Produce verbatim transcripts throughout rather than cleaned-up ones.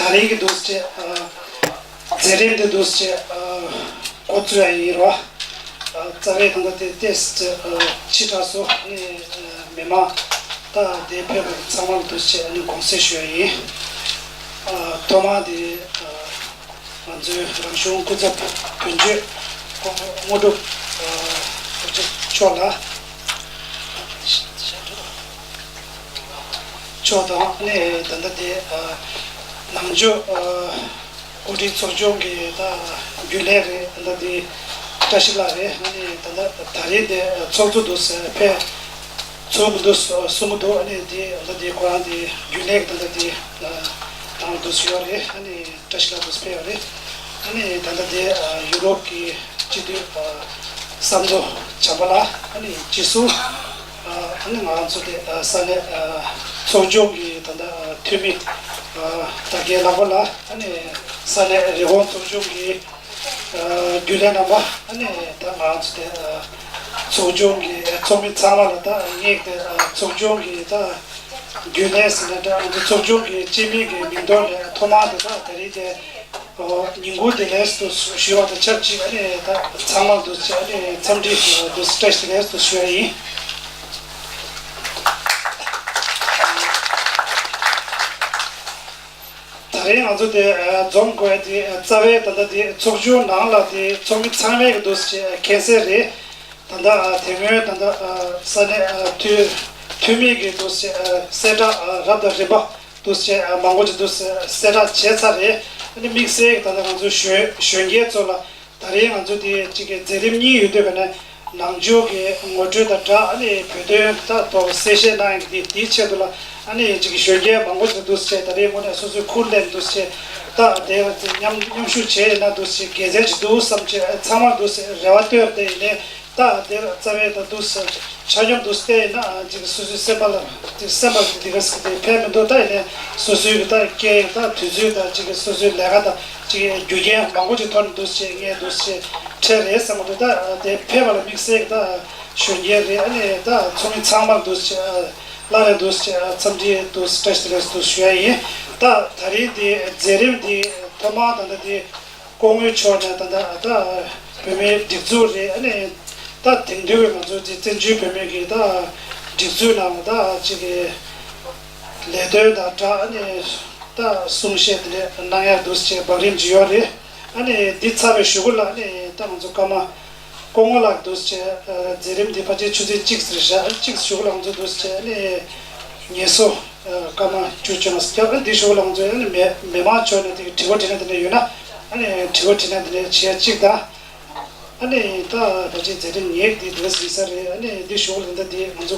ད་རིང་གི་འདུག་སེ་བྱས། ཨ། མཛད་རིམ་འདི་འདུག་སེ་བྱས། ཨ། འགོ་བཙུགས་ཡ་ཡིན་རོ། ཨ། རྩ་བའི་ད་ལྟ་དེ་ཏེས་ཅི། ཨ། ཕྱི་དྲགས་སུ་ནི། ཨ། མི་མང་ད་དེ་ཕེབས་པ་ཚང་མར་འདུག་སེ་བྱས་ནི་དགོངས་སེལ་ཞུ་ཡ་ཡིན། ཨ། ཐོག་མར་དེ། ཨ། ང་ཚོའི་རང་གཞུང་སྐུ་ཚབ་དོན་གཅོད་སྐུ་ངོ་དངོས་གྲུབ། ཨ། མཆོག་ལ། མཆོག་དང་ནི་ད་ལྟ་དེ། ཨ། ནང་ཆོས། ཨ། འགོ་ཁྲིད་ཚོགས་ཆུང་གི་ད་རྒྱུན་ལས་རེད། ད་ལྟ་དེ་བཀྲ་ཤིས་ལགས་རེད། ཨ་ནི་ད་ལྟ་ད་རེས་དེ་ཚོགས་གཙོ་འདུག་སེ་ཕེབས། ཚོགས་འདུ་གསུང་གི་འདུག་ཨ་ནི་དེ་ད་ལྟ་དེ་ཁོ་རང་དེ་རྒྱུན་ལས་ཀྱི་ད་ལྟ་དེ་དང་འདུག་སེ་ཡོད་རེད། ཨ་ནི་བཀྲ་ཤིས་ལགས་འདུག་སེ་ཕེབས་ཡོད་རེད། ཨ་ནི་ད་ལྟ་དེ་ཡུ་རོབ་ཀྱི་སྤྱི་འཐུས་བསམ་མནོ་བྱམས་པ་ལགས། ཨ་ནི་རྗེས་སུ། ཨ་ནི་ང་ཚོ་དེ་ས་གནས་ཚོགས་ཆུང་གི་ད་ལྟ་འཐུས་མི་དར་རྒྱས་ལགས་པ་ལགས། ཨ་ནི་ས་གནས་རི་ཀོན་ཚོགས་ཆུང་གི་རྒྱུན་ལས་རྣམ་པ། ཨ་ནི་ད་ང་ཚོ་དེ་ཚོགས་ཆུང་གི་ཚོགས་མི་ཚང་མ་ལ། ད་ངེད་དེ་ཚོགས་ཆུང་གི་ད་རྒྱུན་ལས་ཟེར་ན་འདྲ། ང་ཚོ་ཚོགས་ཆུང་གི་སྤྱི་མི་གི་མིང་ཐོག་ནས་ཐོག་མར་དེ་ད་ད་རེས་དེ་ཉིན་གུང་བདེ་ལེགས་དུ་ཞུ་བ་དང་ཆབས་ཅིག་ཨ་ནི་ད་ཚང་མ་འདུག་སེ་ཨ་ནི་འཚམས་འདྲི་འདུག་སེ་བཀྲ་ཤིས་བདེ་ལེགས་དུ་ཞུ་ཡ་ཡིན། ད་རེས་ང་ཚོ་དེ་འཛོམས་དགོས་ཡ་དེ་རྩ་བའི་ད་ལྟ་དེ་ཚོགས་ཆུང་ནང་ལ་དེ་ཚོགས་མི་ཚང་མས་འདུག་སེ་མཁྱེན་གསལ་རེད། ད་ལྟ་དེ་སྔོན་ད་ལྟ་ས་གནས་འཐུས་འཐུས་མི་གི་འདུག་སེ་གསལ་བསྒྲགས་རབ་དང་རིམ་པ་འདུག་སེ་མང་པོ་ཅིག་འདུག་སེ་གསལ་བསྒྲགས་བྱས་ཚར་རེད། ཨ་ནི་དམིགས་བསལ་གྱི་ད་ལྟ་ང་ཚོའི་གཞོན་གཞོན་སྐྱེས་ཚོ་ལ། ད་རེས་ང་ཚོ་དེ་གཅིག་གི་མཛད་རིམ་གཉིས་ཡོད་དུས་ག་ནས་ནང་ཆོས་ཀྱི་ངོ་སྤྲོད་དང་སྦྲགས། ཨ་ནི་བོད་དོན་ད་ཐོག་གསལ་བཤད་གནང་ཡག་གི་དེ་དེའི་ཆེད་དུ་ལ། ཨ་ནི་གཅིག་གི་གཞོན་སྐྱེས་མང་པོ་ཞིག་འདུག་སེ་ད་རེས་དངོས་གནས་སོ་སོའི་ཁུར་ལེན་འདུག་སེ་ད་དེ་མཉམ་མཉམ་ཞུགས་བྱས་ཡིན་ན་འདུག་སེ་དགེ་མཚན་ཞིག་འདུག་བསམ་བྱས་ཚང་མར་འདུག་སེ་རེ་བ་བཏོན་ཏེ་ཡིན་ནའི། ད་དེར་རྩ་བའི་ད་འདུག་སེ་ཆ་སྙོམས་འདུག་སེ་བལྟས་ཡིན་ན། ཅིག་སོ་སོའི་སེམས་པ་ལ་ཅིག་སེམས་པ་འདི་ག་ཟེར་དེ་ཕན་མི་འདུག་ད་ཡིན་ནའི་སོ་སོའི་གི་ད་སྐད་ད་དུས་ཚོད་ད་ཅིག་སོ་སོའི་ལས་ཀ་ད་ཅིག་རྒྱུ་རྐྱེན་མང་པོ་ཅིག་ཐོག་ནས་འདུག་སེ་ངས་འདུག་སེ་འཕྲད་རེད་བསམ་གི་འདུག་ད་དེ་ཕེབས་པ་ལ་དམིགས་བསལ་གི་ད་གཞོན་སྐྱེས་རེད། ཨ་ནི་ད་ཚོགས་མི་ཚང་མར་འདུག་སེ་སླར་ཡང་འདུག་སེ་འཚམས་འདྲི་འདུག་སེ་བཀྲ་ཤིས་བདེ་ལེགས་འདུག་ཞུ་ཡ་ཡིན། ད་ད་རིང་འདི་མཛད་རིམ་འདི་ཐོག་མར་ད་ལྟ་འདི། སྐུ་ངོ་མཆོག་ནས་ད་ལྟ་ད་བོད་མིའི་སྒྲིག་འཛུགས་རེད། ཨ་ནི་ད་དེང་དུས་ཀྱི་ང་ཚོ་འདི་བཙན་བྱོལ་བོད་མིའི་གི་ད་སྒྲིག་འཛུགས་ནང་ད་ཅིག་གི་ལས་དོན་དང་སྦྲགས། ཨ་ནི་ད་གསུང་བཤད་དེ་འདྲ་གནང་ཡག་འདུག་སེ་བག་རིམ་ཅིག་ཡོད་རེད། ཨ་ནི་འདི་ཚར་བའི་གཞུག་གུ་ལ་ཨ་ནི་ད་ང་ཚོ་སྐར་མ་སྐུ་ངོ་ལགས་འདུག་སེ་མཛད་རིམ་འདི་ཕལ་ཆེར་ཆུ་ཚོད་གཅིག་ཙམ་རེད་ཤག་གཅིག་གཞུག་གུ་ལ་ང་ཚོ་འདུག་སེ་ཨ་ནི་ངལ་གསོ། ཨ། སྐར་མ་བཅུ་བཅོ་ལྔ་སྐྱབས། ཨ། འདི་ཞུ་ལ་ང་ཚོས་ཨ་ནི་མི་མི་མང་ཕྱོགས་ནས་དེ་དྲི་བ་དྲིས་ལན་དེ་འདྲ་ཡོད་ན། ཨ་ནི་དྲི་བ་དྲིས་ལན་དེ་འདྲ་བྱེད་ཡ་གཅིག་དང་། ཨ་ནི་ད་ད་ཅིག་མཛད་རིམ་ཉེར་དེ་འདི་ལ་ཟིན་ས་རེད། ཨ་ནི་འདི་ཞུ་ལ་ད་དེ་ང་ཚོ་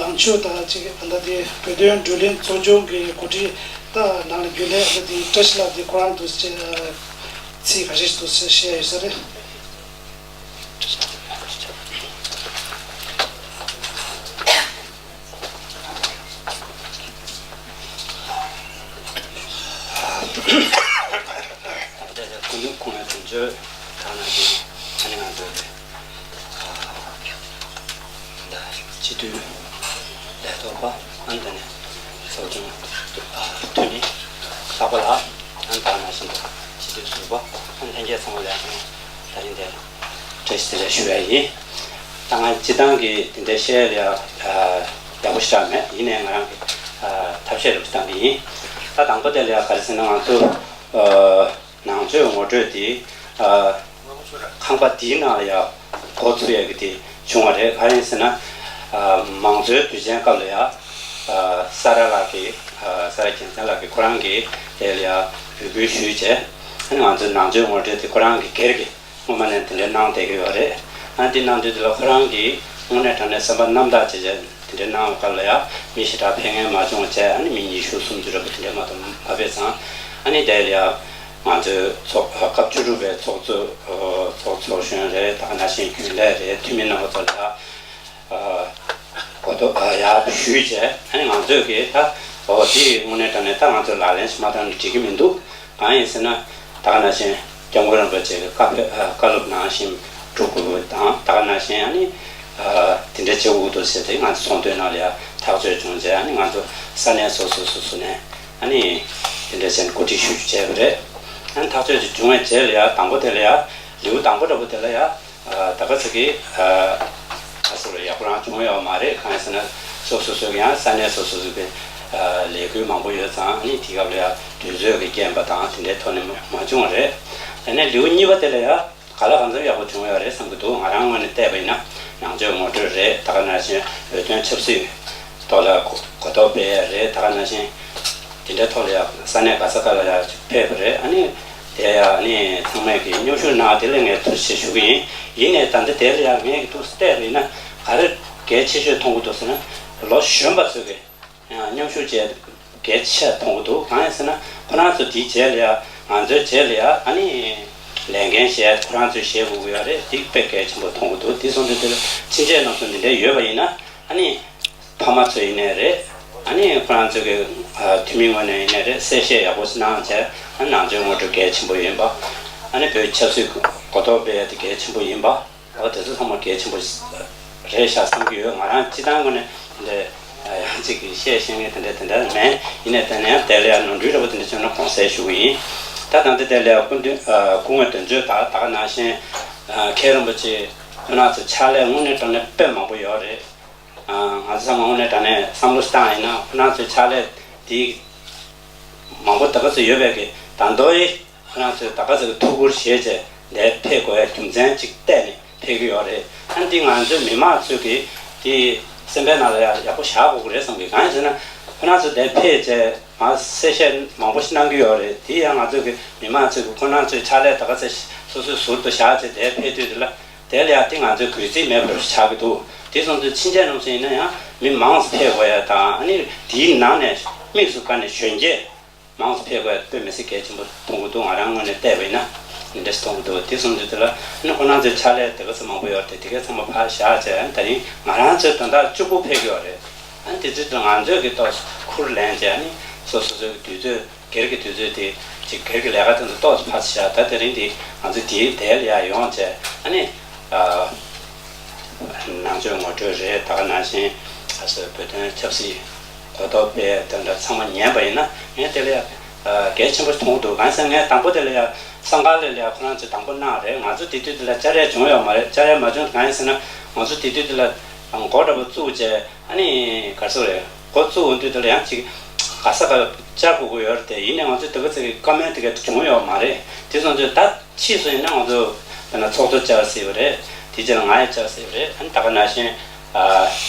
ནང་ཆོས་ད་ཅིག་ད་དེ་བོད་དོན་བགྲོ་གླེང་ཚོགས་ཆུང་གི་འགོ་ཁྲིད་ད་ནང་ལ་རྒྱུན་ལས་ད་དེ་བཀྲ་ཤིས་ལགས་དེ་ཁོ་རང་དུ་ཚིག་ཁ་ཤས་དུ་བཤད་ཡ་ཡོད་ས་རེད། སྐུ་མདུན་སྐུ་ངོ་དོན་གཅོད་ཁང་ནང་གི་ཨ་ནི་ང་ཚོའི་ད་སྤྱི་འཐུས་ལས་ཐོག་པ། ཨ་ནི་དེ་ནས་ཚོགས་ཆུང་འཐུས་མི་ལྷག་པ་ལགས། ཨ་ནི་ད་ནང་བཞིན་དུ་སྤྱི་འཐུས་ཟུར་པ། ཨ་ནི་ལྷན་རྒྱས་ཚང་མ་ལ་ཨ་ནི་ད་རིང་འདིར་བཀྲ་ཤིས་བདེ་ལེགས་ཞུ་ཡ་ཡིན། ད་ང་སྤྱིར་བཏང་གི་དེ་འདྲའི་བཤད་ཡ་ཡག་པོ་ཞེ་དྲག་མེད། ཡིན་ནའི་ང་རང་གི་ཐབས་ཤེས་རེ་བ་བཏང་གི་ཡིན། ད་དང་པོ་དེ་ལ་ག་རེ་ཟེར་ན། ང་ཚོ་ནང་ཆོས་ངོ་སྤྲོད་དེ་ཁང་པ་འདིའི་ནང་ལ་ཡ་འགོ་ཚུགས་ཡ་གི་དེ་བྱུང་བ་རེད། ག་རེ་ཡིན་ཟེར་ན། མང་གཙོའི་དུས་ཆེན་སྐབས་ལ་ཡ་ས་ར་ལགས་ཀྱིས། ས་ར་རྒྱལ་མཚན་ལགས་ཀྱིས་ཁོ་རང་གིས་དེ་ལ་ཡ་འབོད་སྐུལ་ཞུས་བྱས། ང་ཚོའི་ནང་ཆོས་ངོ་སྤྲོད་དེ་ཁོ་རང་གིས་སྒེར་གྱི་སྔོན་མ་ནས་དེ་འདྲའི་གནང་བསྡད་ཀྱི་ཡོད་རེད། ཨ། འདི་གནང་དུས་དེ་ལ་ཁོ་རང་གིས་དངོས་གནས་དྲང་གནས་སེམས་པ་རྣམ་དག་བྱས་བྱས་དེ་འདྲའི་གནང་བའི་སྐབས་ལ་ཡང་མི་ཞེ་དྲག་ཕེབས་མཁན་མ་བྱུང་བྱས། ཨ་ནི་མི་ཉི་ཤུ་སུམ་ཅུ་རེ་བ་དེ་འདྲའི་མ་གཏོགས་མ་ཕེབས་ཙང་། ཨ་ནི་དེ་ལ་ཡང་ང་ཚོའི་ཚོགས་སྐབས་བཅུ་དྲུག་པའི་ཚོགས་གཙོ། ཚོགས་ཚོགས་གཞོན་རེད། ད་ག་ནང་བཞིན་རྒྱུན་ལས་རེད། འཐུས་མི་རྣམ་པ་ཚོ་ལ་ཡང་གོ་རྟོགས་ཡག་ཞུས་བྱས། ཨ་ནི་ང་ཚོས་ཀྱིས་ད་འོ་དེ་དངོས་གནས་དྲང་གནས་ད་ང་ཚོས་ལག་ལེན་ཞིག་མ་བསྟར་ན་འགྲིག་གི་མི་འདུག་གང་ཡིན་ཟེར་ན། ད་ག་ནང་བཞིན་སྐྱབས་མགོན་རིན་པོ་ཆེ་གི་བཀའ་ཕེབས། ཨ། བཀའ་སློབ་ནང་བཞིན་སྒྲུབ་དགོས་དང་། ད་ག་ནང་བཞིན་ཨ་ནི་ཨ་དེ་འདྲ་བྱེད་དགོས་འདུག་ཟེར་ཏེ་ང་ཚོ་ཚོགས་འདུའི་ནང་ལ་ཡང་ཐག་གཅོད་བྱུང་རྗེས། ཨ་ནི་ང་ཚོ་ས་གནས་སོ་སོ་སོ་སོ་ནས་ཨ་ནི་ དེ་འདྲ་བྱས་ནས་གོ་སྒྲིག་ཞུ་རྒྱུ་བྱས་པ་རེད། ཨ་ནི་ཐག་གཅོད་ཅིག་བྱུང་བའི་རྗེས་ལ་ཡ་དང་པོ་དེ་ལ་ཡ་ལེའུ་དང་པོ་འདྲ་པོ་དེ་ལ་ཡ་ད་ག་ཚོད་ཀྱི་ཨ་སོ་ལ་ཡག་པོ་རང་བྱུང་ཡོད་མ་རེད། གང་ཡིན་ཟེར་ན་སོ་སོ་སོ་གི་ཡང་ས་གནས་སོ་སོ་སོ་གི་ལས་འགུལ་མང་པོ་ཡོད་ཙང་ཨ་ནི་དེ་སྐབས་ལ་ཡ་དུས་ཚོད་ཀྱི་རྐྱེན་པ་དང་དེ་འདྲའི་ཐོག་ནས་མ་བྱུང་བ་རེད། དེ་ནས་ལེའུ་གཉིས་པ་དེ་ལ་ཡ། ག་ལ་གང་འཚམ་ཡག་པོ་བྱུང་ཡོད་རེད་བསམ་གྱི་འདུག་ང་རང་ངོས་ནས་བལྟས་པ་ཡིན་ན་ནང་ཆོས་ངོ་སྤྲོད་རེད། ད་ག་ནང་བཞིན་བོད་དོན་ཆབ་སྲིད་ཐོག་ལ་གོ་གོ་རྟོགས་སྤེལ་ཡ་རེད། ད་ག་ནང་བཞིན་དེ་འདྲའི་ཐོག་ལ་ཡ་ས་གནས་ག་ས་ག་ལ་ཡ་ཕེབས་པ་རེད། ཨ་ནི་དེ་ཡ་ཨ་ནི་ཚང་མས་ཀྱི་མཉམ་ཞུགས་གནང་དེ་ལ་ངས་ཐུགས་རྗེ་ཆེ་ཞུ་གི་ཡིན། ཡིན་ནའི་ད་ལྟ་དེ་ལ་ཡ་ངས་ཀྱི་ཐུགས་བལྟས་པ་ཡིན་ན་ག་རེ་གལ་ཆེ་ཤོས་མཐོང་གི་འདུག་ཟེར་ན་ལོ་གཞོན་པ་ཚོས་ཀྱི་མཉམ་ཞུགས་བྱས་གལ་ཆེ་མཐོང་གི་འདུག་གང་ཡིན་ཟེར་ན་ཁོ་རང་ཚོ་དེའི་རྗེས་ལ་ཡ་ང་ཚོའི་རྗེས་ལ་ཡ་ཨ་ནི་ལས་འགན་བཞེས་ཁོ་རང་ཚོས་བཞེས་དགོས་ཀྱི་ཡོད་རེད། དེ་དཔེ་གལ་ཆེན་པོ་མཐོང་གི་འདུག་དེ་སོང་དུས་དེ་ལ་ཕྱིན་ཆད་ནང་སོ་འདི་འདྲ་ཡོད་པ་ཡིན་ན་ཨ་ནི་ཕ་མ་ཚོ་ཡིན་ནའི་རེད། ཨ་ནི་ཁོ་རང་ཚོ་གི་འཐུས་མི་ངོས་ནས་ཡིན་ནའི་རེད། གསལ་བཤད་ཡག་པོ་ཞིག་གནང་བྱས་ཨ་ནི་ནང་ཆོས་ངོ་སྤྲོད་གལ་ཆེན་པོ་ཡིན་པ། ཨ་ནི་བོད་ཆབ་སྲིད་གོ་རྟོགས་སྤེལ་ཡ་དེ་གལ་ཆེན་པོ་ཡིན་པ། ཨོ་དེ་ཚོ་ཚང་མ་གལ་ཆེན་པོ་རེད་ཤག་བསམ་གྱི་ཡོད། ང་རང་སྤྱི་བཏང་ངོས་ནས་དེ་འདྲ་ཡང་གཅིག་གིས་བཤད་ཤེས་མཁན་དེ་འདྲ་དེ་འདྲ་མེད། ཡིན་ནའི་དེ་ནས་ཡང་དེ་ལ་ཡང་ནོར་འཁྲུལ་འདྲ་པོ་དེ་འདྲ་བྱུང་ན་དགོངས་སེལ་ཞུ་གི་ཡིན། ད་ད་ལྟ་དེ་ལ་ཡང་སྐུ་མདུན་སྐུ་ངོ་དོན་གཅོད་དང་ད་ག་ནང་བཞིན་མཁན་རིན་པོ་ཆེ་ཁོ་རང་ཚོ་ཕྱག་ལས་དངོས་གནས་དྲང་གནས་དཔེ་མང་པོ་ཡོད་རེད། ང་ཚོ་ཚང་མ་དངོས་གནས་དྲང་གནས་བསམ་བློ་བཏང་ཡིན་ན་ཁོ་རང་ཚོའི་ཕྱག་ལས་དེ་མང་པོ་ད་ག་ཚོད་ཡོད་པའི་གི་ད་མདོ་ཡི་ཁོ་རང་ཚོས་ད་ག་ཚོད་ཀྱི་ཐུགས་ཁུར་བཞེས་བྱས་འདིར་ཕེབས་དགོས་ཡ་རྒྱུ་མཚན་ཅིག་བལྟས་ནས་ཕེབས་ཀྱི་ཡོད་རེད། ཨ་ནི་འདི་ང་ཚོའི་མི་མང་ཚོས་ཀྱི་དེ་སེམས་པའི་ནང་ལ་ཡ་ཡག་པོ་བཞག་དགོས་ཀྱི་རེད་བསམ་གི། གང་ཡིན་ཟེར་ན་ཁོ་རང་ཚོ་འདིར་ཕེབས་བྱས་ང་གསལ་བཤད་མང་པོ་ཞིག་གནང་གི་ཡོད་རེད། དེ་ཡང་ང་ཚོས་ཀྱི་མི་མང་ཚོས་ཀྱི་ཁོ་རང་ཚོའི་ཕྱག་ལས་ད་ག་ཚོད་སོ་སོའི་ཟུར་དུ་བཞག་བྱས་འདིར་ཕེབས་དུས་དེ་ལ་དེ་ལ་ཡང་དེ་ང་ཚོའི་གུས་བརྩི་མེད་པར་ཆགས་ཀྱི་འདུག་དེ་སོང་ཚོའི་ཕྱིན་ཆད་ནང་བཞིན་ཡིན་ན་ཡང་མི་མང་ཙམ་ཕེབས་དགོས་ཡ་དང་ཨ་ནི་དེའི་ནང་ནས་དམིགས་སུ་བཀར་ནས་གཞོན་སྐྱེས། མང་ཙམ་ཕེབས་དགོས་དཔེ་མི་སྲིད་གལ་ཆེན་པོ་མཐོང་གི་འདུག་ང་རང་ངོས་ནས་བལྟས་པ་ཡིན་ན་འདི་འདྲ་ཞིག་མཐོང་གི་འདུག་དེ་སོང་དུས་དེ་ལ་ཨ་ནི་ཁོ་རང་ཚོའི་ཕྱག་ལས་དེ་ག་ཚོད་མང་པོ་ཡོད་རེད་དེ་དེ་ག་ཚང་མ་ཕར་བཞག་བྱས་ཨ་ནི་ད་རིང་ང་རང་ཚོའི་དོན་དག་གཅིག་པུ་ཕེབས་ཀྱི་ཡོད་རེད། ཨ་ནི་དེ་ཚོའི་དོན་ང་ཚོས་ཀྱི་ཏོག་ཙམ་ཁུར་ལེན་བྱས་ཨ་ནི་སོ་སོ་ཚོའི་དུས་ཚོད་སྒེར་གྱི་དུས་ཚོད་དེ་ཅིག་སྒེར་གྱི་ལས་ཀ་དེ་ཚོ་ཏོག་ཙམ་ཕར་བཞག་ད་དེ་རིང་འདི་ང་ཚོ་དེའི་དལ་ཡ་ཡོང་བྱས་ཨ་ནི། ནང་ཆོས་ངོ་སྤྲོད་རེད། ད་ག་ནང་བཞིན་ཨ་སོ་བོད་དོན་ཆབ་སྲིད་གོ་རྟོགས་སྤེལ་དེ་འདྲ་ཚང་མ་ཉན་པ་ཡིན་ན་ངས་དེ་ལ་ཡ་གལ་ཆེན་པོ་མཐོང་གི་འདུག་གང་ཡིན་ཟེར་ན་ངས་དང་པོ་དེ་ལ་ཡ་བསམ་འཁར་ལས་ལ་ཡ་ཁོ་རང་ཚོས་དང་པོ་གནང་རེད། ང་ཚོ་དེ་དུས་དེ་ལ་བཅར་ཡ་བྱུང་ཡོད་མ་རེད། བཅར་ཡ་མ་བྱུང་གང་ཡིན་ཟེར་ན་ང་ཚོ་དེ་དུས་དེ་ལ་འགོ་འདྲ་པོ་བཙུགས་བྱས་ཨ་ནི་ག་རེ་ཟེར་རེད། འགོ་བཙུགས་འོང་དུས་དེ་ལ་ཡང་ཅིག་ག་ས་ག་བཅར་དགོས་ཀྱི་ཡོད་རེད་དེ་ཡིན་ནའི་ང་ཚོས་དེ་ག་ཚོད་ཀྱི་བཀའ་མོལ་དེ་ག་བྱུང་ཡོད་མ་རེད། དེ་སོང་ཚོས་ད། ཕྱིས་སུ་ཡིན་ན་ང་ཚོ་དཔེར་ན་ཚོགས་གཙོ་བཅར་སྲིད་པ་རེད། དེ་རྗེས་ལ་ང་ཡང་བཅར་སྲིད་པ་རེད། ཨ་ནི་ད་ག་ནང་བཞིན་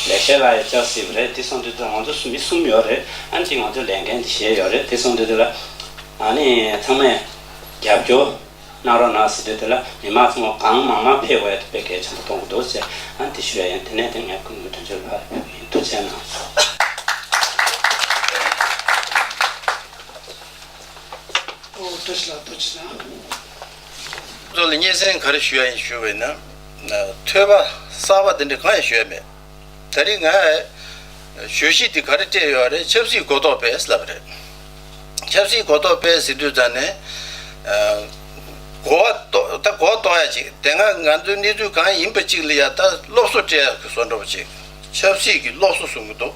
ལེགས་བཤད་ལགས་ཡང་བཅར་སྲིད་པ་རེད། དེ་སོང་དུས་ད་ང་ཚོ་མི་གསུམ་ཡོད་རེད། ཨ་ནི་དེ་ང་ཚོས་ལས་འགན་དེ་བཞེས་ཡོད་རེད། དེ་སོང་དུས་དེ་ལ་ཨ་ནི་ཚང་མས་རྒྱབ་སྐྱོར་གནང་རོགས་གནང་ཟེར་དུས་དེ་ལ་མི་མང་ཚང་མ་གང་མང་མང་ཕེབས་དགོས་ཡ་དེ་དཔེ་གལ་ཆེན་པོ་མཐོང་གི་འདུག་ཟེར་ཨ་ནི་དེ་ཞུ་ཡ་ཡིན། དེ་ནས་དེ་ངས་སྐུ་ངོ་དོན་གཅོད་ལ་ཕར་ཕེབས་ཡིན། ཐུགས་རྗེ་གནང་། ཨོ་བཀྲ་ཤིས་ལགས་ཐུགས་རྗེ་གནང་། ཚོ་ལ་སྙན་སེང་ག་རེ་ཞུ་ཡ་ཡིན་ཞུ་བས་ན། ཐོས་པ་གསར་པ་འདི་འདྲ་གང་ཡང་ཞུ་ཡ་མེད། ད་རིང་ང་བརྗོད་གཞི་འདི་ག་རེ་སྤྲད་ཡོད་རེད། ཆབ་སྲིད་གོ་རྟོགས་སྤེལ་ལབ་རེད། ཆབ་སྲིད་གོ་རྟོགས་སྤེལ་ཟེར་དུས་ཙང་ནས་གོ་བ་གཏོ་ད་གོ་བ་གཏོང་ཡ་ཅིག་དེ་སྔ་ང་ཚོའི་གནས་ཚུལ་གང་ཡིན་པ་ཅིག་ལ་ཡ་ད་སློབ་གསོ་སྤྲད་ཡ་གི་བཟོ་འདྲ་པོ་ཅིག་ཆབ་སྲིད་ཀྱི་སློབ་གསོ་གསུང་གི་འདུག་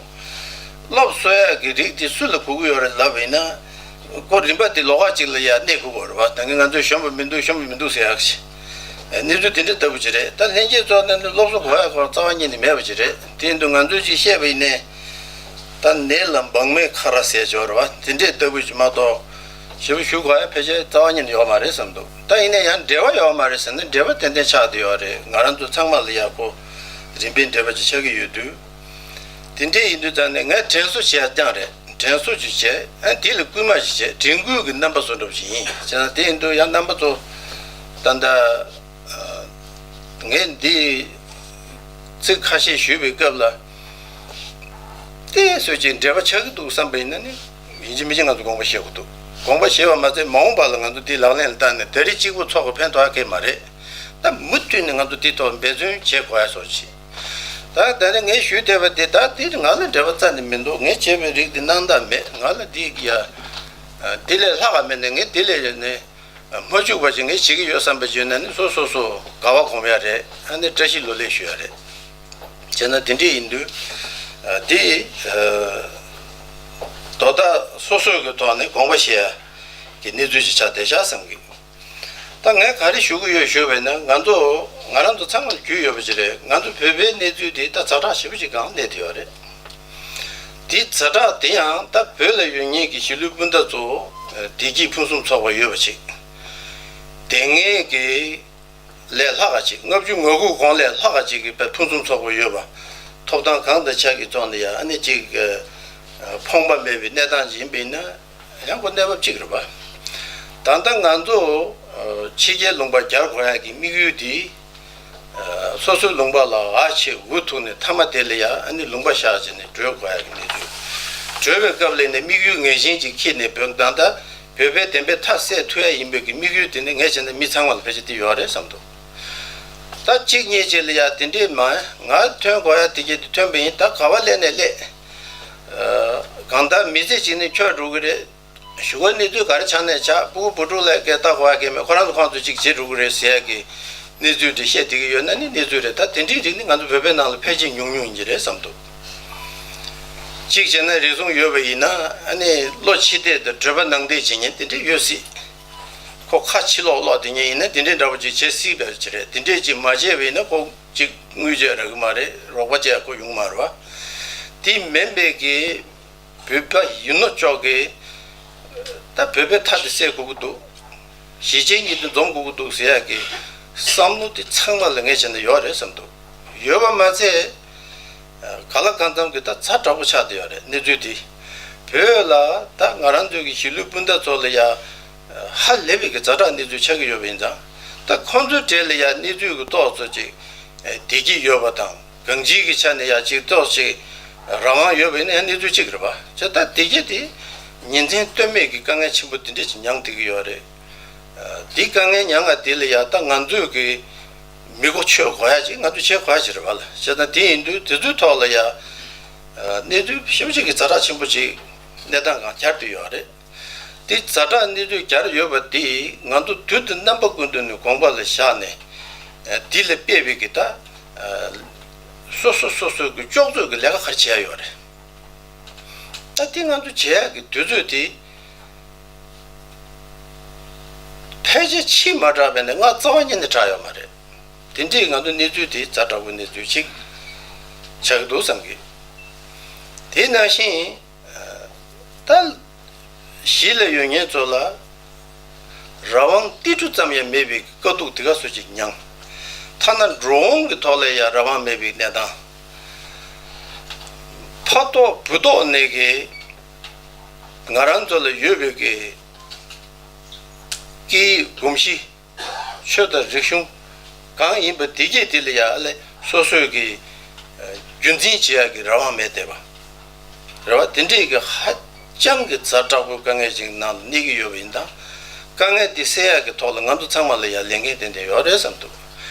སློབ་གསོ་ཡག་གི་རིགས་དེ་སུ་ལ་གོ་གི་ཡོད་རེད་ལབ་ཡིན་ན། ཁོ་རིམ་པ་དེ་ལོགས་ཀ་ཅིག་ལ་ཡ་གནས་དགོས་ཀྱི་རེད་བ། ད་གིན་ང་ཚོས་གཞོན་པ་མི་འདུག་གཞོན་པ་མི་འདུག་ཟེར་ཡག་ཞིག་གནས་ཚུལ་དེ་འདྲ་ལྟ་བུ་ཅིག་རེད། ད་ལྷན་རྒྱས་ཚོ་ནས་སློབ་གསོ་གོ་ཡག་ཁོ་རང་རྩ་བ་ཉིད་ནས་མེད་པ་ཅིག་རེད། དེ་ཡིན་དུས་ང་ཚོས་ཅིག་བཤད་པ་ཡིན་ནའི། ད་ནད་ལ་འབངས་མེད་ཁ་ར་ཟེར་ཆོག་རེད་བ། དེ་འདྲས་ལྟ་བུ་ཅིག་མ་གཏོགས་ཞེ་པོ་ཞུ་དགོས་ཡ་ཕལ་ཆེར་རྩ་བ་ཉིད་ནས་ཡོད་མ་རེད་བསམ་འདུག་ད་ཡིན་ན་ཡང་འབྲེལ་བ་ཡོད་མ་རེད་ཟེར་ན་འབྲེལ་བ་ཏན་ཏན་ཆགས་བསྡད་ཡོད་རེད། ང་རང་ཚོ་ཚང་མ་ལ་ཡག་པོ་རིམ་པས་འབྲེལ་བ་ཅིག་ཆགས་ཀྱི་ཡོད་དུས། དེ་འདྲས་ཡིན་དུས་ཙང་ནས་ངས་དྲན་གསོ་བྱེད་ཡ་རྐྱང་རེད། དྲན་གསོ་ཅིག་བྱས་ཨ་དེ་ལ་སྐུལ་མ་ཞིག་བྱས་དྲན་སྐུལ་གྱི་རྣམ་པ་བཟོ་འདྲ་པོ་ཞིག་ཡིན་བྱས་ན། དེ་ཡིན་དུས་ཡང་རྣམ་པ་ཚོ་ད་ལྟ་ངས་འདི་ཚིག་ཁ་ཤས་ཞུས་པའི་སྐབས་ལ་དེ་སུ་ཅིག་འབྲེལ་བ་ཆགས་ཀྱི་འདུག་བསམ་པ་ཡིན་ན་ནི་ཡིན་གཅིག་མིན་གཅིག་ང་ཚོ་དགོངས་པ་བཞེས་དགོས་འདུག་དགོངས་པ་བཞེས་པ་མ་ཟད་མ་འོངས་པ་ལ་ང་ཚོ་འདི་ལག་ལེན་ལ་བསྟར་ནས་ད་རེས་གཅིག་པུ་ཚོགས་པ་ཕན་ཐོགས་ཡ་གང་ཡང་མ་རེད། ད་མུ་མཐུད་ནས་ང་ཚོ་འདི་ཐོག་འབད་བརྩོན་བྱེད་དགོས་ཡ་བཟོ་ཅིག་ད་ད་ནི་ངས་ཞུས་བསྡད་པ་དེ་ད་འདི་ང་ལ་འབྲེལ་བ་རྩ་ནས་མི་འདུག་ངས་བྱས་པའི་རིགས་འདི་སྣང་དག་མེད། ང་ལ་འདི་ཡ་འདི་ལས་ལྷག་ག་མེད་ནས་ངས་འདི་ལས་ནས་མ་བཅུག་པ་ཅིག་ངས་བྱེད་ཀྱི་ཡོད་བསམ་པ་བརྗོད་ན་ནི་སོ་སོ་སོ་དགའ་བ་སྒོམ་ཡ་རེད། ཨ་ནི་བཀྲ་ཤིས་ལོ་ལེགས་ཞུ་ཡ་རེད། བྱས་ན་དེ་འདྲས་ཡིན་དུས་འདི་དོ་བདག་སོ་སོའི་གི་ཐོག་ནས་དགོངས་པ་བཞེས་ཡ་ གི་གནས་ཚུལ་ཅིག་ཆགས་བསྡད་ཤག་བསམ་གི། ད་ངས་ག་རེ་ཞུ་གི་ཡོད་ཞུས་པ་ཡིན་ན། ང་ཚོ་ང་རང་ཚོ་ཚང་མར་རྒྱུས་ཡོད་པ་ཅིག་རེད། ང་ཚོ་བོད་པའི་གནས་ཚུལ་དེ་ད་ཛ་དྲག་ཞེ་པོ་ཅིག་སྒང་གནས་བསྡད་ཡོད་རེད། དེ་ཛ་དྲག་དེ་ཡང་ད་བོད་ལ་ཡོད་མཁན་གྱི་གཞིས་ལུས་སྤུན་ཟླ་ཚོ་བདེ་སྐྱིད་ཕུན་སུམ་ཚོགས་པ་ཡོད་པ་ཅིག་དེ་སྔའི་གི་ལས་ལྷག་ག་ཅིག་ལྔ་བཅུ་ང་དགུ་གོང་ལས་ལྷག་ག་ཅིག་གི་ཕུན་སུམ་ཚོགས་པ་ཡོད་པ། ཐོབ་ཐང་གང་དང་ཆ་གི་ཐོག་ནས་ཡང་ཨ་ནི་ཅིག་ཕོངས་པ་མེད་པའི་གནས་སྟངས་ཅིག་ཡིན་པ་ཡིན་ན། ཡང་ཁོ་གནས་བབ་གཅིག་རེད་པ། ད་ལྟ་ང་ཚོ་ཕྱི་རྒྱལ་ལུང་པ་རྒྱལ་དགོས་ཡག་གི་དམིགས་ཡུལ་དེ། སོ་སོའི་ལུང་པ་ལ་འོ་ཆེ་འུ་ཐུག་ནས་མཐའ་མ་དེ་ལ་ཡང་ཨ་ནི་ལུང་པ་བཞག་བྱས་ནས་བྲོས་དགོས་ཡག་གི་གནས་ཚུལ། བྲོས་པའི་སྐབས་ལ་ནི་དམིགས་ཡུལ་ངེས་ཅན་ཅིག་འཁྱེར་ནས་བོད་ད་ལྟ་བོད་པའི་བདེན་པའི་མཐའ་གསལ་ཐུབ་ཡག་ཡིན་པའི་གི་དམིགས་ཡུལ་དེ་ནི་ངས་བྱས་ན་མི་ཚང་མ་ལ་ཕལ་ཆེར་དེ་ཡོད་རེད་བསམ་འདུག་ད་གཅིག་གཉིས་ཅིག་ལ་ཡང་དེ་འདྲས་མ་ང་ཐོན་དགོས་ཡག་དེ་གྱད་དེ་ཐོན་པ་ཡིན། ད་ག་བ་སླེབས་ནས་སླེབས། གང་ལྟར་མི་ཚེ་གཅིག་ནི་འཁྱོལ་འགྲོ་གི་རེད། གཞུག་གུ་གནས་ཚུལ་ག་རེ་ཆགས་ནས་ཆགས། སྤུ་གུ་བུ་ཕྲུག་ལ་སྐད་བཏགས་དགོས་ཡག་གི་མེད། ཁོ་རང་ཚོ་ཁོང་ཚོ་གཅིག་བྱེད་འགྲོ་གི་རེད་ཟེར་ཡག་གི་གནས་ཚུལ་དེ་བཤད་བསྡད་ཀྱི་ཡོད་ན་ནི་གནས་ཚུལ་རེད། ད་དེ་འདྲའི་རིགས་ནི་ང་ཚོ་བོད་པའི་ནང་ལ་ཕལ་ཆེར་ཉུང་ཉུང་ཡིན་གྱི་རེད་བསམ་འདུག་གཅིག་བྱས་ན་རེ་ཟུང་ཡོད་པ་ཡིན་ན་ཨ་ནི་བློ་ཕྱི་བདེ་དང་གྲོད་པ་ནང་བདེ་བྱེད་མཁན་དེ་འདྲས་ཡོད་སྲིད། ཁོ་ཁ་ཕྱི་ལོག་ལོག་དེ་ཉིད་ཡིན་ན་དེ་འདྲའི་འདྲ་པོ་ཅིག་བྱེད་སྲིད་པ་ཅིག་རེད། དེ་འདྲས་ཅིག་མ་བྱས་པ་ཡིན་ན་ཁོ་ཅིག་དངུལ་བྱས་རག་གི་མ་རེད། རོགས་པ་བྱས་ཁོ་ཡོང་མ་རེད་པ། དེ་མིན་པའི་གི་བོད་པ་ཡིན་ནོ་ཅོག་གི་ད་བོད་པའི་མཐའ་དེ་གསལ་དགོས་ཀྱི་འདུག་གཞིས་བྱེས་གཉིས་དེ་འཛོམས་དགོས་ཀྱི་འདུག་ཟེར་ཡག་གི་བསམ་བློ་དེ་ཚང་མ་ལ་ངས་བྱས་ན་ཡོད་རེད་བསམ་འདུག་ཡོད་པ་མ་ཚད། ག་ལ་གང་འཚམ་གྱི་ད་ཛ་དྲག་པོ་ཆགས་བསྡད་ཡོད་རེད་གནས་ཚུལ་དེ། བོད་ལ་ད་ང་རང་ཚོའི་གི་གཞིས་ལུས་སྤུན་ཟླ་ཚོ་ལ་ཡ་ཧ་ལས་པའི་གི་ཛ་དྲག་གནས་ཚུལ་ཆགས་ཀྱི་ཡོད་པ་ཡིན་ཙང་། ད་ཁོང་ཚོའི་གྲས་ལ་ཡ་གནས་ཚུལ་གི་ཏོག་ཙམ་ཅིག་བདེ་སྐྱིད་ཡོད་པ་དང་། གང་ཅིའི་གི་ཆ་ནས་ཡ་ཅིག་ཏོག་ཙམ་རང་དབང་ཡོད་པ་ཡིན་ན་ཡ་གནས་ཚུལ་གཅིག་རེད་པ། བྱས་ད་བདེ་སྐྱིད་དེ་ཉིན་མཚན་ལྟོས་མེད་ཀྱི་དཀའ་ངལ་ཆེན་པོ་དེ་འདྲ་ཅིག་མྱངས་བསྡད་ཀྱི་ཡོད་རེད། འདི་དཀའ་ངལ་མྱངས་པ་དེ་ལ་ཡ་ད་ང་ཚོས་ཀྱི་མི་གོ་ཆོད་དགོས་ཡ་ཅིག་ང་ཚོས་བྱེད་དགོས་ཡ་ཅིག་རེད་པ་ལ། བྱས་ཙང་དེ་ཡིན་དུས་དེ་ཚོའི་ཐོག་ལ་ཡ་གནས་ཚུལ་ཞེ་པོ་ཅིག་གི་ཛ་དྲག་ཆེན་པོ་ཅིག་གནས་སྟངས་སྒང་གྱར་བསྡད་ཡོད་རེད། དེ་ཛ་དྲག་གནས་ཚུལ་གྱར་ཡོད་པ་དེ་ང་ཚོ་དུས་དང་རྣམ་པ་ཀུན་ཏུ་ནས་དགོངས་པ་ལ་བཞག་ནས་དེ་ལ་དཔེ་བའི་གི་ད་སོ་སོ་སོ་སོའི་གི་ལྕོགས་ཚོད་ཀྱི་ལས་ཀ་ག་རེ་བྱེད་ཡ་ཡོད་རེད། ད་དེ་ང་ཚོ་བྱེད་ཡག་གི་དུས་ཚོད་དེ་ཕལ་ཆེར་ཕྱིས་མ་དྲགས་པས་ན་སྔ་རྩ་བ་ཉིད་ནས་དྲགས་ཡོད་མ་རེད། དེ་འདྲའི་ང་ཚོ་གནས་ཚུལ་དེ་ཛ་དྲག་པོའི་གནས་ཚུལ་ཅིག་ཆགས་ཀྱི་འདུག་བསམ་གི། དེ་ནང་བཞིན་ད་གཞིས་ལ་ཡོད་མཁན་ཚོ་ལ་རང་དབང་ཏིལ་འབྲུ་ཙམ་ཡང་མེད་པའི་དཀའ་སྡུག་དེ་ག་སུ་ཅིག་མྱངས། ཐ་ན་འགྲོ་འོང་གི་ཐོག་ལ་ཡང་རང་དབང་མེད་པའི་གནས་སྟངས། ཕ་ཐོག་བུ་ཐོག་ནས་ཀྱི་ང་རང་ཚོ་ལ་ཡོད་པའི་གི་སྐད་ཡིག་གོམས་གཤིས། ཆོས་དང་རིག་གཞུང་གང་ཡིན་པ་དེ་གྱད་དེ་ལ་ཡ་ལས་སོ་སོས་ཀྱི་རྒྱུན་འཛིན་བྱེད་ཡག་གི་རང་དབང་མེད་བསྡད་པ་རེད་བ། དེ་འདྲས་ཀྱི་ཧ་ཅང་གི་ཛ་དྲག་པོའི་དཀའ་ངལ་ཅིག་ནང་ལ་གནས་ཀྱི་ཡོད་པ་ཡིན་ཙང་། དཀའ་ངལ་འདི་སེལ་ཡག་གི་ཐོག་ལ་ང་ཚོ་ཚང་མ་ལ་ཡ་ལས་འགན་ཏན་ཏན་ཡོད་རེད་བསམ་འདུག་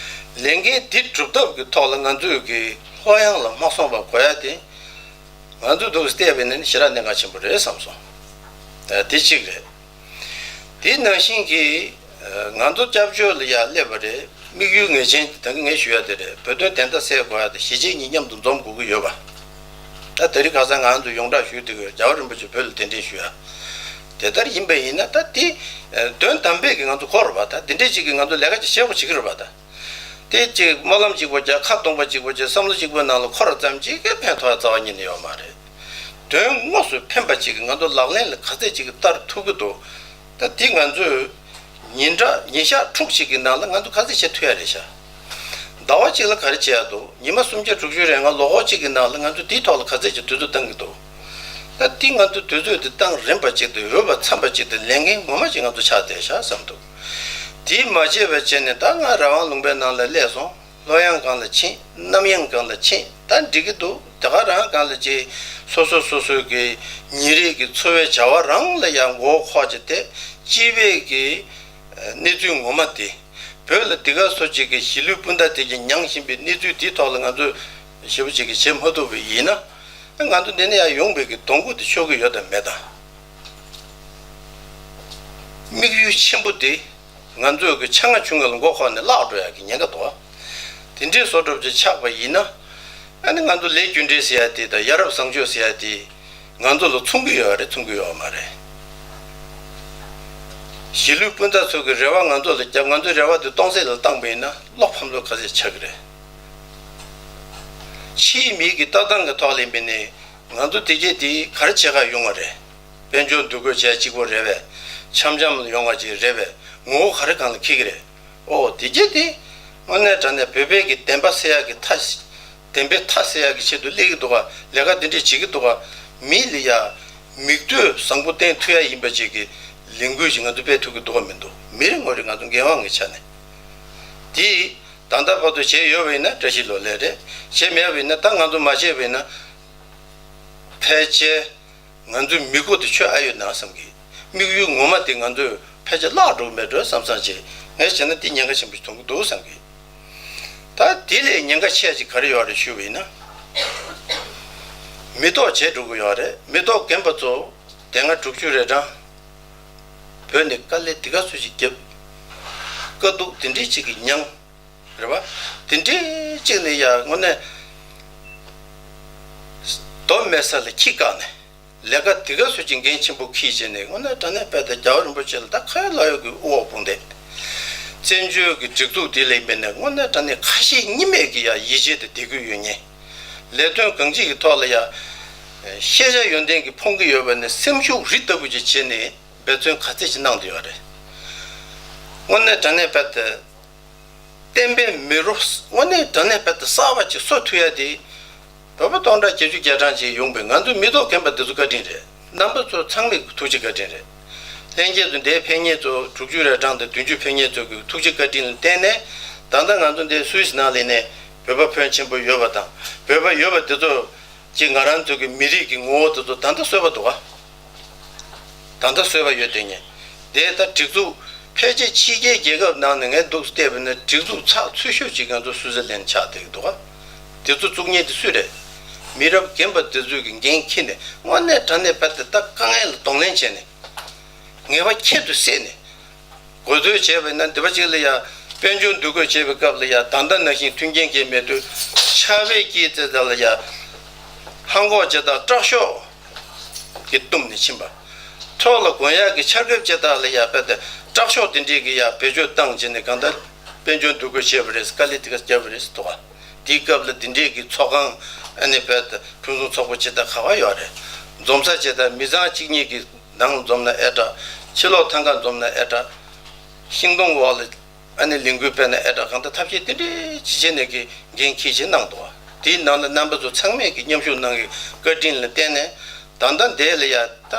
ལས་འགན་འདི་སྒྲུབ་ཐབས་ཀྱི་ཐོག་ལ་ང་ཚོས་ཀྱི་ལྷོད་ཡངས་ལ་མ་སོང་བ་དགོས་ཡ་དེ། ང་ཚོས་འདུག་བལྟས་པ་ཡིན་ན་ཞེ་དྲག་གནད་འགག་ཆེན་པོ་རེད་བསམ་སོང་། ཨ། དེ་གཅིག་རེད། དེ་ནང་བཞིན་གྱི་ང་ཚོ་སྐྱབས་བཅོལ་ལ་ཡར་སླེབས་པ་རེད། དམིགས་ཡུལ་ངེས་ཅན་དེ་ད་གིན་ངས་ཞུ་ཡ་དེ་རེད། བོད་དོན་བདེན་མཐའ་གསལ་དགོས་ཡ་དེ་གཞིས་བྱེས་གཉིས་མཉམ་དུ་འཛོམས་དགོས་ཀྱི་ཡོད་པ། ད་དེ་རིང་ཁ་སང་ང་ཚོ་ཡོངས་གྲགས་ཞུས་དེ་གི་རྒྱལ་བ་རིན་པོ་ཆེ་བོད་ལ་གདན་འདྲེན་ཞུ་ཡ། དེ་ལྟར་ཡིན་པ་ཡིན་ན་ད་དེ་དོན་དམ་པས་ཀྱི་ང་ཚོ་གོ་རེད་པ། ད་དེ་འདྲས་ཅིག་གི་ང་ཚོ་ལས་ཀ་ཅིག་བྱེད་དགོས་བྱེད་ཀྱི་རེད་པ་ད། དེ་གཅིག་སྨོན་ལམ་གཅིག་པོ་བྱས། ཁ་སྟོང་པ་གཅིག་པོ་བྱས། བསམ་བློ་གཅིག་པོའི་ནང་ལ་འཁོར་ཙམ་གཅིག་གིས་ཕན་ཐོགས་རྩ་བ་ཉིད་ནས་ཡོད་མ་རེད། དོན་དངོས་སུ་ཕན་པ་གཅིག་གིས་ང་ཚོ་ལག་ལེན་ལ་ག་ཚད་གཅིག་གིས་བསྟར་ཐུབ་ཀྱི་འདུག་ད་དེ་ང་ཚོས་ཉིན་གྲངས་ཉིན་ཞག་ཕྲུགས་གཅིག་གི་ནང་ལ་ང་ཚོ་ག་ཚད་བྱེད་ཐུབ་ཡ་རེད་ཤག་ཟླ་བ་གཅིག་ལ་ག་རེ་བྱེད་ཡ་འདུག་ཉི་མ་སུམ་བརྒྱ་དྲུག་ཅུ་རེ་ལྔ་ལོ་འཁོར་གཅིག་གི་ནང་ལ་ང་ཚོ་དེའི་ཐོག་ལ་ག་ཚད་ཀྱི་དུས་ཚོད་བཏང་གི་འདུག་ད་དེ་ང་ཚོ་དུས་ཚོད་དེ་བཏང་རན་པ་གཅིག་དང་འོས་པ་འཚམ་པ་གཅིག་དང་ལས་འགན་ངོ་མ་གཅིག་ང་ཚོ་ཆགས་བསྡད་ཤག་བསམ་འདུག་དེ་མ་བྱས་པ་བྱས་ནས་ད་ང་རང་དབང་ལུང་པའི་ནང་ལ་སླེབས་སོང་། ལྷོད་ཡངས་སྒང་ལ་ཕྱིན། རྣམ་གཡེང་སྒང་ལ་ཕྱིན། ད་འགྲིག་གི་འདུག་དེ་ག་རང་སྒང་ལ་ཅིག་སོ་སོ་སོ་སོའི་གི་ཉིན་རེ་གི་འཚོ་བའི་བྱ་བ་རང་ལ་ཡང་མགོ་འཁོར་བྱས་ཏེ། སྤྱི་པའི་གི་གནས་ཚུལ་ངོ་མ་དེ། བོད་ལ་འདི་ག་སོ་གཅིག་གི་གཞིས་ལུས་སྤུན་ཟླ་དེ་གི་མྱངས་བཞིན་པའི་གནས་ཚུལ་དེའི་ཐོག་ལ་ང་ཚོས་ཞེ་པོ་ཅིག་གི་བྱེད་མ་ཐུབ་པ་ཡིན་ན། ང་ཚོ་འདི་ནས་ཡར་ཡོང་བའི་གི་གདོང་ཁུག་དེ་ཆོད་ཀྱི་ཡོད་དམ་མེད་དམ། དམིགས་ཡུལ་ཆེན་པོ་དེ་ང་ཚོའི་གི་ཆ་ང་ཆུང་ངུ་ལ་མགོ་འཁོར་ནས་བརླག་འགྲོ་ཡག་གི་ཉེན་ཁ་འདུག་དེ་འདྲའི་བཟོ་འདྲ་ཅིག་ཆགས་པ་ཡིན་ན། ཨ་ནི་ང་ཚོ་ལས་རྒྱུ་འབྲས་ཟེར་ཡ་དེ་དང་ཡ་རབས་བཟང་སྤྱོད་ཟེར་ཡ་དེ་ང་ཚོ་ལ་མཚུངས་ཀྱི་ཡོད་རེད། མཚུངས་ཀྱི་ཡོད་མ་རེད། གཞིས་ལུས་སྤུན་ཟླ་ཚོ་གི་རེ་བ་ང་ཚོ་ལ་བརྒྱབ། ང་ཚོའི་རེ་བ་དེ་སྟོང་ཟད་ལ་བཏང་པ་ཡིན་ན་བློ་ཕམ་ཚོ་ག་ཚད་ཆགས་ཀྱི་རེད། ཕྱིའི་མི་གི་ལྟ་སྟངས་ཀྱི་ཐོག་ལ་ཡིན་པ་ཡིན་ན་ང་ཚོ་དེ་གྱད་དེ་ག་རེ་བྱེད་ག་ཡོང་བ་རེད། དཔལ་འབྱོར་འདུ་འགོད་བྱས་གཅིག་པོ་རེད་པས། འཆམ་འཆམ་ལ་ཡོང་བ་ཅིག་རེད་པས། ངོ་བོ་ག་རེ་སྒང་ལ་འཁྱེར་གྱི་རེད། ཨོ་དེ་གྱད་དེ་དངོས་གནས་དྲང་གནས་བོད་པའི་གི་བདེན་པ་སེལ་ཡག་གི་མཐའ། བདེན་པའི་མཐའ་སེལ་ཡག་གི་ཆེད་དུ་སླེབས་ཀྱི་འདུག་ག་ལས་ཀ་དེ་འདྲས་བྱེད་ཀྱི་འདུག་ག་མི་ལ་ཡ་མིག་ལྟོས་བཟང་པོ་བསྟན་ཐུབ་ཡ་ཡིན་པ་ཅིག་གི་ལས་འགུལ་ཞིག་ང་ཚོ་སྤེལ་ཐུབ་ཀྱི་འདུག་ག་མི་འདུག་མི་རེ་ངོ་རེ་ང་ཚོ་འགན་དབང་གི་ཆ་ནས། དེ་ད་ལྟ་བར་དུ་བྱས་ཡོད་པ་ཡིན་ན་བཀྲ་ཤིས་ལོ་ལེགས་རེད། བྱས་མེད་པ་ཡིན་ན་ད་ང་ཚོ་མ་བྱས་པ་ཡིན་ན་ཕལ་ཆེར་ང་ཚོའི་མི་མགོ་དེ་ཆོད་ཨ་ཡོད་ན་བསམ་གི། དམིགས་ཡུལ་ངོ་མ་དེ་ང་ཚོས་ཕལ་ཆེར་བརླག་འགྲོ་གི་མེད་འགྲོ་བསམ་བསམ་བྱས། ངས་བྱས་ན་དེ་ཉེན་ཁ་ཆེན་པོ་ཞིག་མཐོང་གི་འདུག་བསམ་གི། ད་དེ་ལས་ཉེན་ཁ་ཆེ་ཅིག་ག་རེ་ཡོད་རེད་ཞུས་པ་ཡིན་ན། མི་ཐོག་བྱས་འགྲོ་གི་ཡོད་རེད། མི་ཐོག་རྒན་པ་ཚོ་དེ་སྔ་དྲུག་ཅུ་རེ་གྲངས་བོད་ནས་དཀའ་ལས་དེ་ག་ཚོད་ཅིག་བརྒྱབ། དཀའ་སྡུག་དེ་འདྲས་ཅིག་གི་མྱངས། རེད་པ། དེ་འདྲའི་གཅིག་ནས་ཡ་དངོས་གནས་རྡོ་མེད་ས་ལ་ཁྱི་བཀག་ནས་ལས་ཀ་དེ་ག་ཚོད་ཅིག་འགན་ཆེན་པོ་འཁྱེར་བྱས་ནས་དངོས་གནས་དྲང་གནས་དཔལ་ལྡན་རྒྱལ་བ་རིན་པོ་ཆེ་ལ་ད་ཁ་ཡ་ལག་ཡ་གི་དབུ་འོག་དཔུང་འདེགས། བཙན་བྱོལ་གྱི་སྒྲིག་འཛུགས་དེ་ལ་ཡིན་པས་ན་དངོས་གནས་དྲང་གནས་ཁ་ཞེ་གཉིས་མེད་ཀྱི་ཡ་ཡིད་ཆེས་དེ་དད་གུས་ཡོད་མཁན། ལས་དོན་གང་ཅིག་གི་ཐོག་ལ་ཡ་ཤེས་བྱ་ཡོན་ཏན་གྱི་ཕོངས་ཀྱི་ཡོད་པ་ནས་སེམས་ཤུགས་རི་ལྟ་བུ་ཅིག་བྱས་ནས་འབད་བརྩོན་ག་ཚད་ཅིག་གནང་བསྡད་ཡོད་རེད། དངོས་གནས་དྲང་གནས་དཔལ་ལྡན། བསྟན་པའི་མེ་རོ་དངོས་གནས་དྲང་གནས་དཔལ་དུ་གསར་བ་ཅིག་གསོ་ཐུབ་ཡ་དེ། བོད་པ་སྟོང་ཕྲག་བརྒྱད་ཅུ་གྱ་གྲངས་ཅིག་ཡོང་པའི་ང་ཚོའི་མི་ཐོག་རྒན་པ་འདི་ཚོ་བཀའ་དྲིན་རེད། རྣམ་པ་ཚོ་ཚང་མའི་ཐུགས་རྗེ་བཀའ་དྲིན་རེད། ལྷན་རྒྱས་ཚོ་འདིར་ཕེབས་མཁན་ཚོ་དྲུག་ཅུ་རེ་གྲངས་དང་བདུན་ཅུ་ཕེབས་མཁན་ཚོ་གི་ཐུགས་རྗེ་བཀའ་དྲིན་ལ་བརྟེན་ནས་ད་ལྟ་ང་ཚོ་འདིར་སུད་སི་ནང་ལ་ཡིན་ནའི་བོད་པ་ཕོན་ཆེན་པོ་ཡོད་པ་དང་བོད་པ་ཡོད་པ་འདི་ཚོ། ཅིག་ང་རང་ཚོ་གི་མི་རིགས་ཀྱི་ངོ་བོ་དེ་ཚོ་ད་ལྟ་གསོས་པ་འདུག་ག་ད་ལྟ་གསོས་པ་ཡོད་དེ་ཉེ། དེ་ལྟར་སྒྲིག་འཛུགས་ཕལ་ཆེར་ཕྱི་རྒྱལ་རྒྱལ་ཁབ་ནང་ནས་ངས་འདུག་བལྟས་པ་ན་སྒྲིག་འཛུགས་ཚགས་ཚུད་ཤོས་ཅིག་ང་ཚོ་སུད་སི་ལན་ཆགས་བསྡད་ཀྱི་འདུག་ག་དེ་ཚོ་བཙུགས་མཁན་དེ་སུ་རེད། མི་རབས་རྒན་པ་དེ་ཚོས་ཀྱི་འགན་འཁྱེར་ནས་དངོས་གནས་དྲང་གནས་བར་དུ་ད་དཀའ་ངལ་ལ་གདོང་ལེན་བྱས་ནས་ངེས་པ་ཁྱད་དུ་བསད་ནས། དགོས་འདོད་བྱས་པ་ཡིན་ན་འདི་པ་གཅིག་ལ་ཡ་དཔལ་འབྱོར་འདུ་འགོད་བྱེད་པའི་སྐབས་ལ་ཡ་ད་ལྟ་ནང་བཞིན་མཐུན་རྐྱེན་གྱི་མེད་དུས་ཆར་པའི་དཀྱིལ་ཙེ་ཙེ་ལ་ཡ་ལྷམ་གོག་ཅེ་དང་སྐྲག་ཤོག་གིས་བཏུམས་ནས་ཕྱིན་པ། ཐོག་ལ་གོན་ཡག་གི་ཆར་ཁེབས་ཅེ་དག་ལ་ཡ་བལྟས་ཏེ་སྐྲག་ཤོག་དེ་འདྲས་ཀྱི་ཡ་བེད་སྤྱོད་བཏང་བྱས་ནས་གང་ལྟར་དཔལ་འབྱོར་འདུ་འགོད་བྱས་པ་རེད། དཀའ་ལས་དེ་ག་བརྒྱབ་པ་རེད་ཟེར་འདུག་ག་དེའི་སྐབས་ལ་དེ་འདྲས་ཀྱི་ཚོགས་ཁང་ཨ་ནི་བལྟས་ཏེ་ཕུན་སུམ་ཚོགས་པོ་ཅེ་དག་ག་བ་ཡོད་རེད། འཛོམས་ས་ཅེ་དག་མི་ཚང་གཅིག་གཉིས་ཀྱི་ནང་འཛོམས་ན་ཨེ་དྲག་ཕྱི་ལོགས་ཐང་ཀ་འཛོམས་ན་ཨེ་དྲག་ཤིང་སྡོང་འོག་ལ་ཨ་ནི་ལས་འགུལ་སྤེལ་ན་ཨེ་དྲག་གང་ལྟར་ཐབས་ཤེས་དེ་འདྲའི་ཅི་བྱས་ནས་ཀྱི་འགན་འཁྱེར་བྱས་གནང་འདུག་དེའི་ནང་ལ་རྣམ་པ་ཚོ་ཚང་མས་ཀྱི་མཉམ་ཞུགས་གནང་གི་བཀའ་དྲིན་ལ་བརྟེན་ནས་ད་ལྟ་འདས་ལ་ཡ་ད་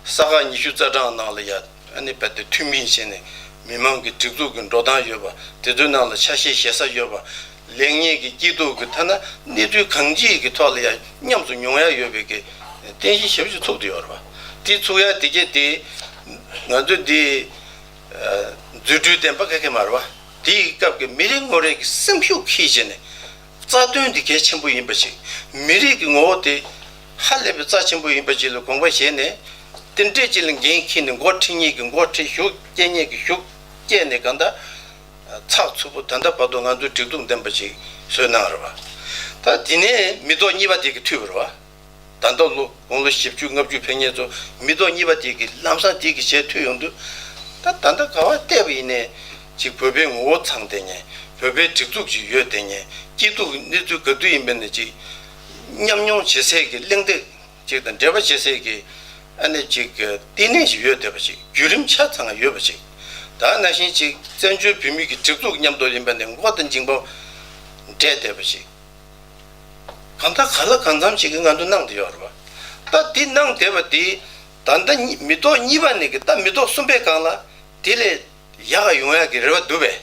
ས་ག་ཉི་ཤུ་རྩ་གྲངས་ནང་ལ་ཡ་ཨ་ནི་རྦད་དེ་འཐུས་མི་བྱས་ནས་མི་མང་གི་སྒྲིག་འཛུགས་ཀྱི་འགྲོ་སྟངས་ཡོད་པ་དེ་ཚོའི་ནང་ལ་ཆ་ཤས་བཞེས་ས་ཡོད་པ། ལེགས་ཉེས་ཀྱི་སྐྱིད་སྡུག་གི་ཐ་ན་གནས་ཚུལ་གང་ཅིའི་གི་ཐོག་ལ་ཡང་ཉམས་སུ་མྱོང་ཡ་ཡོད་པའི་གི་རྟེན་གཞི་ཞེ་པོ་ཅིག་ཚུགས་བསྡད་ཡོད་རེད་བ། དེ་ཚུགས་ཡ་དེ་གྱད་དེ་ང་ཚོ་འདི་རྫུ་འཕྲུལ་ལྡན་པ་ག་གེ་མ་རེད་བ། དེའི་སྐབས་ཀྱི་མི་རེ་ངོ་རེ་གི་སེམས་ཤུགས་འཁྱེར་བྱས་ནས་རྩ་དོན་འདི་གལ་ཆེན་པོ་ཡིན་པ་ཞིག་མི་རིགས་ཀྱི་ངོ་བོ་དེ་ཧ་ལས་པའི་རྩ་ཆེན་པོ་ཡིན་པ་ཅིག་ལ་དགོངས་པ་བཞེས་ནས་དེ་འདྲས་ཅིག་ལ་འགན་འཁྱེར་ནས་འགོ་ཁྲིད་མཁན་གྱི་འགོ་ཁྲིད་ཤུགས་སྐྱེད་མཁན་གྱི་ཤུགས་སྐྱེད་ནས་གང་ལྟར། ཚགས་ཚུད་པོ་ད་ལྟ་བར་དུ་ང་ཚོས་སྒྲིག་འཛུགས་ལྡན་པ་ཞིག་བཟོས་གནང་རེད་བ། ད་དེ་ནས་མི་ཐོག་གཉིས་པ་དེ་གི་མཐུད་པ་རེད་བ། ད་ལྟ་ལོ་དགུང་ལོ་བཞི་བཅུ་ལྔ་བཅུ་ཕེབས་མཁན་ཚོ་མི་ཐོག་གཉིས་པ་དེ་གི་ལམ་སང་དེ་གི་རྗེས་མཐུད་ཡོང་དུས། ད་ད་ལྟ་ག་བ་བལྟས་པ་ཡིན་ནའི་ཅིག་བོད་པའི་ངོ་བོ་ཚང་བསྡད་མཁན་བོད་པའི་སྒྲིག་འཛུགས་ཅིག་ཡོད་བསྡད་མཁན་སྐྱིད་སྡུག་གི་གནས་ཚུལ་ག་དུས་ཡིན་པ་ནས་ཅིག་མཉམ་མྱོང་བྱེད་སའི་གི་གླེང་སྟེགས། ཅིག་དང་འབྲེལ་བ་བྱེད་སའི་གི་ཨ་ནི་ཅིག་གི་བསྟི་གནས་ཤིག་ཡོད་བསྡད་པ་ཅིག་བརྒྱུད་རིམ་ཆ་ཚང་ཡོད་པ་ཅིག་ད་ནང་བཞིན་ཅིག་བཙན་བྱོལ་བོད་མི་གི་སྒྲིག་འཛུགས་མཉམ་དུ་ཡིན་པ་ནས་མགོ་དང་མཇིང་པ་འབྲེལ་བསྡད་པ་ཅིག་གང་ལྟར་ག་ལ་གང་འཚམ་ཅིག་གི་ང་ཚོ་གནང་བསྡད་ཡོད་རེད་བ། ད་འདི་གནང་བསྡད་པ་འདི་ད་ལྟ་གཉིས་མི་ཐོག་གཉིས་པ་ནས་གི་ད་མི་ཐོག་གསུམ་པའི་སྒང་ལ་དེ་ལས་ཡག་ག་ཡོང་ཡག་གི་རེ་བ་འདུག་པས།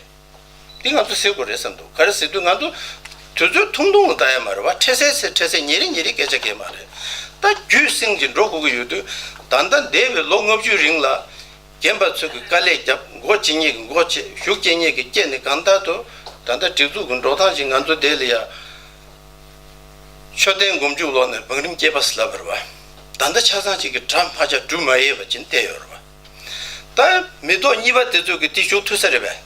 འདི་ང་ཚོ་ཟེར་དགོས་རེད་བསམ་འདུག་ག་རེ་ཟེར་དུས་ང་ཚོ་དུས་ཚོད་ཐུང་ཐུང་ལ་ལྟ་ཡ་མ་རེད་བ། འཕྲལ་སེལ་ཟེར་འཕྲལ་སེལ་ཉིན་རེ་ཉིན་རེ་སྐད་ཆ་སྐད་མ་རེད། ད་རྒྱུད་བསྲིངས་ཀྱིས་འགྲོ་དགོས་ཀྱི་ཡོད་དུས་ད་ལྟ་འདས་པའི་ལོ་ལྔ་བཅུའི་རིང་ལ་རྒན་པ་ཚོས་ཀྱི་དཀའ་ལས་བརྒྱབ། འགོ་བྱེད་མཁན་གྱི་འགོ་བྱེད། ཤུགས་སྐྱེད་མཁན་གྱི་སྐྱེད་ནས་གང་ལྟར་དུ་ད་ལྟ་སྒྲིག་འཛུགས་ཀྱི་འགྲོ་སྟངས་ཤིག་ང་ཚོ་འདས་ལ་ཡ། མཆོད་རྟེན་མགོ་མཇུག་ལོག་ནས་བང་རིམ་སྐྱེས་པ་ཟེར་ལབ་པ་རེད་བ། ད་ལྟ་ཆ་ཚང་གཅིག་གི་གྲ་མ་ཆག་གྲུ་མ་ཡལ་བ་ཅིག་བལྟས་ཡོད་རེད་བ། ད་མི་ཐོག་གཉིས་པ་དེ་ཚོ་གི་དེ་ཞུགས་ཐུབ་ས་རེད་པས།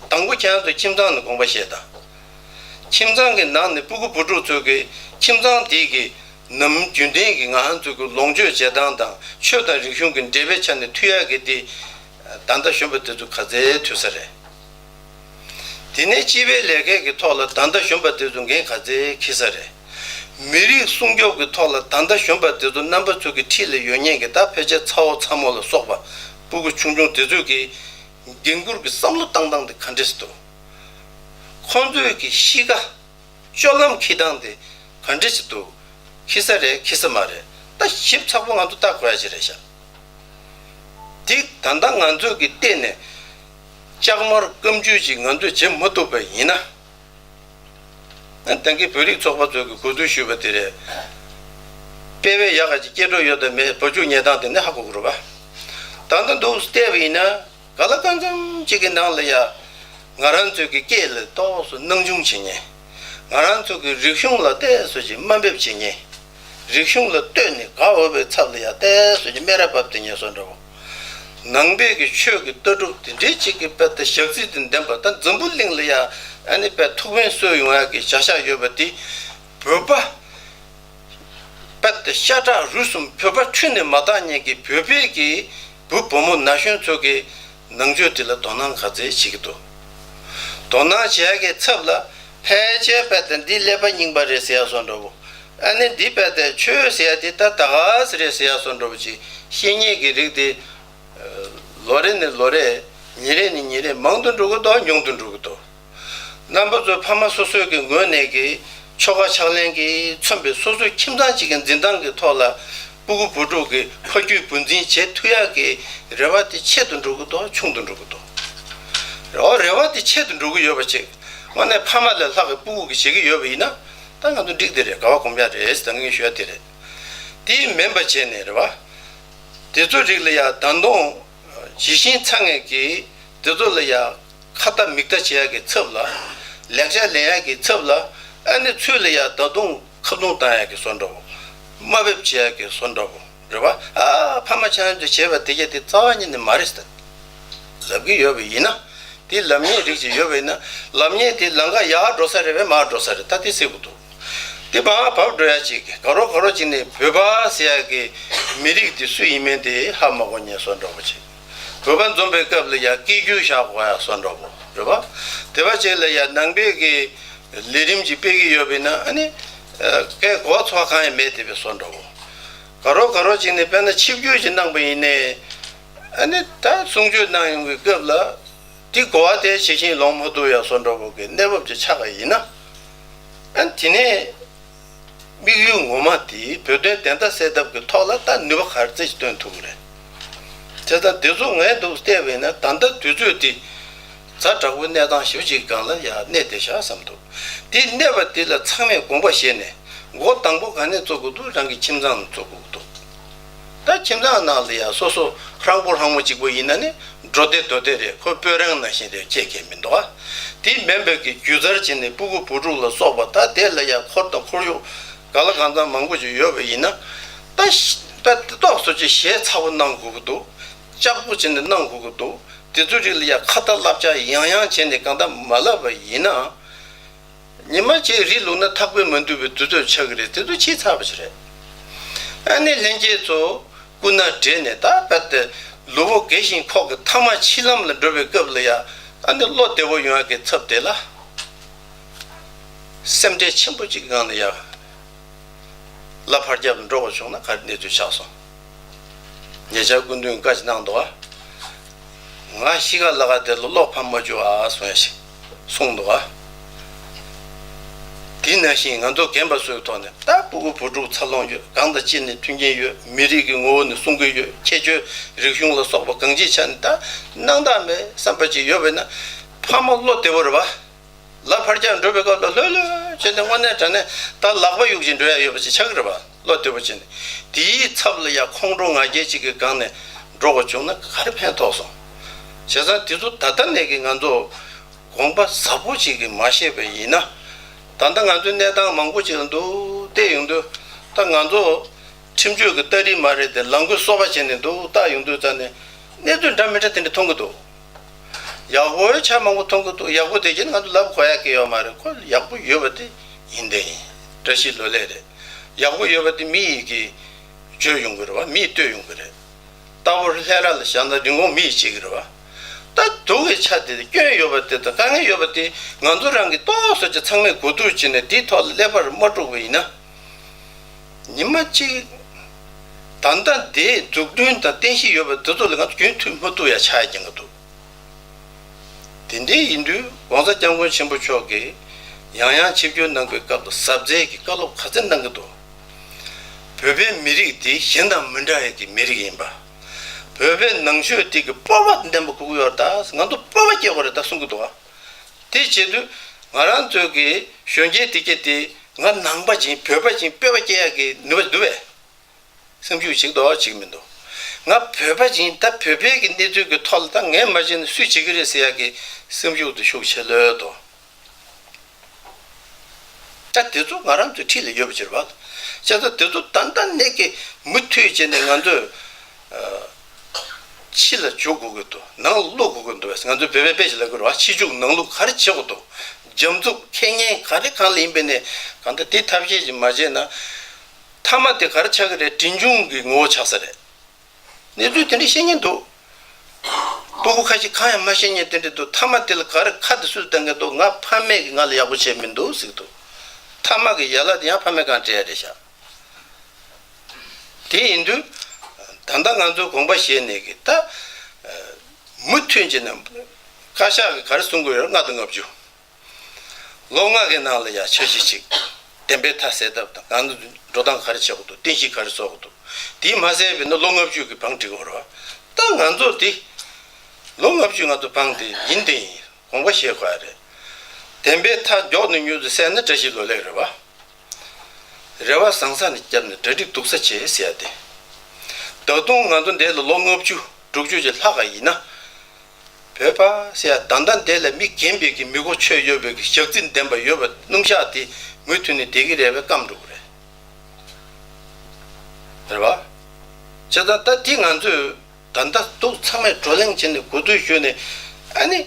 དང་པོ་ཁྱེད་རང་ཚོ་ཁྱིམ་ཚང་ནས་དགོངས་པ་བཞེས་དང་། ཁྱིམ་ཚང་གི་ནང་ནས་སྤུ་གུ་བུ་ཕྲུག་ཚོ་གི་ཁྱིམ་ཚང་དེ་གི་ནམ་རྒྱུན་ལྡན་གྱི་ང་རང་ཚོ་གི་ལོངས་སྤྱོད་བྱེད་སྟངས་དང་ཆོས་དང་རིག་གཞུང་གི་འབྲེལ་བའི་ཆ་ནས་མཐུད་ཡག་གི་དེ་ ད་ལྟ་གཞོན་པ་དེ་ཚོ་ག་ཚད་ཐོས་ས་རེད། དེ་ནས་སྤྱི་པའི་ལས་ཀའི་གི་ཐོག་ལ་ད་ལྟ་གཞོན་པ་དེ་ཚོ་འགན་ག་ཚད་འཁྱེར་ས་རེད། མི་རིགས་སྲུང་སྐྱོབ་ཀྱི་ཐོག་ལ་ད་ལྟ་གཞོན་པ་དེ་ཚོ་རྣམ་པ་ཚོ་གི་འཁྲིས་ལ་ཡོད་མཁན་གྱི་ད་ཕལ་ཆེར་ཚ་བོ་ཚ་མོ་ལ་སོགས་པ་སྤུ་གུ་ཆུང་ཆུང་དེ་ཚོས་ཀྱི་འགན་འཁུར་གྱི་བསམ་བློ་བཏང་སྟངས་དེ་ག་འདྲས་སེ་འདུག་ཁོང་ཚོས་ཀྱི་གཤིས་ཀ། སྤྱོད་ལམ་འཁྱེར་སྟངས་དེ་ག་འདྲ་ཞིག་འདུག་འཁྱེར་ས་རེད་འཁྱེར་ས་མ་རེད། ད་ཞིབ་ཚགས་པོ་ང་ཚོ་ལྟ་དགོས་ཡ་ཅིག་རེད་ཤག་འདི་ད་ལྟ་ང་ཚོས་ཀྱི་བལྟས་ནས་ལྕགས་དམར་སྐམ་ཇུས་ཅིག་ང་ཚོས་བྱེད་མ་ཐུབ་པ་ཡིན་ན། ད་གིན་བོད་རིགས་ཚོགས་པ་ཚོས་ཀྱི་གོ་བསྡུར་ཞུས་པ་དེ་རེད། དཔེ་བའི་ཡག་ག་ཅིག་སྐྱེ་འགྲོ་ཡོད་དམ་མེད་བ་ཕྱུགས་ཉལ་སྟངས་དེ་ནི་ཧ་གོ་གི་རེད་པ། ད་ལྟ་འདུག་བལྟས་པ་ཡིན་ན། ག་ལ་གང་འཚམ་གཅིག་གི་ནང་ལ་ཡ། ང་རང་ཚོའི་གི་སྐད་ལ་ཏོག་ཙམ་སྣང་ཆུང་བྱེད་མཁན། ང་རང་ཚོ་གི་རིག་གཞུང་ལ་ཏོག་ཙམ་ཅིག་དམའ་འབེབས་བྱེད་མཁན། རིག་གཞུང་ལ་ལྟོས་ནས་དགའ་འོས་པའི་ཚབ་ལ་ཡ་ཏོག་ཙམ་ཅིག་སྨད་ར་བབས་བསྡད་མཁན་བཟོ་འདྲ་བོ། ནང་པའི་གི་ཆོས་ཀྱི་ལྟ་གྲུབ་དེ་འདྲའི་ཅིག་གི་དཔེ་ལྟ་ཞག་རྩི་དང་ལྡན་པ་ད་འཛམ་བུ་གླིང་ལ་ཡ་ཨ་ནི་དཔེ་ཐུགས་ཕན་གསོས་ཡོང་ཡ་གི་བྱ་བཞག་ཡོད་པ་དེ། བོད་པ། དཔེ་ལྟ་ཤ་ཁྲག་རུས་གསུམ་བོད་པ་འཁྲུལ་ནས་མ་བཏང་མཁན་གྱི་བོད་པའི་གི་བུ་བུ་མོ་ན་གཞོན་ཚོ་གི་ནང་ཆོས་དེ་ལ་དོ་སྣང་ག་ཚད་བྱེད་ཀྱི་འདུག་དོ་སྣང་བྱེད་ཡ་གི་ཚབ་ལ་ཕལ་ཆེར་དཔེ་ལྟ་འདི་ཀླད་པ་རྙིང་པ་རེད་ཟེར་ཡ་བཟོ་འདྲ་བོ། ཨ་ནི་འདི་དཔེ་ལྟ་ཆོས་ཟེར་ཡ་དེ་ད་ད་ག་ཟེ་རེད་ཟེར་ཡ་བཟོ་འདྲ་བོ་ཅིག་བཤད་མཁན་གྱི་རིགས་དེ། ལོ་རེ་ནས་ལོ་རེ། ཉིན་རེ་ནས་ཉིན་རེ་མང་དུ་འགྲོ་གི་འདུག་ཉུང་དུ་འགྲོ་གི་འདུག་རྣམ་པ་ཚོ་ཕ་མ་སོ་སོའི་གི་ངོས་ནས་ཀྱི་ཆོལ་ཁ་ཕྱག་ལེན་གྱིས་མཚོན་པའི་སོ་སོའི་ཁྱིམ་ཚང་གཅིག་གི་འཛིན་སྟངས་ཀྱི་ཐོག་ལ་སྤུ་གུ་བུ་ཕྲུག་གི་ཕ་རྒྱུད་བུ་འཛིན་བྱེད་ཐུབ་ཡག་གི་རེ་བ་དེ་ཆེད་དུ་འགྲོ་གི་འདུག་ཆུང་དུ་འགྲོ་གི་འདུག་འོ་རེ་བ་དེ་ཆེད་དུ་འགྲོ་གི་ཡོད་པ་ཅིག་དངོས་གནས་ཕ་མ་ལས་ལྷག་གི་སྤུ་གུ་གིས་བྱེད་ཀྱི་ཡོད་པ་ཡིན་ན་ད་ང་ཚོ་འགྲིག་དེ་རེད། དགའ་བ་སྒོམ་ཡག་རེད་ཟེར་ད་ངས་ཞུ་ཡ་དེ་རེད། དེ་མིན་པ་བྱས་ནས་རེད་བ། དེ་ཚོ་རིགས་ལ་ཡ་ད་དུང་ཇི་བཞིན་ཚང་ངེ་གིས་དེ་ཚོ་ལ་ཡ་ཁ་ལྟ་མིག་ལྟ་བྱེད་ཡ་གི་ཚབ་ལ། ལེགས་ཆ་ལེན་ཡ་གི་ཚབ་ལ། ཨ་ནི་ཚུལ་ལ་ཡ་ད་དུང་ཁ་རྡུང་བཏང་ཡ་གི་བཟོ་འདྲ་བོ། དམའ་འབེབས་བྱེད་ཡ་གི་བཟོ་འདྲ་བོ་རེད་བ། ཨ་ཕ་མ་ཁྱེད་རང་ཚོས་བྱས་པ་དེ་གྱད་དེ་རྩ་བ་ཉིད་ནས་མ་རེད་ཟེར་ལབ་གི་ཡོད་པ་ཡིན་ན། དེ་ལབ་མཁན་རིགས་ཅིག་ཡོད་པ་ཡིན་ན་ལབ་མཁན་དེ་ལམ་ཁ་ཡར་འགྲོ་ས་རེད་པས་མར་འགྲོ་ས་རེད། ད་དེ་སྲིད་པོ་འདུག་དེ་བར་བབས་འགྲོ་ཡ་ཅིག་ག་རོ་ག་རོ་ཅིག་ནས་བོད་པ་ཟེར་ཡ་གི་མི་རིགས་དེ་སུ་ཡིན་མིན་དེ་ཧ་མ་གོ་མཁན་བཟོ་འདྲ་བོ་ཅིག་བོད་པ་འཛོམས་པའི་སྐབས་ལ་ཡ་སྐད་སྒྱུར་བཞག་དགོས་ཡ་བཟོ་འདྲ་བོ་རེད་པ། དེ་བ་ཅིག་ལ་ཡ་ནང་པའི་གི་ལས་རིམ་ཅིག་སྤེལ་གི་ཡོད་པ་ཡིན་ན་ཨ་ནི། སྐད་གོ་བ་ཚོར་བ་གང་ཡང་མེད་དེ་བས་བཟོ་འདྲ་བོ། ག་རོ་ག་རོ་ཅིག་ནས་དཔེར་ན་ཆིབས་བསྒྱུར་ཅིག་གནང་པ་ཡིན་ནའི། ཨ་ནི་ད་གསུང་ཆོས་གནང་ཡོང་གི་སྐབས་ལ། དེ་གོ་བ་དེ་ཇི་བཞིན་ལོང་མ་ཐུབ་ཡ་བཟོ་འདྲ་བོ་གི་གནས་བབ་ཅིག་ཆགས་པ་ཡིན་ན། ཨ་ནི་དེ་ནས་དམིགས་ཡུལ་ངོ་མ་དེ་བོད་དོན་བདེན་མཐའ་གསལ་ཐབས་ཀྱི་ཐོག་ལ་ད་ནུས་པ་ག་རེ་ཙམ་ཞིག་བཏོན་ཐུབ་ཀྱི་རེད། བྱས་ཙང་དེ་ཚོ་ངས་འདུག་བལྟས་པས་ན་ད་ལྟ་དུས་ཚོད་དེ་ཛ་དྲག་པོའི་གནས་སྟངས་ཞེ་པོ་ཅིག་སྒང་ལ་ཡར་གནས་བསྡད་ཤག་བསམ་འདུག་དེ་གནས་པ་དེ་ལ་ཚང་མས་དགོངས་པ་བཞེས་ནས་འགོ་དང་པོ་ག་ནས་བཙུགས་དགོས་འདུག་རང་གི་ཁྱིམ་ཚང་ནས་བཙུགས་དགོས་འདུག་ད་ཁྱིམ་ཚང་ནང་ལ་ཡ་སོ་སོ་ཧྲང་པོ་ཧྲང་མོ་གཅིག་པོ་ཡིན་ན་ནི་འགྲོ་བདེ་སྡོད་བདེ་རེད། ཁོ་སྤོས་རང་ནང་བཞིན་རེད། ཁྱད་ཁྱད་མི་འདུག་ཨ། དེ་མིན་པའི་གི་སྒྱུ་རྩལ་བྱས་ནས་སྤུ་གུ་བུ་ཕྲུག་ལ་སོགས་པ་ད་དེ་ལ་ཡ་འཁོར་དང་ཁོར་ཡུག་ག་ལ་གང་འཚམ་མང་པོ་ཅིག་ཡོད་པ་ཡིན་ན། ད་ཤ་ད་ཏོག་ཙམ་ཅིག་ཞེ་ཚ་པོ་གནང་དགོས་ཀྱི་འདུག་ལྕགས་པོ་བྱས་ནས་གནང་དགོས་ཀྱི་འདུག་དེ་ཚོའི་རིགས་ལ་ཡ་ཁ་ཏ་བསླབ་བྱ་ཡང་ཡང་བྱས་ནས་གང་ལྟར་མ་བསླབ་པ་ཡིན་ན། ཉི་མ་གཅིག་རི་ལུག་ན་ཐག་པས་མ་འདུས་པའི་དུས་ཚོད་ཆགས་ཀྱི་རེད། དེ་ཚོ་ཕྱིས་ཚར་བ་ཞིག་རེད། ཨ་ནི་ལྷན་རྒྱས་ཚོ་སྐུ་ན་བགྲེས་ནས་ད་བར་དུ་ལུས་པོ་རྒས་ཤིང་ཁོག་གི་ཐ་མ་འཆི་ལམ་ལ་འགྲོ་བའི་སྐབས་ལ་ཡ་ཨ་ནི་བློ་བདེ་པོ་ཡོང་ཡ་གི་ཚབ་དེ་ལ། སེམས་ཁྲལ་ཆེན་པོ་གཅིག་གི་ངང་ནས་ཡ། ལ་ཕར་རྒྱབ་ལ་འགྲོ་དགོས་བྱུང་ན་ག་རེ་གནས་ཚུལ་ཆགས་སོང་། ཉེ་ཆར་སྐུ་མདུན་བཀའ་ཅིག་གནང་འདུག་ཨ། ང་གཤིས་ཀ་ལ་ཁ་དེ་ལ་བློ་ཕམ་མ་བཅུག་ཨ་གསུང་ཡ་ཞིག་གསུངས་འདུག་ཨ། དེ་ནང་བཞིན་ང་ཚོ་རྒན་པ་ཚོའི་ཐོག་ནས་ད་སྤུ་གུ་བུ་ཕྲུག་འཚར་ལོངས་ཡོད། གང་དང་ཅི་ནས་མཐུན་རྐྱེན་ཡོད། མི་རིགས་ཀྱི་ངོ་བོ་ནས་སྲུང་གི་ཡོད། ཁྱད་ཆོས་རིག་གཞུང་ལ་སོགས་པ་གང་ཅིའི་ཆ་ནས་ད་སྣང་དག་མེད་བསམ་པ་ཅིག་ཡོད་པས་ན་ཕ་མ་བློ་བདེ་པོ་རེད་པ། ལ་ཕར་རྒྱག་འགྲོ་བའི་སྐབས་ལ་ལྷོད་ལྷོད་བྱས་ནས་དངོས་གནས་དྲང་གནས་ད་ལག་པ་གཡུག་ཅིང་འགྲོ་ཡ་ཡོད་པ་ཅིག་ཆགས་ཀྱི་རེད་པ། བློ་བདེ་པོ་བྱས་ནས་དེའི་ཚབ་ལ་ཡ་ཁོང་ཁྲོ་ང་རྒྱལ་ཅིག་གི་སྒང་ནས་འགྲོ་དགོས་བྱུང་ན་ག་རེ་ཕན་ཐོགས་སོང་། བྱས་ཙང་དེ་ཚོ་ད་ལྟ་ནས་ཀྱི་ང་ཚོ་དགོངས་པ་ཟབ་པོ་ཅིག་གིས་མ་བཞེས་པ་ཡིན་ན། ད་ལྟ་ང་ཚོའི་གནས་སྟངས་མང་པོ་ཅིག་ལ་འདུག་བལྟས་ཡོང་དུས་ད་ང་ཚོ་ཁྲིམས་གཅོད་ཀྱི་ལྟ་རིགས་མ་རེད་དེ་ལམ་གོས་གསོ་བ་བྱས་ནས་འདུག་བལྟ་ཡོང་དུས་ཙང་ནས་གནས་ཚུལ་འདྲ་མི་འདྲ་དེ་འདྲ་མཐོང་གི་འདུག་ཡག་པོའི་ཆ་མང་པོ་མཐོང་གི་འདུག་ཡག་པོ་དེ་བཞིན་ང་ཚོ་ལབ་དགོས་ཡ་གི་ཡོད་མ་རེད། ཁོ་ཡག་པོ་ཡོད་པ་དེ་ཡིན་དེ་ཡིན། བཀྲ་ཤིས་བློ་ལེགས་རེད། ཡག་པོ་ཡོད་པ་དེ་མི་ཡིས་གི་བརྗོད་ཡོང་གི་རེད་བ། མི་ཡིས་བསྟོད་ཡོང་གི་རེད། ལྟ་བུ་ལྷས་ར་ལ་བཞག་ན་རིན་གོང་མི་ཡིས་བྱེད་ཀྱི་རེད་བ། ད་སྡུག་གི་ཆ་དེ་སྐྱོན་ཡོད་པ་དེ་དང་དཀའ་ངལ་ཡོད་པ་དེ་ང་ཚོ་རང་གིས་ཏོག་ཙམ་ཅིག་ཚང་མས་གོ་བསྡུར་བྱས་ནས་དེའི་ཐོག་ལ་ཀླད་པ་རུ་མ་དཀྲུགས་པ་ཡིན་ན། ཉི་མ་གཅིག་ད་ལྟ་འདིའི་འཛུགས་སྐྲུན་དང་རྟེན་གཞི་ཡོད་པ་དེ་ཚོ་ལ་ང་ཚོ་རྒྱུན་མཐུད་མ་ཐུབ་ཡ་ཆགས་ཡ་འགྱངས་ཀྱི་འདུག་དེ་འདྲའི་ཡིན་དུས་༸གོང་ས་༸སྐྱབས་མགོན་ཆེན་པོ་མཆོག་གིས་ཡང་ཡང་ཆིབས་བསྒྱུར་གནང་པའི་སྐབས་ལ་གཟབ་རྩལ་གྱི་བཀའ་སློབ་ག་ཚོད་གནང་གི་འདུག་བོད་པའི་མི་རིགས་འདི་གཞན་དང་མི་འདྲ་བའི་གི་མི་རིགས་ཡིན་པ། བོད་པའི་ནང་ཆོས་འདི་གི་སྤོབས་པ་ལྡན་པ་དགོས་ཀྱི་ཡོད་རེད་ད། ང་ཚོ་སྤོབས་པ་སྐྱེ་དགོས་རེད་ད་གསུང་གི་འདུག་བ། དེ་བྱེད་དུས་ང་རང་ཚོའི་གི་གཞོན་སྐྱེས་དེ་གྱད་དེ་ང་ནང་པ་ཡིན་བོད་པ་ཡིན་སྤོབས་པ་སྐྱེ་ཡག་གི་ནུས་པ་འདུག་བས། སེམས་ཤུགས་ཅིག་འདུག་ཅིག་མི་འདུག་ང་བོད་པ་ཡིན་ད་བོད་པའི་གི་གནས་ཚུལ་གི་ཐོག་ལ་ད་ངས་མ་བྱས་ན་སུས་བྱེད་ཀྱི་རེད་ཟེར་ཡག་གི་སེམས་ཤུགས་དེ་ཤུགས་ཆེ་ལོས་དོ། ད་དེ་ཚོ་ང་རང་ཚོའི་འཁྲིས་ལ་ཡོད་པ་ཅིག་རེད་བ། བྱས་ཙང་དེ་ཚོ་ད་ལྟ་ནས་ཀྱི་མུ་མཐུད་བྱས་ནས་ང་ཚོས་ཕྱི་ལ་འཇུག་དགོས་ཀྱི་འདུག་ནང་ལ་བླུག་དགོས་ཀྱི་འདུག་བས། ང་ཚོའི་བོད་པའི་དཔེ་ཞིག་ལབ་ཀྱི་རེད་བ། ཕྱི་འཇུག་ནང་བླུག་ག་རེ་བྱེད་དགོས་འདུག་རྒྱབ་འཛུགས་ཁེ་ཉེན་ག་རེ་གང་ལ་ཡིན་པས་ནས་གང་ལྟར་དེ་ཐབས་ཤེས་ཅིག་མ་བྱས་ན། མཐའ་མ་དེ་ག་རེ་ཆགས་ཀྱི་རེད། འབྲིང་ཆུང་གི་ངོ་བོ་ཆགས་ས་རེད། གནས་ཚུལ་དེ་འདྲ་བཤད་མཁན་འདུག་སྤུ་གུ་ཁ་ཤས་གང་ཡང་མ་བཤད་མཁན་དེ་འདྲ་འདུག་མཐའ་མ་དེ་ལ་ག་རེ་ཁ་དེ་སུས་བཏང་མཁན་འདུག་ང་ཕ་མས་ཀྱིས་ང་ལ་ཡག་པོ་བྱས་མི་འདུག་ཟེར་གྱི་འདུག་མཐའ་མ་གི་ཡན་ལག་དེ་ཡང་ཕ་མས་གང་སྤྲད་ཡ་རེད་ཤག་དེ་ཡིན་དུས་ད་ལྟ་ང་ཚོ་དགོངས་པ་བཞེས་ནས་ཀྱི་ད་མུ་མཐུད་བྱས་ནས་བཀའ་ཤག་གིས་ག་རེ་གསུང་གི་ཡོད་རེད། ལྔ་དང་ལྔ་བཅུ། ལོ་ལྔ་གི་ནང་ལ་ཡ་འཆར་གཞི་གཅིག་བདེན་པའི་མཐའ་གསལ་ཐབས་དང་གང་འགྲོ་སྟངས་ག་རེ་བྱེད་དགོས་འདུག་རྟེན་གཞི་ག་རེ་བཟོ་དགོས་འདུག་དེ་མ་གསལ་བས་ན་ལོ་ལྔ་བཅུ་གི་བང་སྒྲིག་དགོས་རེད་བ། ད་ང་ཚོ་དེ་ལོ་ལྔ་བཅུ་ང་ཚོ་བང་དེ་ཡིན་དེ་ཡིན་དགོངས་པ་བཞེས་དགོས་ཡ་རེད། བདེན་པའི་མཐའ་མགྱོགས་ནས་མྱུར་དུ་གསལ་ན་བཀྲ་ཤིས་ལོ་ལེགས་རེད་བ། རེ་བ་བཟང་ས་ནས་བརྒྱབ་ནས་གྲ་སྒྲིག་སྡུག་ས་བྱེད་ཟེར་ཡ་དེ། ད་དུང་ང་ཚོ་འདི་ལ་ལོ་ལྔ་བཅུ་དྲུག་ཅུ་ཅིག་ལྷག་ག་ཡིན་ན། བོད་པ་ཟེར་ཡ་ད་ལྟ་འདི་ལ་མི་རྒན་པའི་གི་མི་གོ་ཆོད་ཡོད་པའི་གི་ཞག་རྩི་ལྡན་པ་ཡོད་པ་སྣུམ་ཞག་དེ་མུ་མཐུད་ནས་བསྡད་ཀྱི་རེད་པས་སྐམ་འགྲོ་གི་རེད། རེད་བ། བྱས་ཙང་ད་དེ་ང་ཚོས་ད་ལྟ་འདུག་ཚང་མས་བགྲོ་གླེང་བྱས་ནས་གོ་བསྡུར་ཞུས་ནས་ཨ་ནི།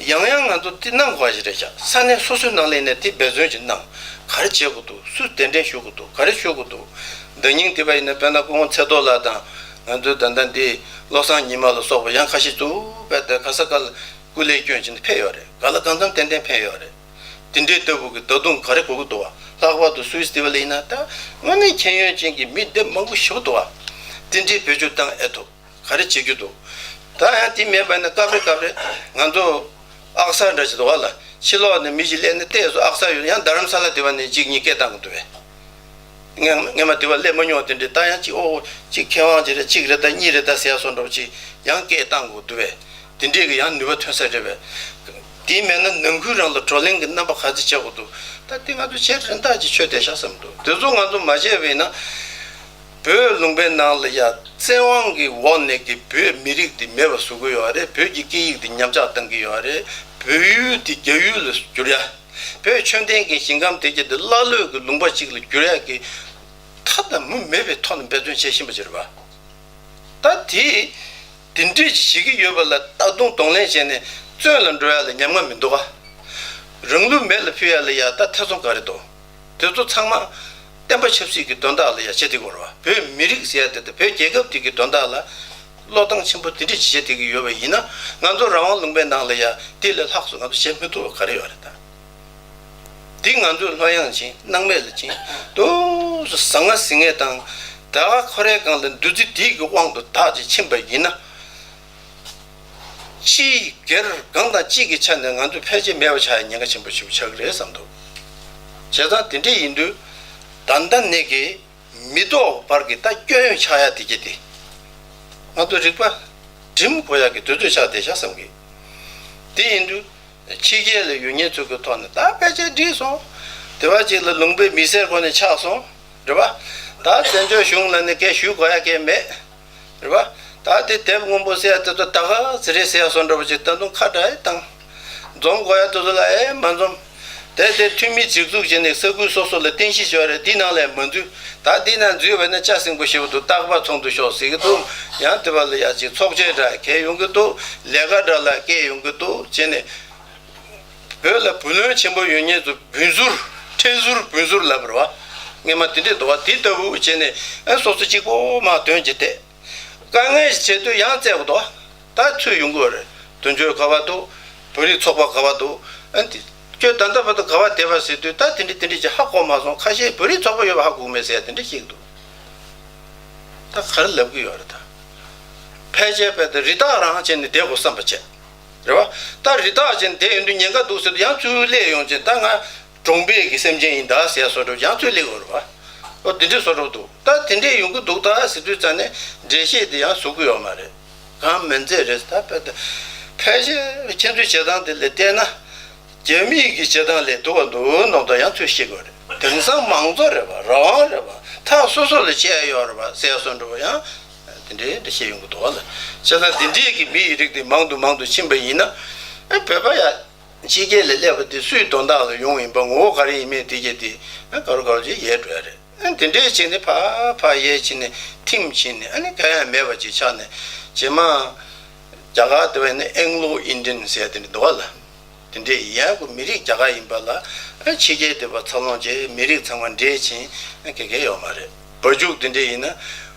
ཡང་ཡང་ང་ཚོ་དེ་གནང་དགོས་ཞིག་རེད་ཤག་ས་གནས་སོ་སོའི་ནང་ལ་ཡིན་ན་དེ་འབད་བརྩོན་ཅིག་གནང་། ག་རེ་བྱེད་དགོས་འདུག་སུ་གདན་འདྲེན་ཞུ་དགོས་འདུག་ག་རེ་ཞུ་དགོས་འདུག་ཟླ་ཉིན་དེ་བ་ཡིན་ན་དཔེར་ན་སྐུ་ངོ་ཚེ་རྡོར་ལགས་དང་ང་ཚོའི་ད་ལྟ་འདི་བློ་བཟང་ཉི་མ་ལ་སོགས་པ་ཡང་ཁ་ཤས་ཚུར་བས་དེ་ག་ས་ག་ལ་སྐུ་ལས་བསྐྱོན་བྱས་ནས་ཕེབས་ཡོད་རེད། ག་ལ་གང་འཚམ་ཏན་ཏན་ཕེབས་ཡོད་རེད། དེ་འདྲའི་ལྟ་བུ་གི་ད་དུང་ག་རེ་དགོས་ཀྱི་འདུག་བ། ལྷག་པར་དུ་སུད་སི་དེ་བ་ལ་ཡིན་ན་ད་དངོས་གནས་ཤེས་ཡོན་ཅན་གྱི་མི་སྡེ་མང་པོ་ཞིག་འདུག་བ། དེ་འདྲའི་བེད་སྤྱོད་བཏང་ཨེ་ཐུབ། ག་རེ་བྱེད་རྒྱུ་འདུག་ད་ཡང་དེ་མེད་པ་ན་སྐབས་རེ་སྐབས་རེ་ང་ཚོ་ཨག་གསར་འདྲ་ཞིག་འདུག་བ་ལ། ཕྱི་ལོགས་ནས་མི་ཞིག་སླེབས་ནས་བལྟས་སོ་ཨག་གསར་ཡོད་ན་ཡང་རྡ་རམ་ས་ལ་དེ་བ་ནས་གཅིག་གཉིས་སྐད་བཏང་གི་འདུག་བས། ངས་ངས་མ་དེ་བ་སླེབས་མ་མྱོང་བ་དེ་འདྲས་ད་ཡང་གཅིག་ཨོ་གཅིག་མཁས་དབང་ཅིག་རེད། གཅིག་རེད་ད་གཉིས་རེད་ད་ཟེར་སོང་འདྲ་བོ་ཅིག་ཡང་སྐད་བཏང་དགོས་འདུག་བས། དེ་འདྲས་ཀྱི་ཡང་ནུས་པ་ཐོན་ས་རེད་བས། དེ་མེད་ན་ནང་ཁུལ་རང་ལ་བགྲོ་གླེང་གི་རྣམ་པ་ག་ཚོད་བྱེད་དགོས་འདུག་ད་དེ་ང་ཚོ་བྱེད་རིན་ཐག་ཅིག་ཆོད་བསྡད་ཤག་བསམ་འདུག་དེ་ཚོ་ང་ཚོ་མ་བྱས་པ་ཡིན་ན། བོད་ལུང་པའི་ནང་ལ་ཡ་བཙན་དབང་གི་འོག་ནས་ཀྱི་བོད་མི་རིགས་འདི་མེད་པ་བཟོ་གི་ཡོད་རེད། བོད་ཀྱི་སྐད་ཡིག་འདི་ཉམས་ཆག་བཏང་གི་ཡོད་རེད། བོད་ཡུལ་འདི་རྒྱ་ཡུལ་ལ་བསྒྱུར་ཡ། བོད་ཆོས་ལྡན་གྱི་ཞིང་ཁམས་དེ་གྱད་འདི་ཀླ་ཀློའི་གི་ལུང་པ་ཅིག་ལ་བསྒྱུར་ཡ་གི་མཐའ་དང་མུ་མེད་པའི་ཐོག་ནས་འབད་བརྩོན་བྱེད་བཞིན་པ་ཅིག་རེད་པ། ད་དེ་དེ་འདྲས་ཅིག་བྱེད་ཀྱི་ཡོད་པ་ལ་ལྟ་རྡུང་གདོང་ལེན་བྱས་ནས་བཙོན་ལ་འགྲོ་ཡ་ལ་ཉམས་མྱོང་མི་འདུག་ག་རང་ལུས་མེ་ལ་ཕུལ་ཡ་ལ་ཡ་ད་ཐེ་ཚོམ་ག་རེ་འདུག་དེ་ཚོ་ཚང་མ་བསྟན་པ་ཆབ་སྲིད་ཀྱི་དོན་དག་ལ་ཡ་བྱེད་བསྡད་ཀྱི་ཡོད་རེད་བ། བོད་མི་རིགས་ཟེར་ཡ་དེ་དང་བོད་རྒྱལ་ཁབ་དེ་གི་དོན་དག་ལ་བློས་བཏང་ཆེན་པོ་དེ་འདྲས་ཅིག་བྱེད་བསྡད་ཀྱི་ཡོད་པ་ཡིན་ན་ང་ཚོ་རང་དབང་ལུང་པའི་ནང་ལ་ཡ་དེ་ལས་ལྷག་སུ་ང་ཚོ་བྱེད་མི་ཐུབ་པ་ག་རེ་ཡོད་རེད་ད། འདི་ང་ཚོས་ལྷོད་ཡངས་ཕྱིན། སྣང་མེད་ལ་ཕྱིན། ཏོག་ཙམ་ཟང་ངེ་ཟིང་ངེ་དང་། ད་ག་ཁོ་རའི་སྒང་ལ་འདུ་འཛི་འདི་གི་དབང་དུ་བདག་ཅིག་ཕྱིན་པ་ཡིན་ན། སྤྱིའི་སྒེར་གང་དང་གཅིག་གི་ཆ་ནས་ང་ཚོ་ཕལ་ཆེར་མེད་པ་ཆགས་ཡ་ཉེན་ཁ་ཆེན་པོ་ཞིག་ཆགས་ཀྱི་རེད་བསམ་འདུག་བྱས་ཙང་དེ་འདྲ་ཡིན་དུས་ད་ལྟ་ནས་ཀྱི་མི་ཐོག་བར་གྱི་ད་སྐྱོན་ཡོན་ཆགས་ཡ་དེ་གྱད་དེ། ང་ཚོ་རིག་པ་སྒྲིམ་དགོས་ཡ་གི་དུས་ཚོད་ཆགས་བསྡད་ཤག་བསམ་གི། དེ་ཡིན་དུས། ཕྱི་རྒྱལ་ལ་ཡོད་མཁན་ཚོ་གི་ཐོག་ནས་ད་ཕལ་ཆེར་འགྲིག་སོང་། དེ་བ་ཅིག་ལ་ལུང་པའི་མི་སེར་ཁོ་ནས་ཆགས་སོང་། རེད་བ། ད་བཙན་བྱོལ་གཞུང་ལ་ནི་སྐད་ཞུ་དགོས་ཡ་སྐད་མེད། རེད་བ། ད་དེ་དེབ་སྔོན་པོ་ཟེར་ཡ་དེ་ཚོ་ད་ག་ཟེ་རེད་ཟེར་ཡ་སོང་འདྲ་བོ་ཅིག་ད་དུང་ཁ་བྲལ་བཏང་། འཛོམས་དགོས་ཡ་དེ་ཚོ་ལ་ཨེ་མ་འཛོམས། དེ་དེ་འཐུས་མི་སྒྲིག་འཛུགས་བྱས་ནས་ས་ཁུལ་སོ་སོ་ལ་རྟེན་གཞི་བྱས་རེད་འདི་ནང་ལ་མ་འཛུལ། ད་འདི་ནང་འཛུལ་བས་ན་ལྕགས་སྲིན་པོ་ཞེ་པོ་འདུག་རྟག་པར་ཚོགས་འདུ་ཤོག་ཟེར་གི་འདུག་ཡང་དེ་བ་ལ་ཡ་ཅིག་ཚོགས་ཆེན་འདྲ་གས་ཡོང་གི་འདུག་ལས་ཀ་འདྲ་ལ་སྐད་ཡོང་གི་འདུག་བྱས་ནས། བོད་ལ་བུ་ལོན་ཆེན་པོ་ཡོད་མཁན་ཚོ་བུན་ཟུར་ཁྲལ་ཟུར་བུན་ཟུར་ལབ་རེད་བ། སྔས་མ་དེ་འདྲས་འདུག་བ་དེ་ལྟ་བུ་བྱས་ནས་ཨ་སོ་སོ་གཅིག་པོ་མ་དོན་གྱི་དེ། དཀའ་ངལ་ཞིག་འཕྲད་དུས་ཡང་བཙལ་དགོས་འདུག་ད་ཚུར་ཡོང་གི་ཡོད་རེད། དོན་གཅོད་ག་པར་འདུག་བོད་རིགས་ཚོགས་པ་ག་པར་འདུག་ཨ་ནི་ཁྱོད་ད་ལྟ་བར་དུ་ག་པར་བསྡད་པ་ཟེར་དུས། ད་དེ་འདྲ་དེ་འདྲ་ཅིག་ཧ་གོ་མ་སོང་། ཁ་ཤས་བོད་རིགས་ཚོགས་པ་ཡོད་པ་ཧ་གོ་གི་མེད་ཟེར་ཡ་དེ་འདྲ་བཤད་ཀྱི་འདུག་ད་ག་རེ་ལབ་ཀྱི་ཡོད་རེད། ད་ཕལ་ཆེར་བས་ད་རི་དྭགས་རང་བྱས་ནས་བསྡད་དགོས་བསམ་པ་བྱས། རེད་བ། ད་རི་དྭགས་ཅན་དེ་ཡིན་དུས་ཉེན་ཁ་འདུག་ཟེར་དུས་ཡང་ཚུར་སླེབས་ཡོང་ཅིང་། ད་ང་གྲོང་པའི་གི་སེམས་ཅན་ཡིན་ད་ཟེར་བཟོ་འདྲ་ཡང་ཚུར་སླེབས་ཡོང་རེད་བ། ཨོ་དེ་འདྲའི་བཟོ་འདྲ་འདུག་ད་དེ་འདྲའི་ཡོང་གི་འདུག་ད་ཟེར་དུས་ཙང་ནས་འགྲེལ་བཤད་དེ་ཡང་བཟོ་གི་ཡོད་མ་རེད། གང་མིན་ཚད་རེད། ད་ཕལ་ཆེར་ཁྱེད་ཚོའི་བྱེད་སྟངས་དེ་ལ་བལྟས་ན། རྒྱ་མིའི་གི་བྱེད་སྟངས་ལས་སྡུག་པ་འདུག་ནོ་ད་ཡང་ཚུར་བཤད་དགོས་རེད། དེང་སང་མང་གཙོ་རེད་བ། རང་དབང་རེད་བ། ཐག་སོ་སོ་ལ་བཅད་ཡོད་རེད་བ་ཟེར་བཟོ་འདྲ་ཡང་དེ་འདྲའི་འདྲ་བཤད་ཡོང་གི་འདུག་བ་ལ། བྱས་ཙང་དེ་འདྲའི་གི་མི་ཡི་རིགས་དེ་མང་དུ་མང་དུ་ཕྱིན་པ་ཡིན་ན། ཨེ་བོད་པ་ཡ་ཕྱི་རྒྱལ་ལ་སླེབས་པ་དེ་སུའི་དོན་དག་ལ་ཡོང་ཡིན་པ། ངོ་བོ་ག་རེ་ཡིན་མིན་དེ་གྱད་དེ་ཨ་ག་རུ་ག་རུ་ཅིག་ཡལ་འགྲོ་ཡ་རེད། ཨ་དེ་འདྲའི་བྱས་ནས་ཕར་ཕར་ཡལ་ཕྱིན་ནས་ཐིམ་ཕྱིན་ནས། ཨ་ནི་ག་ཡང་མེད་པ་ཅིག་ཆགས་ནས། རྗེས་མ་རྒྱ་གར་དེ་བས་ནི་ཨེང་ལོ་ཨིན་ཌི་ཡན་ཟེར་ཡ་དེ་འདྲ་འདུག་བ་ལ། དེ་འདྲའི་ཡང་ཁོ་མི་རིགས་རྒྱ་གར་ཡིན་པ་ལ། ཨ་ཕྱི་རྒྱལ་དེ་བ་འཚར་ལོངས་བྱས། མི་རིགས་ཚང་མ་འདྲེས་ཕྱིན། ཨ་ག་གེ་ཡོད་མ་རེད། བ་ཕྱུགས་དེ་འདྲ་ཡིན་ན་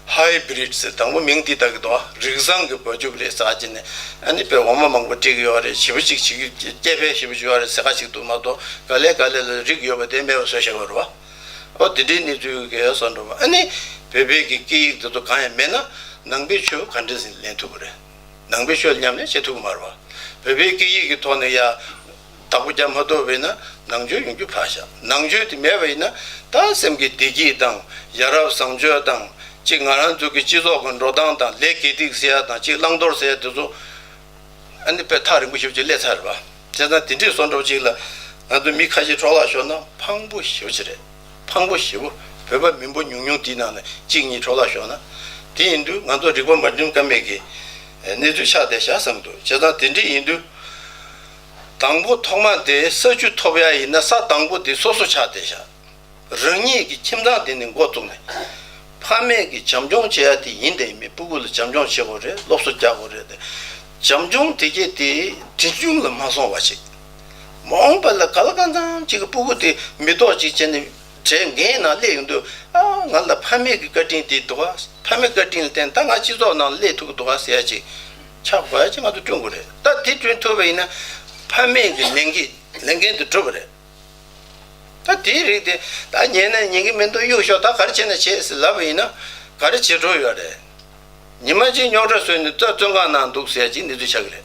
ཧའི་བྷི་རིད་ཟེར། དང་པོ་མིང་དེ་བཏགས་ཀྱི་འདུག་རིགས་བཟང་གི་བ་ཕྱུགས་རེད་ཟེར་བྱས་ནས། ཨ་ནི་དཔེ་འོ་མ་མང་པོ་སྤྲད་ཀྱི་ཡོད་རེད། ཞེ་པོ་ཅིག་བྱེད་ཀྱི། སྐྱེ་འཕེལ་ཞེ་པོ་ཅིག་ཡོད་རེད་ཟེར་ག་ཅིག་འདུག་མ་གཏོགས། ག་ལེ་ག་ལེ་ལ་རིགས་ཡོད་པ་དེ་མེད་པ་བཟོས་བཞག་པ་རེད་བ། ཨོ་དེ་འདྲའི་གནས་ཚུལ་གྱི་བཟོ་འདྲ་བ། ཨ་ནི་བོད་པའི་གི་སྐད་ཡིག་དེ་ཚོ་གང་ཡང་མེད་ན། ནང་པའི་ཆོས་ག་འདྲ་ཞིག་ལེན་ཐུབ་ཀྱི་རེད། ནང་པའི་ཆོས་ཉམས་ལེན་བྱེད་ཐུབ་ཀྱི་མ་རེད་བ། བོད་པའི་སྐད་ཡིག་གི་ཐོག་ནས་ཡ་བདག་པོ་རྒྱབ་མ་ཐུབ་པ་ཡིན་ན། ནང་ཆོས་ཡོང་རྒྱུ་ཕར་བཞག་ནང་ཆོས་དེ་མེད་པ་ཡིན་ན། ད་སེམས་ཀྱི་བདེ་སྐྱིད་དང་། ཡ་རབས་བཟང་སྤྱོད་དང་། གཅིག་ང་རང་ཚོ་གི་སྤྱི་ཚོགས་ཀྱི་འགྲོ་སྟངས་དང་། ལས་དགེ་སྡིག་ཟེར་ཡ་དང་། གཅིག་བླང་དོར་ཟེར་ཡ་དེ་ཚོ། ཨ་ནི་དཔེ་ཐག་རིང་པོ་ཞེ་པོ་ཅིག་སླེབས་ཚར་བ། བྱས་ཙང་དེ་འདྲའི་བཟོ་འདྲ་ཅིག་ལ་ང་ཚོ་མི་ཁ་ཤས་འཕྲོ་བརླག་ཤོར་ན་ཕངས་པོ་ཞེ་པོ་ཅིག་རེད། ཕངས་པོ་ཞེ་པོ། བོད་པ་མི་འབོར་ཉུང་ཉུང་དེའི་ནང་ནས་གཅིག་གཉིས་འཕྲོ་བརླག་ཤོར་ན། དེ་ཡིན་དུས་ང་ཚོ་རིག་པ་མ་བསྒྲིམས་ཀ་མེད་ཀྱི་གནས་ཚུལ་ཆགས་བསྡད་ཤག་བསམ་འདུག་བྱས་ཙང་དེ་འདྲ་ཡིན་དུས། དང་པོ་ཐོག་མ་དེ་ས་བཅུད་ཐོབ་ཡ་ཡིན་ན། ས་དང་པོ་དེ་སོ་སོ་ཆགས་བསྡད་ཤག་རང་ཉིད་ཀྱི་ཁྱིམ་ཚང་དེ་ནས་འགོ་བཙུགས་ནས། ཕ་མས་ཀྱི་བྱམས་སྐྱོང་བྱེད་ཡ་དེ་ཡིན་དེ་མིན། སྤུ་གུ་ལ་བྱམས་སྐྱོང་བྱེད་དགོས་རེད། སློབ་གསོ་རྒྱག་དགོས་རེད་དེ། བྱམས་སྐྱོང་དེ་གྱད་དེ་དེ་བྱུང་ལ་མ་སོང་བ་ཞིག་མ་འོངས་པ་ལ་ག་ལ་གང་འཚམ་ཅིག་གི་སྤུ་གུ་དེ་མི་ཐོག་ཅིག་བྱས་ནས་གྲས་འགན་ནང་སླེབས་ཡོང་དུས། ཨ་ང་ལ་ཕ་མས་ཀྱི་བཀའ་དྲིན་དེ་འདུག་ཨ། ཕ་མའི་བཀའ་དྲིན་ལ་བརྟེན་ད་ང་སྤྱི་ཚོགས་ནང་སླེབས་ཐུབ་ཀྱི་འདུག་ཨ་ཟེར་ཡ་ཅིག་ཆགས་དགོས་ཡ་ཅིག་ང་ཚོ་བསྐྲུན་དགོས་རེད། ད་དེ་བསྐྲུན་ཐུབ་པ་ཡིན་ན་ཕ་མས་ཀྱི་ལས་འགན་ལས་འགན་དེ་འགྲུབ་པ་རེད། ད་དེའི་རིགས་དེ་ད་ཉན་ན་ཉན་གྱི་མི་འདུག་གཡུག་ཤོག་ད་ག་རེ་བྱས་ན་བྱེད་ཟེར་ལབ་པ་ཡིན་ན། ག་རེ་བྱེད་འགྲོ་ཡོད་རེད། ཉི་མ་གཅིག་རྙོག་དྲ་བཟོས་ནས་ད་བཙོན་ཁང་ནང་འདུག་ཟེར་ཅིག་གནས་ཚུལ་ཆགས་ཀྱི་རེད།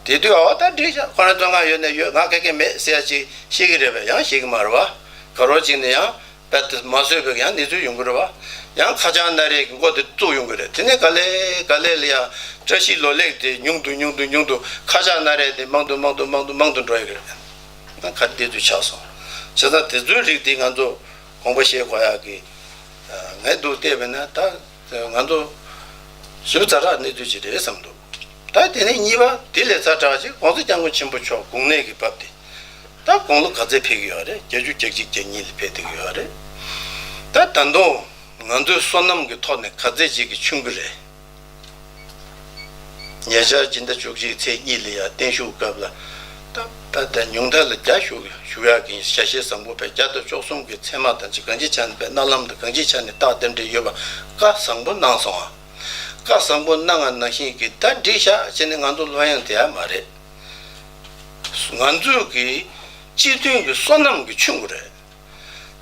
དེ་དུས་ཨོ་ད་འགྲིག་ཤག་ཁོ་རང་བཙོན་ཁང་ཡོད་ན་ཡོད། ང་ག་གེ་མེད་ཟེར་ཅིག་བཤད་ཀྱི་རེད་པས། ཡང་བཤད་ཀྱི་མ་རེད་བ། ག་རོ་གཅིག་ནས་ཡང་རྦད་དེ་མ་བཟོད་པའི་ཡང་གནས་ཚུལ་ཡོང་གི་རེད་བ། ཡང་ཁ་བྱང་སྣ་རལ་གྱི་མགོ་དེ་བཙུགས་ཡོང་གི་རེད། དེ་ནས་ག་ལེ་ག་ལེ་ལ་ཡ་བཀྲ་ཤིས་ལོ་ལེགས་དེ་ཉུང་དུ་ཉུང་དུ་ཉུང་དུ། ཁ་བྱང་སྣ་རལ་དེ་མང་དུ་མང་དུ་མང་དུ་མང་དུ་འགྲོ་ཡི་གི་རེད། ང་ག་དེ་དུས་ཆགས་སོང་། བྱས་ཙང་དེ་ཚོའི་རིགས་དེ་ང་ཚོ་དགོངས་པ་བཞེས་དགོས་ཡག་གི་ངས་འདུག་བལྟས་པས་ན། ད་ང་ཚོ་ཞིབ་ཛ་དྲག་གནས་ཚུལ་ཅིག་རེད་བསམ་འདུག་ད་དེ་ནས་གཉིས་པ་དེ་ལས་ཛ་དྲག་ཅིག་༸གོང་ས་༸སྐྱབས་མགོན་ཆེན་པོ་མཆོག་དགུང་ལོ་གི་བབས་ཏེ། ད་དགུང་ལོ་ག་ཚད་ཕེབས་ཀྱི་ཡོད་རེད། བརྒྱད་ཅུ་གྱ་གཅིག་གྱ་གཉིས་ལ་ཕེབས་བསྡད་ཀྱི་ཡོད་རེད། ད་ད་དུང་ང་ཚོའི་བསོད་ནམས་ཀྱི་ཐོག་ནས་ག་ཚད་ཅིག་གི་ཆུང་གི་རེད། ཉེ་ཆར་སྤྱི་ཟླ་བཅུ་གཅིག་ཚེས་གཉིས་ལ་ཡ་བརྟན་བཞུགས་སྐབས་ལ། ད་ད་ད་ཉུང་མཐའ་ལ་བརྒྱ་བཞུགས་བཞུགས་ཡག་གི་ཞལ་བཞེས་བཟང་པོ་བས། བརྒྱ་དང་བཅུ་གསུམ་གྱི་མཚན་མ་དང་གཅིག་གང་ཅིའི་ཆ་ནས་པའི་རྣ་ལམ་དུ་གང་ཅིའི་ཆ་ནས་རྟགས་རྟེན་འབྲེལ་ཡོད་པ། བཀའ་བཟང་པོ་གནང་སོང་ཨ། བཀའ་བཟང་པོ་གནང་བ་ནང་བཞིན་གྱི་ད་འགྲིག་ཤག་བྱས་ནས་ང་ཚོ་ལྷོད་ཡངས་བསྡད་ཡ་མ་རེད། ང་ཚོས་ཀྱི་སྤྱི་མཐུན་གྱི་བསོད་ནམས་ཀྱི་ཆུང་གི་རེད།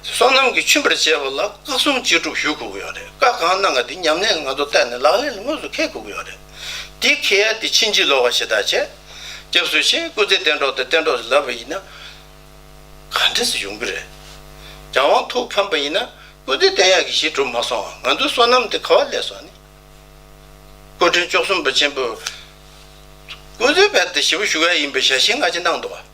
བསོད་ནམས་ཀྱི་ཆུན་པར་བྱས་པ་ལ་བཀའ་གསུང་ཅི་སྒྲུབ་ཞུ་དགོས་ཀྱི་ཡོད་རེད། བཀའ་གང་གནང་ག་དེ་ཉམས་ལེན་ལ་ང་ཚོ་བལྟས་ནས་ལག་ལེན་ལ་དངོས་སུ་འཁེལ་དགོས་ཀྱི་ཡོད་རེད། དེ་འཁེལ་ཡ་དེ་ཕྱིན་ཅི་ལོག་པ་ཞེ་དྲག་བྱས། སྐྱབས་སུ་མཆི། སྐུ་ཚེ་བརྟན་དྲགས་དང་བརྟན་དྲགས་ལབ་པ་ཡིན་ན། ག་འདྲ་ཞིག་ཡོང་གི་རེད། རྒྱལ་དབང་ཐུགས་ཕམ་པ་ཡིན་ན་སྐུ་ཚེ་བརྟན་ཡག་གི་གཞི་གྲུབ་མ་སོང་། ང་ཚོའི་བསོད་ནམས་དེ་ག་པར་སླེབས་སོང་ནི། སྐུ་ཕྲེང་བཅུ་གསུམ་པ་ཆེན་པོས་སྐུ་ཚེ་རྦད་དེ་ཞེ་པོ་བཞུགས་ཡ་ཡིན་པའི་ཞལ་བཞེས་སྔ་ཕྱི་གནང་འདུག་བ།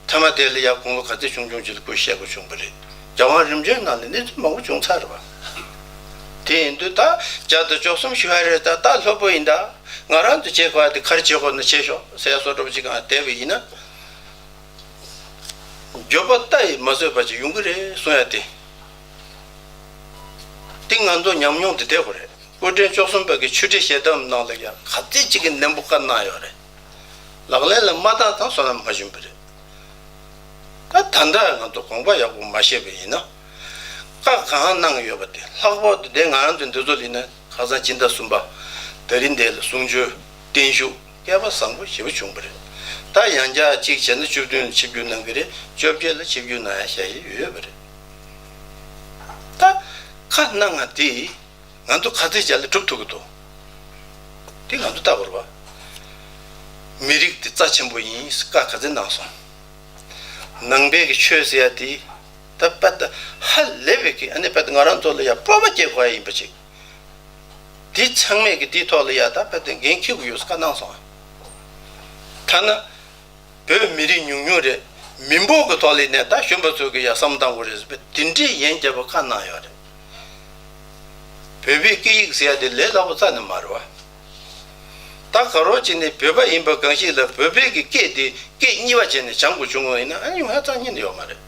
མཐའ་མ་དེ་ལ་ཡང་དགུང་ལོ་ག་ཚད་ཆུང་ཆུང་ཅིག་ལ་སྐུ་གཤེགས་དགོས་བྱུང་བ་རེད། རྒྱལ་དབང་རིམ་བྱོན་ནང་ལ་གནས་ཚུལ་མང་པོ་བྱུང་ཚར་རེད་བ། དེ་ཡིན་དུས་ད་བརྒྱ་དང་བཅུ་གསུམ་བཞུགས་ཡ་རེད། ད་ད་ལྷོད་པོ་ཡིན། ད་ང་རང་ཚོ་བྱེད་དགོས་ཡ་དེ་ག་རེ་བྱེད་དགོས་ན་བྱེད་ཤོག་ཟེར་ཡ་བཟོ་འདྲ་པོ་ཅིག་གང་བསྡད་པ་ཡིན་ན། འགྱོད་པ་རྟ་ཡིས་མ་བཟོད་པ་ཅིག་ཡོང་གི་རེད་གསུང་ཡ་དེ། དེ་ང་ཚོ་ཉམས་མྱོང་དེ་བསྡད་དགོས་རེད། སྐུ་ཕྲེང་བཅུ་གསུམ་པ་གི་ཆོས་ཁྲིད་ཞལ་གདམས་ནང་ལ་ཡང་ག་ཚད་ཅིག་གི་ནན་པོ་བཀའ་གནང་ཡོད་རེད། ལག་ལེན་ལ་མ་བཏང་ཙང་བསོད་ནམས་མ་བྱུང་བ་རེད། ད་ད་ལྟ་ང་ཚོ་དགོངས་པ་ཡག་པོ་མ་བཞེས་པ་ཡིན་ན། བཀའ་གང་གནང་ཡོད་པ་དེ་ལྷག་པར་དུ་དེ་ང་རང་ཚོ་འདི་ཚོ་ལ་ཡིན་ན་ ཁ་སང་སྤྱི་ཟླ་གསུམ་པ། ད་རིང་འདི་ལ་གསུང་ཆོས་བརྟན་བཞུགས་སྐལ་པ་བཟང་པོ་ཞེ་པོ་བྱུང་བ་རེད། ད་ཡང་བསྐྱར་གཅིག་བྱས་ན་བཅུ་བདུན་ལ་ཆིབས་བསྒྱུར་གནང་གི་རེད། བཅོ་བརྒྱད་ལ་ཆིབས་བསྒྱུར་གནང་ཡ་བཤད་ཡ་ཡོད་པ་རེད། ད་ཁ་གནང་ང་དེ་ང་ཚོ་ག་ཚོད་བྱས་ལ་སྒྲུབ་ཐུབ་ཀྱི་འདུག་དེ་ང་ཚོ་ལྟ་དགོས་རེད་པ། མི་རིགས་དེ་རྩ་ཆེན་པོ་ཡིན། བཀའ་ག་ཚོད་གནང་སོང་། ནང་པའི་གི་ཆོས་ཟེར་ཡ་དེ་ད་དཔེ་ད་ཧ་ལས་པའི་གི་ཨ་ནི་དཔེ་ད་ང་རང་ཚོ་ལ་ཡ་སྤོབས་པ་སྐྱེ་དགོས་ཡ་ཡིན་པ་ཅིག་དེ་ཚང་མས་ཀྱི་དེའི་ཐོག་ལ་ཡ་ད་དཔེ་དེ་འགན་འཁྱེར་དགོས་ཡོད་བཀའ་གནང་སོང་། ཐ་ན་བོད་མི་རིགས་ཉུང་ཉུང་རེད། མི་འབོར་གྱི་ཐོག་ལ་ནས་ད་གཞོན་པ་ཚོ་གི་ཡ་བསམ་བློ་གཏང་དགོས་རེད་ཟེར་བས་དེ་འདྲའི་ཡན་རྒྱབ་པ་བཀའ་གནང་ཡོད་རེད། བོད་པའི་སྐད་ཡིག་ཟེར་ཡ་དེ་ལས་སླ་པོ་རྩ་ནས་མ་རེད་བ། ད་ག་རོགས་བྱས་ནས་བོད་པ་ཡིན་པ་གང་ཞིག་ལ་བོད་པའི་གི་སྐད་དེ་སྐད་གཉིས་པ་བྱས་ནས་སྦྱང་དགོས་བྱུང་བ་ཡིན་ན་ཨ་ནི་ཡོང་ཡ་རྩ་ཉིད་ནས་ཡོད་མ་རེད།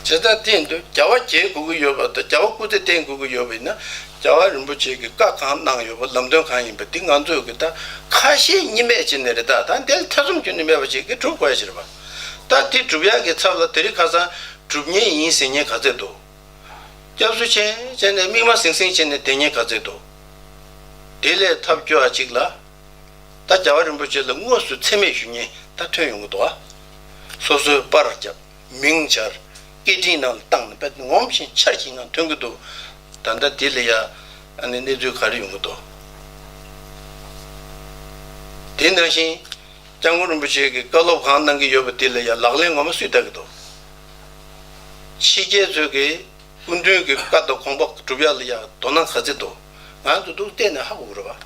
བྱས་ཙང་དེ་འདུག་རྒྱལ་བ་མཇལ་དགོས་ཀྱི་ཡོད་པ་དང་རྒྱལ་བ་སྐུ་ཚེ་བརྟན་དགོས་ཀྱི་ཡོད་པ་ཡིན་ན་རྒྱལ་བ་རིན་པོ་ཆེ་གིས་བཀའ་གང་གནང་ཡོད་པ་ལམ་སྟོན་གང་ཡིན་པ་འདི་ང་ཚོས་ཀྱི་ད་ཁ་ཞེ་གཉིས་མེད་བྱས་ནས་རེད། ད་ད་འདི་ལ་ཐེ་ཚོམ་ཁྱོན་ནས་མེད་པ་ཞིག་གིས་སྒྲུབ་དགོས་ཡ་ཞིག་རེད་པ། ད་དེ་སྒྲུབ་ཡ་གི་ཚབ་ལ་དེ་རིང་ཁ་སང་སྒྲུབ་མཁན་ཡིན་ཟེར་མཁན་ག་ཚད་འདུག་སྐྱབས་སུ་མཆི་བྱས་ནས་མིག་དམར་ཟིང་ཟིང་བྱས་ནས་བསྡད་མཁན་ག་ཚད་འདུག་དེ་ལས་ཐབས་སྐྱོ་བ་ཅིག་ལ། ད་རྒྱལ་བ་རིན་པོ་ཆེ་ལ་དངོས་སུ་མཚན་སྨད་ཞུ་མཁན་ད་ཐོན་ཡོང་གི་འདུག་ཨ། སོ་སོའི་པར་བརྒྱབ། མིང་སྦྱར། སྐད་འཕྲིན་ནང་ལ་བཏང་ནས་དཔེ་ངོམ་བཞིན་འཆར་གཞི་ངང་ཐོན་གྱི་འདུག་ད་ལྟ་དེ་ལ་ཡ་ཨ་ནི་གནས་ཚུལ་ག་རེ་ཡོང་གི་འདུག་དེ་ནང་བཞིན་སྐྱབས་མགོན་རིན་པོ་ཆེ་གིས་བཀའ་སློབ་གང་གནང་གི་ཡོད་པ་དེ་ལ་ཡ་ལག་ལེན་ངོ་མ་སུས་བསྟར་གྱི་འདུག་ཕྱི་རྒྱལ་ཚོས་ཀྱིས་སྐུ་མདུན་གྱི་བཀའ་དང་དགོངས་པ་སྒྲུབ་ཡ་ལ་ཡ་དོ་སྣང་ག་ཚད་འདུག་ང་ཚོ་འདུག་བལྟས་ནས་ཧ་གོ་གི་རེད་བ།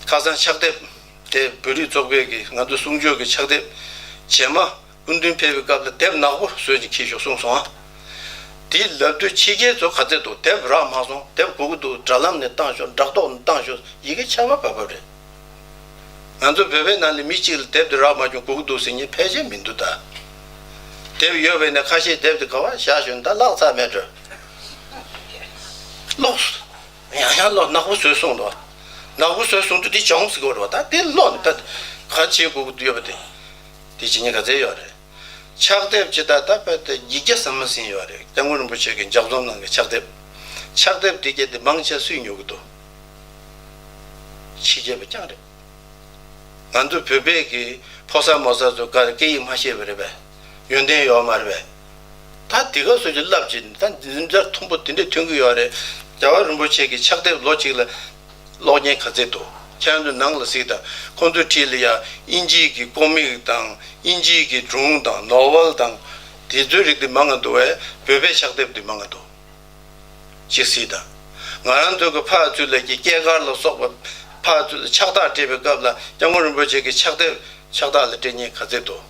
ཁ་སང་ཕྱག་དེབ་དེ་བོད་རིགས་ཚོགས་པའི་གི་ང་ཚོ་གསུང་ཆོས་ཀྱི་ཕྱག་དེབ་རྗེས་མ་སྐུ་མདུན་ཕེབས་པའི་སྐབས་ལ་དེབ་ནག་པོ་བཟོས་ཅིག་འཁྱེར་ཤོག་གསུངས་སོང་ཨ། དེ་ལབ་དུས་ཕྱི་རྒྱལ་ཚོ་ག་ཚད་འདུག་དེབ་རག་མ་སོང་། དེབ་དགོས་ཀྱི་འདུག་དྲ་ལམ་ནས་བཏང་ཤོག་དྲ་ཐོག་ནས་བཏང་ཤོག་ཡི་གེ་ཆར་པ་བབས་བབས་རེད། ང་ཚོ་བོད་པའི་ནང་ལ་མི་གཅིག་ལ་དེབ་དེ་རག་མ་བྱུང་དགོས་ཀྱི་འདུག་ཟེར་མཁན་ཕལ་ཆེར་མི་འདུག་ད་དེབ་ཡོད་པས་ན་ཁ་ཤས་དེབ་དེ་ག་བ་བཞག་ཞོན་ད་བརླག་ཚར་མེད་འགྲོ། ཀློག་ཡང་ཡང་ཀློག་ནག་པོ་བཟོས་སོང་དོ། ནག་པོ་བཟོས་སོང་དུས་འདི་སྦྱོངས་ཟེར་གོ་རེད་བ། ད་དེ་ཀློག་ད་ག་བྱེད་དགོས་ཀྱི་ཡོད་པ་དེ། དེ་བྱེད་མཁན་ག་ཚད་ཡོད་རེད། ཕྱག་དེབ་ཇི་ལྟར་ད་དཔེ་དེ་ཡིག་བརྒྱ་ཟ་མ་ཟིན་ཡོད་རེད། སྐྱབས་མགོན་རིན་པོ་ཆེ་གིས་ལྗགས་རྩོམ་གནང་གི་ཕྱག་དེབ། ཕྱག་དེབ་དེ་གྱད་དེ་མང་ཆེ་སུས་ཉོ་གི་འདུག་ཕྱི་རྒྱལ་པ་རྐྱང་རེད། ང་ཚོ་བོད་པའི་གི་ཕོ་གསར་མོ་གསར་ཚོ་ག་སྐད་ཡིག་མ་ཤེས་པ་རེད་པས། ཡོན་ཏན་ཡོད་མ་རེད་པས། ད་དེ་ག་སོ་ཅིག་བསླབ་ཅིག་ད་འཛིན་གྲྭ་མཐོན་པོ་དེ་འདྲས་ཐོན་གི་ཡོད་རེད། རྒྱལ་བ་རིན་པོ་ཆེ་གི་ཕྱག་དེབ་ལོ་གཅིག་ལ་ཀློག་མཁན་ག་ཚད་འདུག་ཁྱེད་རང་ཚོ་ནང་ལ་གཟིགས་དང་། ཁོང་ཚོའི་འཁྲིས་ལ་ཡ་དབྱིན་ཇིའི་གི་ཀོ་མིག་དང་དབྱིན་ཇིའི་གི་སྒྲུང་དང་ནོ་ཝེལ་དང་དེ་ཚོའི་རིགས་དེ་མང་ང་འདུག་བས། བོད་པའི་ཕྱག་དེབ་དེ་མང་ང་འདུག་ཅིག་གཟིགས་དང་། ང་རང་ཚོ་གི་ཕར་ཚུར་ལ་གི་སྐྱེས་སྐར་ལ་སོགས་པ་ཕར་ཚུར་ལ་ཕྱག་རྟགས་སྤྲད་པའི་སྐབས་ལ་སྐྱབས་མགོན་རིན་པོ་ཆེ་གི་ཕྱག་དེབ་ཕྱག་རྟགས་ལ་སྤྲད་མཁན་ག་ཚད་འདུག་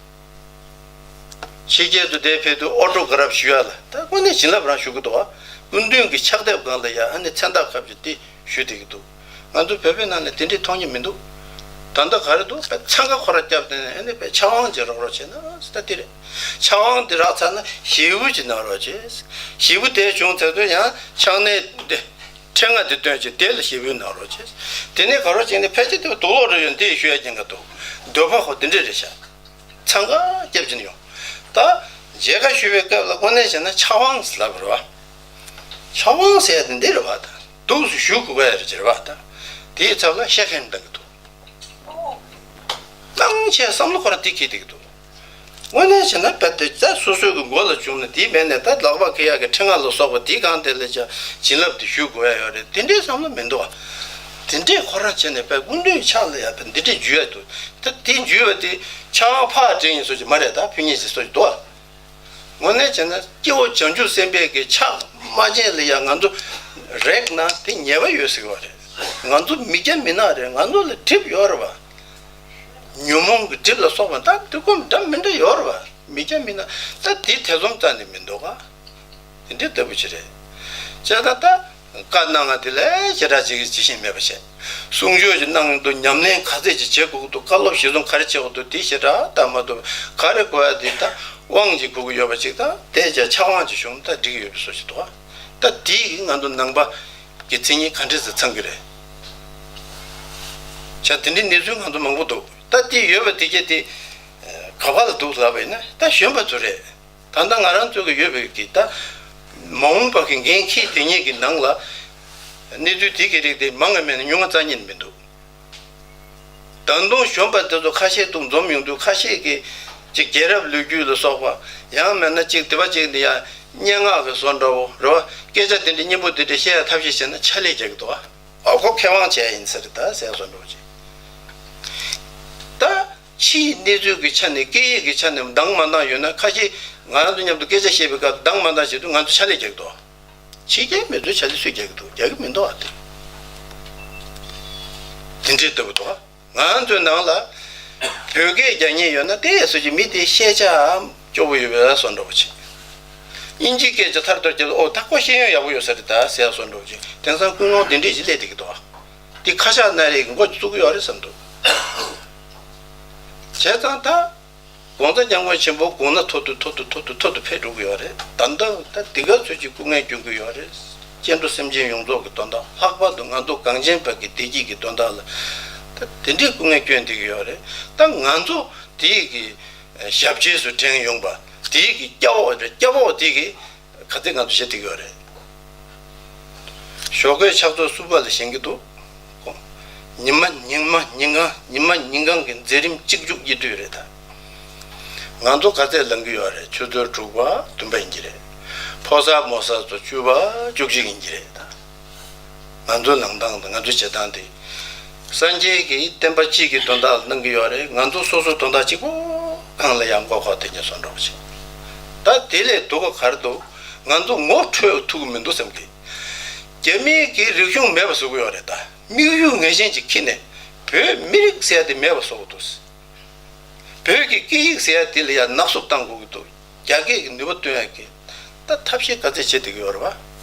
ཕྱི་རྒྱལ་དུ་དེ་ཕེབས་དུས་ཨོ་ཊོ་གྷ་རབ་ཞུ་ཡ་ལ་ད་དངོས་གནས་བྱིན་རླབས་རང་ཞུ་གི་འདུག་བ། སྐུ་མདུན་གྱི་ཕྱག་དེབ་སྒང་ལ་ཡ་ཨ་ནི་མཚན་རྟགས་ཁ་བྱེ་དེ་ཞུ་བསྡད་ཀྱི་འདུག་ང་ཚོ་བོད་པའི་ནང་ནས་དེ་འདྲས་མཐོང་རྒྱུ་མི་འདུག་ད་ལྟ་ག་རེ་འདུག་པས་འཚང་ཁ་ཁོ་ར་བརྒྱབ་བསྡད་ནས་ཨ་ནི་པས་ཕྱག་དབང་ཅིག་རོགས་རོགས་བྱས་ན་ད་དེ་རེད། ཕྱག་དབང་དེ་རག་ཚར་ན་ཞེ་པོ་ཅིག་གནང་རོགས་བྱས། ཞེ་པོ་དེ་བྱུང་ཚར་དུས་ཡང་ཕྱག་ནས་འདི་ཕྲེང་བ་འདི་སྟོན་བྱས་དེ་ལ་ཞེ་པོ་གནང་རོགས་བྱས། དེ་ནས་ག་རོགས་བྱས་ནས་ཕལ་ཆེར་དེ་དུག་ལོག་རེ་ཡོད་འདི་ཞུ་ཡ་ཀྱང་ག་འདུག་འདོད་པ་ཧོ་དེ་འདྲས་རེད་ཤག་འཚང་ཁ་རྒྱབ་ཀྱིན་ཡོང་། ད་མཇལ་ཁ་ཞུ་བའི་སྐབས་ལ་དངོས་གནས་བྱས་ན་ཕྱག་དབང་ཟེར་ལབ་རེད་བ། ཕྱག་དབང་ཟེར་ཡ་དེ་འདི་རེད་བ། ད་འདུག་སེ་ཞུ་དགོས་ཀྱི་རེད་བ། ད་དེའི་ཚབ་ལ་ཤེག་ཧེན་གཏོང་གི་འདུག་གནང་བྱས་བསམ་བློ་ཁོ་རང་དེ་འཁྱེར་བསྡད་ཀྱི་འདུག་དངོས་གནས་བྱས་ན་རྦད་དེ་ད་སོ་སོའི་གི་མགོ་ལ་བྱུང་ན་དེའི་མེད་ནས་ད་ལག་པ་འཁྱེར་ཡག་གི་ཕྲེང་བ་ལ་སོགས་པ་དེའི་སྒང་དེ་ལ་ཅང་བྱིན་རླབས་དེ་ཞུ་དགོས་ཡ་ཡོད་རེད། དེ་འདྲའི་བསམ་བློ་མི་འདུག་བ། དེ་འདྲའི་ཁོ་རང་བྱས་ནས་རྦད་སྐུ་མདུན་ཕྱག་ལ་ཡ་རྦད་འདི་འདྲའི་འཇུ་ཡ་འདུག་ད་དེ་འཇུས་པ་དེ་ཕྱག་དབང་ཕར་སྤྲད་ཡིན་བཟོ་ཅིག་མ་རེད། ད་ཕུལ་མཁན་ཅིག་བཟོ་ཅིག་འདུག་བ། དངོས་གནས་བྱས་ན་སྐྱེ་བོ་བྱང་ཆུབ་སེམས་དཔའི་གི་ཕྱག་མ་བྱས་ལ་ཡང་ང་ཚོ་རེག་ན་དེ་ཉེས་པ་ཡོད་ཟེར་བ་རེད། ང་ཚོ་མི་སྐྱ་མི་ནག་རེད། ང་ཚོ་ལ་གྲིབ་ཡོད་རེད་བ། ཉོན་མོངས་ཀྱི་གྲིབ་ལ་སོགས་པ་ད་དེ་ཀུན་འདྲ་མི་འདྲ་ཡོད་རེད་བ། མི་སྐྱ་མི་ནག་ད་དེ་ཐེ་ཚོམ་རྩ་ནས་མི་འདུག་ག་དེ་འདྲའི་ལྟ་བུ་ཅིག་རེད། བྱས་ཙང་ད་བཀའ་གནང་ང་དེ་ལས་ཞེ་དྲག་ཅིག་ཇི་བཞིན་མེད་པ་བྱས། གསུང་ཆོས་ཀྱི་ནང་དུ་ཉམས་ལེན་ག་ཚད་ཅིག་བྱེད་དགོས་ཀྱི་འདུག་བཀའ་སློབ་ཞིག་གསུང་ག་རེ་བྱེད་དགོས་འདུག་དེ་ཞེ་དྲག་ལྟ་མ་ཐུབ། ག་རེ་དགོས་ཡ་དེ་ད་དབང་ཅིག་དགོས་ཀྱི་ཡོད་པ་ཅིག་ད་དེ་ཅག་ཕྱག་དབང་ཅིག་ཞུ་ན་ད་འགྲིག་གི་ཡོད་པའི་བཟོ་ཞིག་འདུག་ད་དེ་ང་ཚོ་ནང་པ་གི་མཚན་ཉིད་ག་འདྲས་སེ་ཚང་གི་རེད། བྱས་དེ་འདྲའི་གནས་ཚུལ་ང་ཚོ་མང་པོ་འདུག་ད་དེ་ཡོད་པ་དེ་གྱད་དེ་ག་པ་ལ་འདུག་ལབ་པ་ཡིན་ན་ད་གཞོན་པ་ཚོ་རེད། ད་ལྟ་ང་རང་ཚོ་གི་ཡོད་པའི་གི་ད་ མ་འོངས་པ་གི་འགན་འཁྱེར་དེ་ཉིད་ཀྱི་ནང་ལ་གནས་ཚུལ་དེ་གི་རིགས་དེ་མང་ང་མེད་ན་ཉུང་ང་རྩ་ཉིད་མི་འདུག་ད་དུང་གཞོན་པ་དེ་ཚོ་ཁ་ཤས་འདུག་འཛོམས་ཡོང་དུས་ཁ་ཤས་ཀྱིས་ཅིག་རྒྱལ་རབས་ལོ་རྒྱུས་ལ་སོགས་པ། ཡང་མིན་ན་ཅིག་དེ་པ་ཅིག་ནི་ཡང་སྙན་ངག་གི་བཟོ་འདྲ་བོ་རེད་བ། སྐད་ཆ་དེ་འདྲ་སྙན་པོ་དེ་འདྲ་བཤད་ཡ་ཐབས་ཤེས་བྱས་ན་ཕྱག་ལས་རྒྱག་གི་འདུག་ཨ་ཁོ་མཁས་དབང་བྱས་ཡིན་ཟེར་ད་ཟེར་བཟོ་འདྲ་བོ་ཅིག་ད་ཕྱིའི་གནས་ཚུལ་གྱི་ཆ་ནས་སྐད་ཡིག་གི་ཆ་ནས་འདང་མ་འདང་ཡོད་ན། ཁ་ཤས་ང་རང་ཚོ་མཉམ་དུ་སྐད་ཆ་བཤད་པའི་སྐབས་འདང་མ་འདང་བྱེད་དུས་ང་ཚོ་ཕྱག་ལས་རྒྱག་གི་འདུག་ཕྱི་རྒྱལ་མི་ཚོས་ཕྱག་ལས་སུས་རྒྱག་གི་འདུག་རྒྱག་གི་མི་འདུག་ཨ། དེ་དེ་འདྲའི་ལྟ་བུ་འདུག་ང་ཚོའི་ནང་ལ་བོད་སྐད་རྒྱག་མཁན་ཡོད་ན་དེ་སུ་ཅིག་མི་དེ་ཤེས་བྱ་སྐྱོ་བོ་ཡོད་པའི་བཟོ་འདྲ་བོ་ཅིག་དབྱིན་ཇིའི་སྐད་ཆ་ཐར་ཐོར་གྱིས་ཨོ་ད་ཁོ་ཤེས་ཡོན་ཡག་པོ་ཡོད་ས་རེད་ད་ཟེར་བཟོ་འདྲ་བོ་ཅིག་དེང་སང་ཀུན་སློང་དེ་འདྲས་ཅིག་སླེབས་བསྡད་ཀྱི་འདུག་དེ་ཁ་ཤགས་སྣ་རེ་གི་མགོ་བཙུགས་ཀྱི་ཡོད་རེད་བསམ་འདུག་བྱས་ཙང་ད། གོང་ས་སྐྱབས་མགོན་ཆེན་པོ་དགུང་ན་མཐོ་དུ་མཐོ་དུ་མཐོ་དུ་མཐོ་དུ་ཕེབས་འགྲོ་གི་ཡོད་རེད། ད་ལྟ་ད་འདི་ག་ཚོད་ཀྱི་སྐུ་ངལ་སྐྱོན་གྱི་ཡོད་རེད། སྐྱེ་འགྲོ་སེམས་ཅན་ཡོངས་རྫོགས་ཀྱི་དོན་དག་ལྷག་པར་དུ་ང་ཚོ་གངས་ཅན་པ་གི་བདེ་སྐྱིད་ཀྱི་དོན་དག་ལ་ད་དེ་འདྲའི་སྐུ་ངལ་སྐྱོན་བསྡད་ཀྱི་ཡོད་རེད། ད་ང་ཚོ་དེའི་གི་ཞབས་རྗེས་སུ་དྲན་ཡོང་པ། དེའི་གི་སྐྱབས་འོག་རེད། སྐྱབས་འོག་དེ་གི་ག་ཚོད་ང་ཚོ་བྱེད་ཐུབ་ཀྱི་ཡོད་རེད། ཞོགས་ཀའི་ཕྱག་ཚོད་གསུམ་པ་ལ་བཞེངས་ཀྱི་འདུག་ཉི་མ་ཉིན་མ་ཉིན་གང་ཉི་མ་ཉིན་གང་གི་མཛད་རིམ་གཅིག་མཇུག་གཉིས་མཐུད་རེད་ད། ང་ཚོ་ག་ཚད་ལངས་ཀྱི་ཡོད་རེད། ཆུ་ཚོད་དྲུག་པ་བདུན་པ་ཡིན་གྱི་རེད། ཕོ་གསར་མོ་གསར་ཚོ་བཅུ་པ་བཅུ་གཅིག་ཡིན་གྱི་རེད་ད། ང་ཚོའི་ལངས་སྟངས་དང་ང་ཚོའི་བྱེད་སྟངས་དེ། སངས་རྒྱས་ཀྱི་བསྟན་པ་སྤྱི་གི་དོན་དག་ལ་གནང་གི་ཡོད་རེད། ང་ཚོ་སོ་སོའི་དོན་དག་གཅིག་པོ་སྒང་ལ་ཡང་མགོ་འཁོར་དེ་ཉིད་སོང་འགྲོ་བ་ཞིག་ད་དེ་ལས་སྡུག་པ་ག་རེ་འདུག་ང་ཚོ་ངོ་འཕྲོད་ཐུབ་ཀྱི་མི་འདུག་བསམ་གི། རྒྱ་མི་གི་རིག་གཞུང་མེད་པ་བཟོ་གི་ཡོད་རེད་ད། དམིགས་ཡུལ་ངེས་ཅན་ཅིག་འཁྱེར་ནས་བོད་མི་རིགས་ཟེར་ཡ་དེ་མེད་པ་བཟོ་གི་འདུག་བོད་ཀྱི་སྐད་ཡིག་ཟེར་ཡ་དེ་ལ་ཡང་ནག་བསུབ་བཏང་དགོས་ཀྱི་འདུག་རྒྱ་སྐད་ཀྱི་ནུས་པ་བཏོན་ཡ་གི་ད་ཐབས་ཤེས་ག་ཚད་བྱེད་བསྡད་ཀྱི་ཡོད་རེད་བ།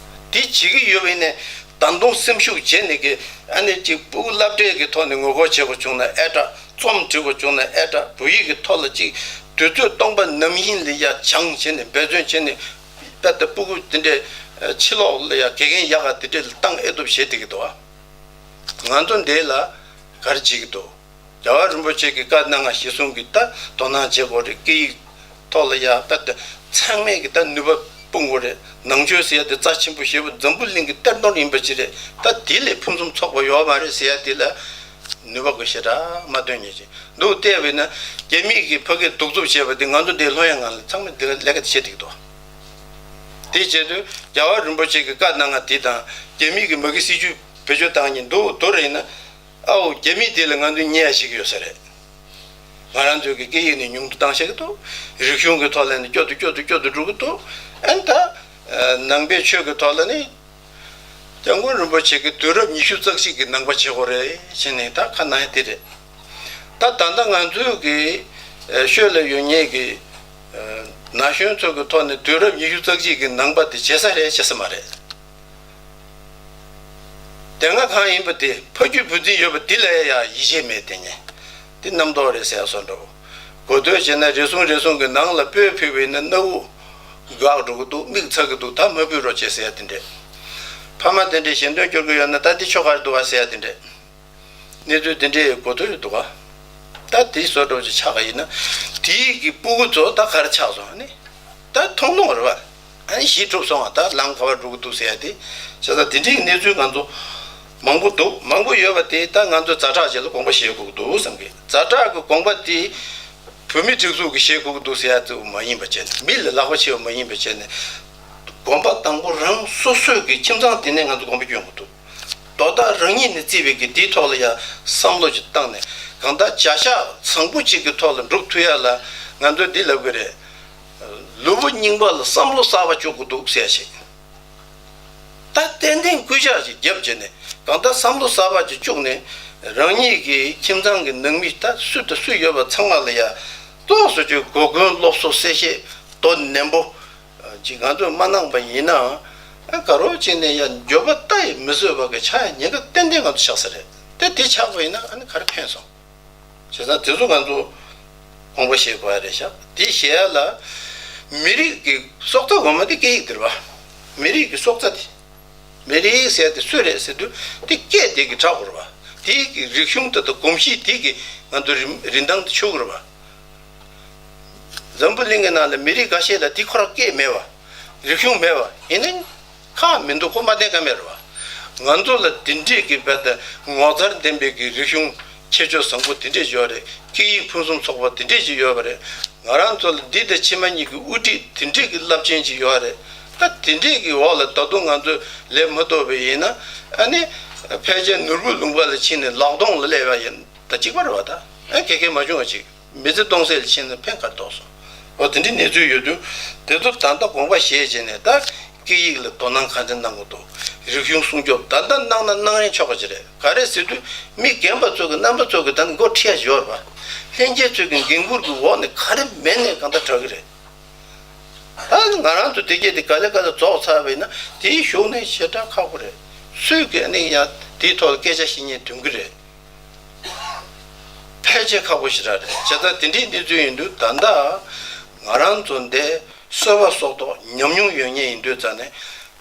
དེ་བྱེད་ཀྱི་ཡོད་པ་ཡིན་ནའི་ད་དུང་སེམས་ཤུགས་བྱས་ནས་གི་ཨ་ནི་གཅིག་སྤུ་གུ་སློབ་གྲྭའི་གི་ཐོག་ནས་ངོ་རྒོལ་བྱེད་དགོས་བྱུང་ན་ཨེ་དྲག་རྩོམ་འབྲི་དགོས་བྱུང་ན་ཨེ་དྲག་བོད་ཡིག་གི་ཐོག་ལ་གཅིག་དུས་ཚོད་སྟོང་པ་ནམ་ཡིན་ལ་ཡ་སྦྱང་བྱས་ནས་འབད་བརྩོན་བྱས་ནས་དཔེ་ད་སྤུ་གུ་དེ་འདྲའི་ཕྱི་ལོགས་ལ་ཡ་དགེ་རྒན་ཡག་ག་དེ་འདྲའི་ལ་བཏང་ཨེ་ཐུབ་བྱེད་བསྡད་ཀྱི་འདུག་བ། ང་ཚོ་འདི་ལ་ག་རེ་བྱེད་ཀྱི་འདུག་རྒྱལ་བ་རིན་པོ་ཆེ་གི་བཀའ་གནང་བ་གཞིར་བཟུང་གིས་ད་དོ་སྣང་བྱེད་དགོས་རེད། སྐད་ཡིག་ཐོག་ལ་ཡ་ད་ད་ཚང་མས་ཀྱི་ད་ནུས་པ་སྤུངས་དགོས་རེད། ནང་ཆོས་ཟེར་ཡ་དེ་རྩ་ཆེན་པོ་ཞེ་པོ་འཛམ་བུ་གླིང་གི་གཏེར་སྟོན་ཡིན་པ་ཅིག་རེད། ད་དེ་ལས་ཕུན་སུམ་ཚོགས་པ་ཡོད་མ་རེད་ཟེར་ཡ་དེ་ལ་ནུས་པ་དགོས་ཞེ་དྲག་མ་བཏོན་ཉེ་ཅིག་འདུག་བལྟས་པས་ན་རྒྱ་མིས་ཀྱི་ཕ་སྐད་གདུག་རྩུབ་བྱས་པ་དེ་ང་ཚོ་འདིར་ལྷོད་ཡངས་ངང་ལ་ཚང་མས་འདི་ལས་ཀ་དེ་བྱེད་བསྡད་ཀྱི་འདུག་དེ་བྱེད་དུས་རྒྱལ་བ་རིན་པོ་ཆེ་གི་བཀའ་གནང་བ་དེ་དང་རྒྱ་མིས་ཀྱི་མ་གི་སྲིད་ཇུས་བེད་སྤྱོད་བཏང་ཉིན་འདུག་དོ་རེད་ན། ཨའོ་རྒྱ་མི་དེ་ལ་ང་ཚོས་ཉེས་ཡ་ཞིག་ཡོད་ས་རེད། ང་རང་ཚོའི་གི་སྐད་ཡིག་ནི་ཉུང་དུ་བཏང་བཞག་གི་འདུག་རིག་གཞུང་གི་ཐོག་ལ་ནི་སྐྱོ་དུ་སྐྱོ་དུ་སྐྱོ་དུ་འགྲོ་གི་འདུག་ཨན་ད། ནང་པའི་ཆོས་ཀྱི་ཐོག་ལ་ནི། སྐྱབས་མགོན་རིན་པོ་ཆེ་གི་དུས་རབས་ཉི་ཤུ་རྩ་གཅིག་གི་ནང་པ་བྱེད་དགོས་རེད་ཅེས་ནི་ད་ཁ་ན་ཡ་དེ་རེད། ད་ད་ལྟ་ང་ཚོའི་གི་ཤོད་ལ་ཡོད་ངེས་གི་ན་གཞོན་ཚོ་གི་ཐོག་ནས་དུས་རབས་ཉི་ཤུ་རྩ་གཅིག་གི་ནང་པ་དེ་བྱེད་ས་རེད་བྱེད་ས་མ་རེད། དེ་སྔ་གང་ཡིན་པ་དེ་ཕ་རྒྱུད་བུ་འཛིན་ཡོད་པ་དེ་ལ་ཡ་ཡིད་ཆེས་མེད་དེ་ཉེ། དེ་རྣམ་རྟོག་རེད་ཟེར་ཡ་སོགས་འགྲོ། གོ་ཐོས་བྱས་ན་རེ་ཟུང་རེ་ཟུང་གི་ནང་ལ་སྤོས་ཕུལ་བས་ན་སྣ་བུག་འགག་འགྲོ་གི་འདུག་མིག་ཚ་གི་འདུག་ད་མ་ཕུལ་རོགས་བྱེད་ཟེར་ཡ་དེ་འདྲས། ཕ་མ་དེ་འདྲས་ཞེ་འདོན་སྐྱོར་གི་ཡོད་ན་ད་དེ་ཆོ་ག་རེད་འདུག་བ་ཟེར་ཡ་དེ་འདྲས། གནས་ཚུལ་དེ་འདྲའི་གོ་ཐོས་འདུག་ག་ད་དེའི་བཟོ་འདྲ་ཅིག་ཆགས་ཀ་ཡིན་ན། དེའི་གི་སྤུ་གུ་ཚོ་ད་ག་རེ་ཆགས་སོང་ནི། ད་མཐོང་མཐོང་རེད་བ། ཨ་ནི་གཞི་གྲུབ་སོང་བ་ད་ལམ་ག་བར་འགྲོ་གི་འདུག་ཟེར་ཡ་དེ། བྱས་ཙང་དེ་འདྲའི་གནས་ཚུལ་ང་ཚོ་མང་པོ་འདུག་མང་པོ་ཡོད་པ་དེ་ད་ང་ཚོ་ཛ་དྲག་ཅིག་ལ་དགོངས་པ་བཞེས་དགོས་ཀྱི་འདུག་བསམ་གི། ཛ་དྲག་གི་དགོངས་པ་དེ་བོད་མི་སྒྲིག་འཛུགས་ཀྱིས་བཞེས་དགོས་ཀྱི་འདུག་ཟེར་ཡ་ཚོ་མ་ཡིན་པ་བྱས་ནས། མི་ལ་ལག་པ་ཕྱེ་བ་མ་ཡིན་པ་བྱས་ནས། དགོངས་པ་དང་པོ་རང་སོ་སོའི་གི་ཁྱིམ་ཚང་དེ་ནས་ང་ཚོ་དགོངས་པ་སྐྱོན་དགོས་འདུག་དོ་བདག་རང་ཉིད་ནས་བརྩིས་པའི་གི་དེའི་ཐོག་ལ་ཡང་བསམ་བློ་ཅིག་བཏང་ནས། གང་ལྟར་བྱ་གཞག་བཟང་པོ་ཅིག་གི་ཐོག་ལ་འགྲུབ་ཐུབ་ཡ་ལ་ང་ཚོས་འདི་ལབ་གི་རེད། ལུས་པོ་རྙིང་པ་ལ་བསམ་བློ་གསར་པ་བཅུག་དགོས་འདུག་ཟེར་ཞིག་ད་ཏན་ཏན་སྐུལ་ལྕག་ཅིག་བརྒྱབ་བྱས་ནས། གང་ལྟར་བསམ་བློ་གསར་པ་ཅིག་བཅུག་ནས། རང་ཉིད་ཀྱི་ཁྱིམ་ཚང་གི་ནང་མི་ད་སུ་དང་སུ་ཡོད་པ་ཚང་མ་ལ་ཡ་ཏོག་ཙམ་ཅིག་གོ་སྐོན་སློབ་གསོ་གསལ་བཤད་དོ་ནན་པོ་ཅིག་ང་ཚོས་མ་གནང་པ་ཡིན་ན། ཨ་ག་རོ་ཅིག་ནས་ཡ་འགྱོད་པ་ལྟ་ཡི་མི་བཟོད་པ་གི་ཆགས་ཡ་ཉེན་ཁ་ཏན་ཏན་ང་ཚོ་ཆགས་ས་རེད། དེ་དེ་ཆགས་པ་ཡིན་ན་ཨ་ནི་ག་རེ་ཕན་སོང་། བྱས་ཙང་དེ་ཚོ་ང་ཚོ་དགོངས་པ་བཞེས་དགོས་ཡ་རེད་ཤག་དེ་བཞེས་ཡ་ལ་མི་རིགས་ཀྱི་སྲོག་རྩ་འོ་མ་དེ་སྐད་ཡིག་དེ་རེད་བ། མི་རིགས་ཀྱི་སྲོག་རྩ་དེ། མི་རིགས་ཟེར་དེ་སུ་རེད་ཟེར་དུས་དེ་སྐད་དེ་གི་གྲགས་དགོས་རེད་བ། དེ་གི་རིག་གཞུང་དེ་དང་གོམས་གཤིས་དེ་གི་ང་ཚོ་རིན་རིན་ཐང་དེ་ཆོད་དགོས་རེད་བ། འཛམ་བུ་གླིང་གི་ནང་ལ་མི་རིགས་འགའ་ཤས་ལ་དེ་ཁོ་རང་སྐད་མེད་བ། རིག་གཞུང་མེད་པ་ཡིན་ན་ཁག་མི་འདུག་ཁོ་མ་བསྟན་ཀ་མེད་རེད་བ། ང་ཚོ་ལ་དེ་འདྲས་ཀྱི་བས་ད་ངོ་མཚར་ལྡན་པའི་གི་རིག་གཞུང་ཁྱད་ཆོས་བཟང་པོ་དེ་འདྲས་ཡོད་རེད། སྐད་ཡིག་ཕུན་སུམ་ཚོགས་པ་དེ་འདྲས་ཅིག་ཡོད་པ་རེད། ང་རང་ཚོ་ལ་འདི་དང་ཕྱི་མ་གཉིས་ཀྱི་དབུ་ཁྲིད་དེ་འདྲས་ཀྱི་རླབས་ཆེན་ཅིག་ཡོད་རེད། ད་དེ་འདྲས་ཀྱི་འོག་ལ་ད་དུང་ང་ཚོས་ལས་མ་ཐུབ་པ་ཡིན་ན་ཨ་ནི་ཕལ་ཆེར་ནོར་བུ་ལུང་པ་ལ་ཕྱིན་ནས་ལག་སྟོང་ལ་སླེབས་པ་ཡིན་ད་གཅིག་པ་རེད་བ། ད་ཨ་གེ་གེ་མ་བྱུང་བ་ཅིག་མི་ཚེ་སྟོང་ཟད་ལ་ཕྱིན་ན་ཕན་ཁ་ཐོགས་སོང་། འོ་དེ་འདྲའི་གནས་ཚུལ་ཡོད་དུས་དེ་ཚོ་ད་ལྟ་དགོངས་པ་བཞེས་བྱས་ནས་ད་སྐད་ཡིག་ལ་དོ་སྣང་ག་འདྲ་གནང་དགོས་འདུག་རིག་གཞུང་སྲུང་སྐྱོབ་ད་ལྟ་གནང་ན་གནང་རན་ཆོག་གི་ཅི་རེད། ག་རེ་ཟེར་དུས་མི་རྒན་པ་ཚོ་གི་རྣམ་པ་ཚོ་གི་ད་མགོ་ཁྲིད་ཡ་ཡོད་རེད་པ། ལྷན་རྒྱས་ཚོ་གི་འགན་འཁུར་གི་འོག་ནས་ག་རེ་མེད་ནས་གང་ལྟར་དྲག་གི་རེད། ད་ང་རང་ཚོ་དེ་སྐད་དེ་ག་ལེ་ག་ལེ་རྫོགས་ཚར་བས་ན་དེའི་གཞུག་ནས་ཞེ་དྲག་ཁག་པོ་རེད། སུས་གི་ཨ་ནི་ཡང་དེའི་ཐོག་ལ་སྐད་ཆ་བཤད་མཁན་ཐོན་གི་རེད། ཕལ་ཆེར་ཁག་པོ་ཞེ་དྲག་རེད། བྱས་ཙང་དེ་འདྲའི་གནས་ཚུལ་ཡིན་དུས་ད་ལྟ་ང་རང་ཚོ་འདི་གསོད་པ་སྲོག་ཐོག་ཉམས་མྱོང་ཡོད་མཁན་ཡིན་དུས་ཙང་ནས་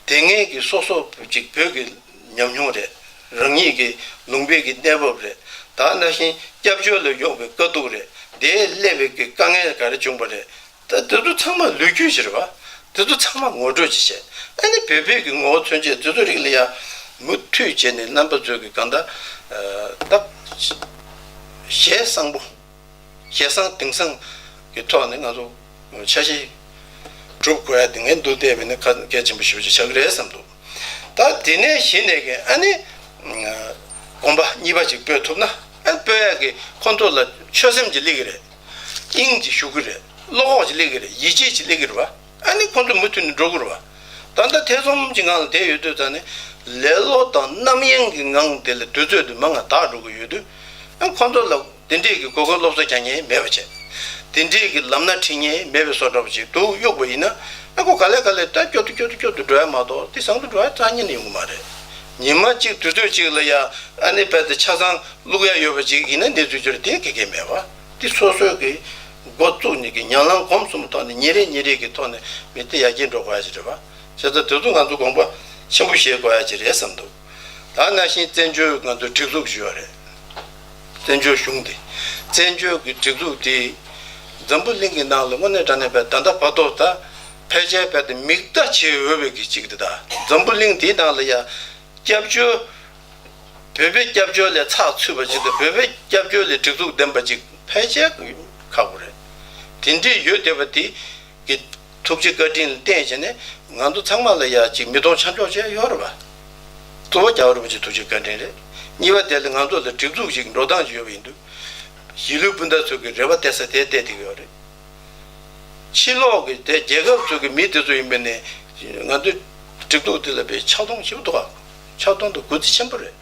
དེ་སྔའི་གི་སོ་སོ་ཅིག་བོད་ཀྱི་ཉམས་མྱོང་རེད། རང་ཉིད་ཀྱི་ལུང་པའི་གི་གནས་བབ་རེད། ད་ནང་བཞིན་སྐྱབས་བཅོལ་ལ་ཡོང་བའི་དཀའ་སྡུག་རེད། དེའི་སླེབས་པའི་གི་དཀའ་ངལ་ག་རེ་བྱུང་བ་རེད། ད་དེ་ཚོ་ཚང་མ་ལོ་རྒྱུས་ཤིག་རེད་བ། དེ་ཚོ་ཚང་མ་ངོ་སྤྲོད་ཅིག་བྱས། ཨ་ནི་བོད་པའི་གི་ངོ་བོ་མཚོན་བྱེད་དེ་ཚོ་རིགས་ལ་ཡང་མུ་མཐུད་བྱས་ནས་རྣམ་པ་ཚོས་གི་གང་ལྟར་ད་ཞལ་བཟང་པོ་ཞལ་བཟང་དིང་བཟང་གི་ཐོག་ནས་ང་ཚོ་ཆ་ཤས་སྒྲུབ་དགོས་ཡ་དེ་ངས་འདུག་བལྟས་པས་ན་ཁ་གལ་ཆེན་པོ་ཞེ་པོ་ཅིག་ཆགས་ཀྱི་རེད་བསམ་འདུག་ད་དེ་ནས་གཞི་ནས་གི་ཨ་ནི་དགོངས་པ་གཉིས་པ་ཅིག་སྤོས་ཐུབ་ན་ཨ་སྤོས་ཡ་གི་ཁོང་ཚོ་ལ་ཆོད་སེམས་ཅིག་སླེབས་ཀྱི་རེད། དབྱིངས་ཀྱི་ཞུ་གི་རེད། བློ་ཁོག་ཅིག་སླེབས་ཀྱི་རེད། ཡིད་ཆེས་ཅིག་སླེབས་ཀྱི་རེད་བ། ཨ་ནི་ཁོང་ཚོ་མུ་མཐུད་ནས་འགྲོ་གི་རེད་བ། ད་ལྟ་ཐེ་ཚོམ་གྱི་ངང་ལ་བསྡད་ཡོད་དུས་ཙང་ནས་ལེ་ལོ་དང་རྣམ་གཡེང་གི་ངང་དེ་ལ་དུས་ཚོད་དུ་མང་ང་དག་འགྲོ་གི་ཡོད་དུས་ཨ་ཁོང་ཚོ་ལ་དེ་འདྲས་ཀྱི་གོ་སྐོན་སློབ་གསོ་རྒྱག་མཁན་མེད་པ་བྱས། དེ་འདྲས་ཀྱི་ལམ་སྣ་ཁྲིད་མཁན་མེད་པའི་བཟོ་འདྲ་པོ་ཅིག་འདུག་གཡུག་པ་ཡིན་ན་ཨ་ཁོ་ག་ལེ་ག་ལེ་ད་སྐྱོ་དུ་སྐྱོ་དུ་སྐྱོ་དུ་འགྲོ་ཡ་མ་གཏོགས་དེ་བཟང་དུ་འགྲོ་ཡ་རྩ་ཉིད་ནས་ཡོང་གི་མ་རེད། ཉི་མ་གཅིག་དུས་ཚོད་གཅིག་ལ་ཡ་ཨ་ནི་རྦད་དེ་ཆ་ཚང་བླུག་ཡ་ཡོད་པ་ཅིག་ཡིན་ན་གནས་ཚུལ་སྐྱོ་རེད། དེ་དགེ་རྒན་མེད་པ། དེ་སོ་སོའི་གི་འགོ་བཙུགས་ནས་གི་ཉམས་ལེན་གོམས་གསུམ་ཐོག་ནས་ཉིན་རེ་ཉིན་རེ་གི་ཐོག་ནས་མི་དེ་ཡར་རྒྱས་འགྲོ་དགོས་ཡ་ཅིག་རེད་པ། བྱས་ཙང་དེ་ཚོ་ང་ཚོ་དགོངས་པ་ཆེན་པོ་བཞེས་དགོས་ཡ་ཅིག་རེད་བསམ་འདུག་ད་ནང་བཞིན་བཙན་བྱོལ་ང་ཚོ་སྒྲིག་འཛུགས་ཞུ་ཡ་རེད། བཙན་བྱོལ་གཞུང་དེ། བཙན་བྱོལ་གི་སྒྲིག་འཛུགས་དེ་འཛམ་བུ་གླིང་གི་ནང་ལ་དངོས་གནས་དྲང་གནས་པའི་ད་ལྟ་བར་དུ་ད་ཕལ་ཆེར་བས་ཏེ་མིག་ལྟ་བྱེད་འོས་པའི་གི་གཅིག་དེ་ད་འཛམ་བུ་གླིང་དེའི་ནང་ལ་ཡ་སྐྱབས་བཅོལ། བོད་པའི་སྐྱབས་བཅོལ་ལས་ཚགས་ཚུད་པ་ཅིག་དང་བོད་པའི་སྐྱབས་བཅོལ་ལས་སྒྲིག་འཛུགས་ལྡན་པ་ཅིག་ཕལ་ཆེར་ཁག་པོ་རེད། དེ་འདྲས་ཡོད་བསྡད་པ་དེ་གི་ཐུགས་རྗེ་བཀའ་དྲིན་ལ་བརྟེན་བྱས་ནས་ང་ཚོ་ཚང་མ་ལ་ཡ་ཅིག་མི་གདོང་ཆ་འཇོག་བྱས་ཡོད་རེད་པ། གཙོ་བོ་རྒྱལ་བ་རིན་པོ་ཆེ་ཐུགས་རྗེ་བཀའ་དྲིན་རེད། གཉིས་པ་དེ་ལ་ང་ཚོ་ལ་སྒྲིག་འཛུགས་ཤིག་འགྲོ་སྟངས་ཤིག་ཡོད་པ་ཡིན་དུས། གཞིས་ལུས་སྤུན་ཟླ་ཚོ་གི་རེ་བ་གཏད་ས་དེ་གཏད་བསྡད་ཀྱི་ཡོད་རེད། ཕྱི་ལོགས་ཀྱི་དེ་རྒྱལ་ཁབ་ཚོ་གི་མི་དེ་ཚོ་ཡིན་པ་ནས་ང་ཚོའི་སྒྲིག་འཛུགས་དེ་ལ་དཔེ་ཆག་སྡང་ཞེ་པོ་འདུག་ག་ཆག་སྡང་དང་གུས་བརྩི་ཆེན་པོ་རེད།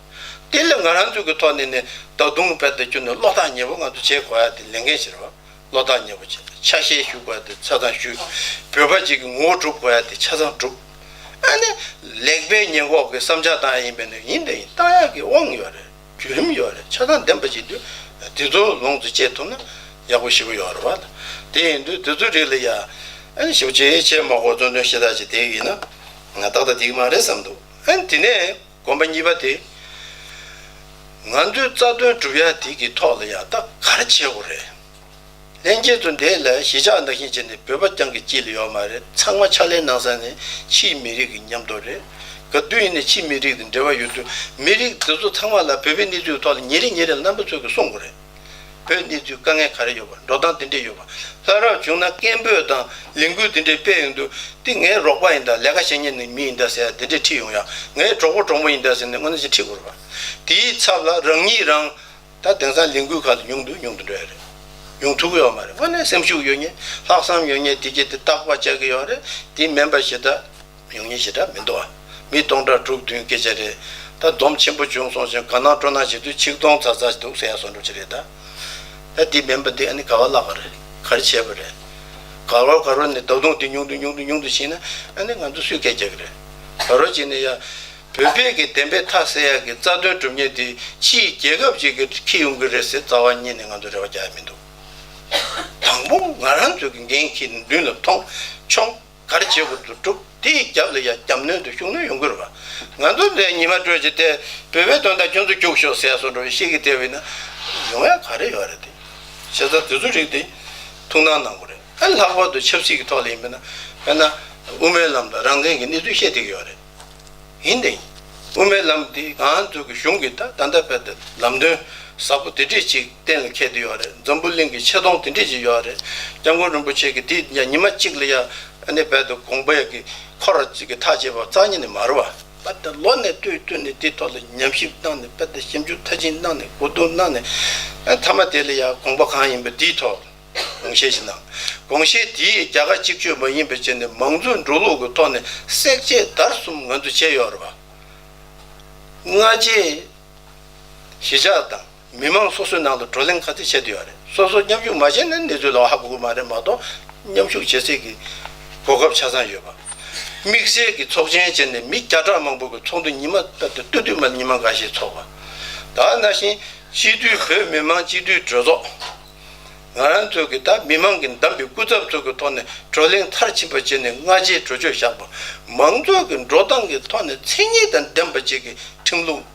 དེ་ལས་ང་རང་ཚོ་གི་ཐོག་ནས་ནས་ད་དུང་དཔེ་དེ་ཁྱོན་ནས་བློ་ཐག་ཉེ་པོ་ང་ཚོ་བྱེད་དགོས་ཡ་དེ་ལས་འགན་ཞིག་རེད་བ། བློ་ཐག་ཉེ་པོ་བྱེད། ཆ་ཤས་ཞུ་དགོས་ཡ་དེ་ཆ་ཚང་ཞུ། བོད་པ་ཅིག་གི་ངོ་བོ་སྒྲུབ་དགོས་ཡ་དེ་ཆ་ཚང་སྒྲུབ། ཨ་ནི་ལེགས་སྤེལ་ཉེས་འགོག་གི་བསམ་འཆར་བཏང་ཡ་ཡིན་པས་ན་ཡིན་དེ་ཡིན་བཏང་ཡག་གི་དབང་ཡོད་རེད། བརྒྱུད་རིམ་ཡོད་རེད། ཆ་ཚང་ལྡན་པ་ཅིག་དུས་དེ་ཚོ་ལོངས་སུ་སྤྱད་ཐུབ་ན་ཡག་པོ་ཞེ་པོ་ཡོད་རེད་བ། དེ་ཡིན་དུས་དེ་ཚོ་རིགས་ལ་ཡ་ཨ་ནི་ཞེ་པོ་ཅིག་བྱེད་མ་དགོས་བཙོན་དོན་ཤེས་ཐག་ཅིག་དེ་ཡིན་ན་ང་ཏག་ཏག་དེ་གི་མ་རེད་བསམ་འདུག་ཨ་ནི་དེ་ནས་དགོངས་པ་གཉིས་པ་དེ་ང་ཚོའི་རྩ་དོན་སྒྲུབ་ཡ་དེ་གི་ཐོག་ལ་ཡ་ད་ག་རེ་བྱེད་དགོས་རེད། ལྷན་རྒྱས་ཚོ་འདི་ལ་གཞིས་ཆགས་ནང་བཞིན་བྱས་ནས་བོད་པ་རྐྱང་གི་དཀྱིལ་ལ་ཡོད་མ་རེད། ཚང་མ་ཕྱག་ལས་གནང་ས་ནི་ཕྱིའི་མི་རིགས་ཀྱི་མཉམ་དུ་རེད། ག་དུས་ཡིན་ནའི་ཕྱིའི་མི་རིགས་དང་འབྲེལ་བ་ཡོད་དུས་མི་རིགས་འདི་ཚོ་ཚང་མ་ལ་བོད་པའི་གནས་ཚུལ་ཐོག་ལ་ཉིན་རེ་ཉིན་རེ་ལ་རྣམ་པ་ཚོ་གིས་གསུང་དགོས་རེད། བོད་གནས་ཚུལ་དཀའ་ངལ་ག་རེ་ཡོད་པ། འགྲོ་སྟངས་འདི་འདྲས་ཡོད་པ། ལྷ་རབ་བྱུང་ན་སྐད་འབོད་དང་ལས་འགུལ་འདི་འདྲས་སྤེལ་ཡོང་དུས་འདི་ངའི་རོགས་པ་ཡིན་ད། ལས་ཀ་བྱེད་མཁན་ནི་མི་ཡིན་ད་ཟེར་ཡ་འདི་འདྲས་ཁྲིད་ཡོང་ཡ། ངའི་གྲོགས་པོ་གྲོགས་མོ་ཡིན་ད་ཟེར་ནས་དངོས་གནས་ཅིག་ཁྲིད་དགོས་རེད་པ། དེའི་ཚབ་ལ་རང་ཉིད་རང་ད་དེང་སང་ལས་འགུལ་ཁག་ཏུ་ཉུང་དུ་ཉུང་དུ་འགྲོ་ཡ་རེད། ཡོང་ཐུབ་ཀྱི་ཡོད་མ་རེད། དངོས་གནས་སེམས་ཤུགས་ཡོད་མཁན་ལྷག་བསམ་ཡོད་མཁན་དེ་གྱད་དེ་རྟག་པར་བཅར་གྱི་ཡོད་རེད། དེ་མིན་པ་ཞེ་དྲག་ཡོང་མཁན་ཞེ་དྲག་མི་འདུག་ཨ། མི་སྟོང་ཕྲག་དྲུག་བདུན་སྐད་ཆ་རེད། ད་འཛོམས་ཆེན་པོ་བྱུང་སོང་ཞིང་དགའ་སྣང་སྤྲོ་སྣང་བྱེད་དུས་ཆིག་སྟོང་ཙག་ཙག་འདུག་ཟེར་ཡ་བཟོ་འདྲ་ཅིག་རེད་ད། ད་དེ་མིན་པ་དེ་ཨ་ནི་ག་པར་བརླག་པ་རེད། ག་རེ་བྱས་པ་རེད། ག་རོ་ག་རོ་ནས་ད་དུང་དེ་ཉུང་དུ་ཉུང་དུ་ཉུང་དུ་ཕྱིན་ན་ཨ་ནི་ང་ཚོ་སུས་སྐད་རྒྱག་གི་རེད། ག་རོ་བྱས་ནས་ཡ། བོད་པའི་གི་བདེན་པའི་མཐའ་གསལ་ཡག་གི་རྩ་དོན་སྒྲུབ་མཁན་དེ་ཕྱིའི་རྒྱལ་ཁབ་ཅིག་གིས་འཁྱེར་ཡོང་གི་རེད་ཟེར་རྩ་བ་ཉིད་ནས་ང་ཚོ་རེ་བ་རྒྱག་ཡ་མི་འདུག་དང་པོ་ང་རང་ཚོ་གི་འགན་འཁྱེར་མདུན་ལ་ཐོངས་ཆོངས། ག་རེ་བྱེད་དགོས་འདུག་སྒྲུབ། དེའི་རྒྱབ་ལ་ཡ་རྒྱབ་སྣོན་དང་ཤུགས་སྣོན་ཡོང་གི་རེད་བ། ང་ཚོ་འདི་ཉི་མ་དྲོས་ཀྱི་དེ་བོད་པའི་དོན་དག་ཁྱོད་ཚོ་རྒྱུགས་ཤོག་ཟེར་ཡ་བཟོ་འདྲ་བའི་ཤེས་ཀྱི་བསྡད་པ་ཡིན་ན་ཡོང་ཡ་ག་རེ་ཡོད་རེད་དེ། བྱས་ཙང་དེ་ཚོ་རིགས་དེ་ཐུགས་སྣང་གནང་དགོས་རེད། ཨ་ལྷག་པར་དུ་ཆབ་སྲིད་ཀྱི་ཐོག་ལ་ཡིན་པ་ན་དཔེར་ན་ དབུ་མའི་ལམ་དང་རང་བཙན་གྱི་གནས་ཚུལ་བཤད་བསྡད་ཀྱི་ཡོད་རེད། ཡིན་ཏེ། དབུ་མའི་ལམ་འདི་ང་ཚོ་གི་གཞུང་གི་ད་ད་ལྟ་བར་དུ་ལམ་སྟོན་ཟབ་པོ་དེ་འདྲས་ཅིག་གཏན་ལ་འཁེལ་བསྡད་ཡོད་རེད། འཛམ་བུ་གླིང་གི་ཆེ་མཐོང་དེ་འདྲས་ཅིག་ཡོད་རེད། སྐྱབས་མགོན་རིན་པོ་ཆེ་གིས་དེ་ཡང་ཉི་མ་གཅིག་ལ་ཡང་ཨ་ནི་བར་དུ་དགོངས་པ་ཡག་གི་འཁོར་ཅིག་གི་ཐག་བཅད་པ་རྩ་ཉིད་ནས་མ་རེད་བ། བར་དུ་ལོ་ནས་ལྟོས་ལྟོས་ནས་དེ་ཐོག་ལ་ཉམས་ཞིབ་གནང་ནས། བར་དུ་ཞིབ་འཇུག་མཐར་ཕྱིན་གནང་ནས། གོ་བསྡུར་གནང་ནས། ཨ་མཐའ་མ་དེ་ལ་ཡང་དགོངས་པ་གང་ཡིན་པ་དེའི་ཐོག་དགོངས་བཞེས་ཤིག་གནང་། དགོངས་བཞེས་དེས་རྒྱ་གར་གཅིག་གཅོད་མ་ཡིན་པ་བྱས་ནས་མང་གཙོའི་འགྲོ་ལུགས་ཀྱི་ཐོག་ནས་བསྲེག་བཅད་བརྡར་གསུམ་ང་ཚོས་བྱས་ཡོད་རེད་བ། སྔ་རྗེས་གཞིས་ཆགས་དང་མི་མང་སོ་སོའི་ནང་ལ་བགྲོ་གླེང་ག་ཚོད་བྱས་བསྡད་ཡོད་རེད། སོ་སོ་མཉམ་ཞུགས་མ་བྱས་ན་གནས་ཚུལ་ལ་ཧ་གོ་གི་མ་རེད་མ་གཏོགས། མཉམ་ཞུགས་བྱེད་སའི་གི་གོ་སྐབས་ཆ་ཚང་ཡོད་པ། དམིགས་བསལ་གྱི་ཚོགས་ཆེན་བྱས་ནས་མི་བརྒྱ་ཕྲག་མང་པོ་གི་ཚོགས་འདུ་ཉི་མ་ལྟར་དུ་སྟོད་དུས་མ་ཉི་མ་འགའ་ཤས་ཚོགས་པ། ད་ནང་བཞིན་སྤྱི་འཐུས། བོད་མི་མང་སྤྱི་འཐུས་གྲོས་ཚོགས། ང་རང་ཚོ་གི་ད་མི་མང་གི་འདེམས་པའི་སྐུ་ཚབ་ཚོ་གི་ཐོག་ནས་བགྲོ་གླེང་མཐར་ཕྱིན་པ་བྱས་ནས་སྔ་རྗེས་གྲོས་ཆོད་བཞག་པ། མང་གཙོ་གི་འགྲོ་སྟངས་ཀྱི་ཐོག་ནས་མཚན་ཉིད་དང་ལྡན་པ་ཅིག་གི་ཁྲིམས་ལུགས་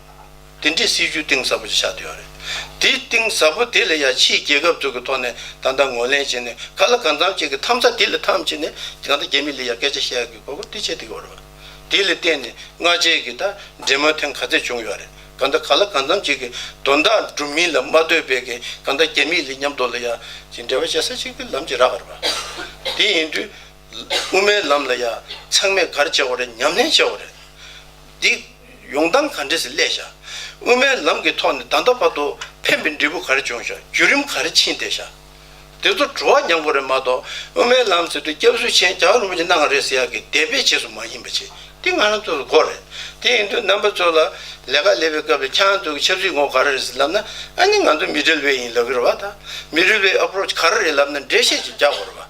དེ་འདྲའི་སྲིད་བྱུས་གཏིང་ཟབ་པོ་ཅིག་ཆགས་བསྡད་ཡོད་རེད། དེ་གཏིང་ཟབ་པོ་དེ་ལ་ཡང་ཕྱིའི་རྒྱལ་ཁབ་ཚོ་གི་ཐོག་ནས་ད་ལྟ་ངོས་ལེན་བྱས་ནས། ག་ལ་གང་འཚམ་ཅིག་གི་འཐམ་ས་དེ་ལ་འཐམ་བྱས་ནས། ད་ལྟ་རྒྱ་མི་ལ་ཡང་སྐད་ཆ་བཤད་ཡག་གི་གོ་སྐབས་དེ་བྱས་བསྡད་ཡོད་རེད་བ། དེ་ལ་བརྟེན་ནས་སྔ་རྗེས་ཀྱི་ད་འབྲེལ་མོལ་ཐེངས་ག་ཚད་བྱུང་ཡོད་རེད། གང་ལྟར་ག་ལ་གང་འཚམ་ཅིག་གི་དོན་དག་སྒྲུབ་མིན་ལ་མ་ལྟོས་པའི་གི། གང་ལྟར་རྒྱ་མི་ལ་མཉམ་དུ་ལ་ཡ་ཅིག་འབྲེལ་བ་བྱེད་ས་ཅིག་གི་ལམ་ཅིག་རག་གི་རེད་པ། དེ་ཡིན་དུས་དབུ་མའི་ལམ་ལ་ཡ་ཚང་མས་ག་རེ་བྱེད་དགོས་རེད། ཉམས་ལེན་བྱེད་དགོས་རེད། འདི་ཡོང་སྟངས་ག་འདྲས་སེ་སླེབས་ཤག་དབུ་མའི་ལམ་གྱི་ཐོག་ནས་ད་ལྟ་བར་དུ་ཕན་པའི་འབྲས་བུ་ག་རེ་བྱུང་ཤག་བརྒྱུད་རིམ་ག་རེ་ཕྱིན་བསྡད་ཤག་དེ་ཚོ་དྲི་བ་རྒྱག་དགོས་རེད་མ་གཏོགས། དབུ་མའི་ལམ་ཟེར་དུས་སྐྱབས་སུ་མཆི་རྒྱལ་བ་རིན་པོ་ཆེ་གནང་བ་རེད་ཟེར་ཡག་གི་དེ་བས་རྗེས་སུ་མ་ཡིན་པ་ཅིག་དེ་ང་རང་ཚོ་ལ་དགོས་རེད། དེ་ཡིན་དུས་རྣམ་པ་ཚོ་ལ་ལས་ཀ་ལས་པའི་སྐབས་ལ་ཁྱེད་རང་ཚོ་གི་ཆབ་སྲིད་ངོ་བོ་ག་རེ་རེད་ཟེར་ལབ་ན། ཨ་ནི་ང་ཚོ་མི་ཌལ་ཝེ་ཡིན་ལབ་ཀྱི་རེད་བ། ད་མི་ཌལ་ཝེ་ཨེ་པོ་རོ་ཆི་ག་རེ་རེད་ལབ་ན་འགྲེལ་བཤད་ཅིག་རྒྱག་དགོས་རེད་བ།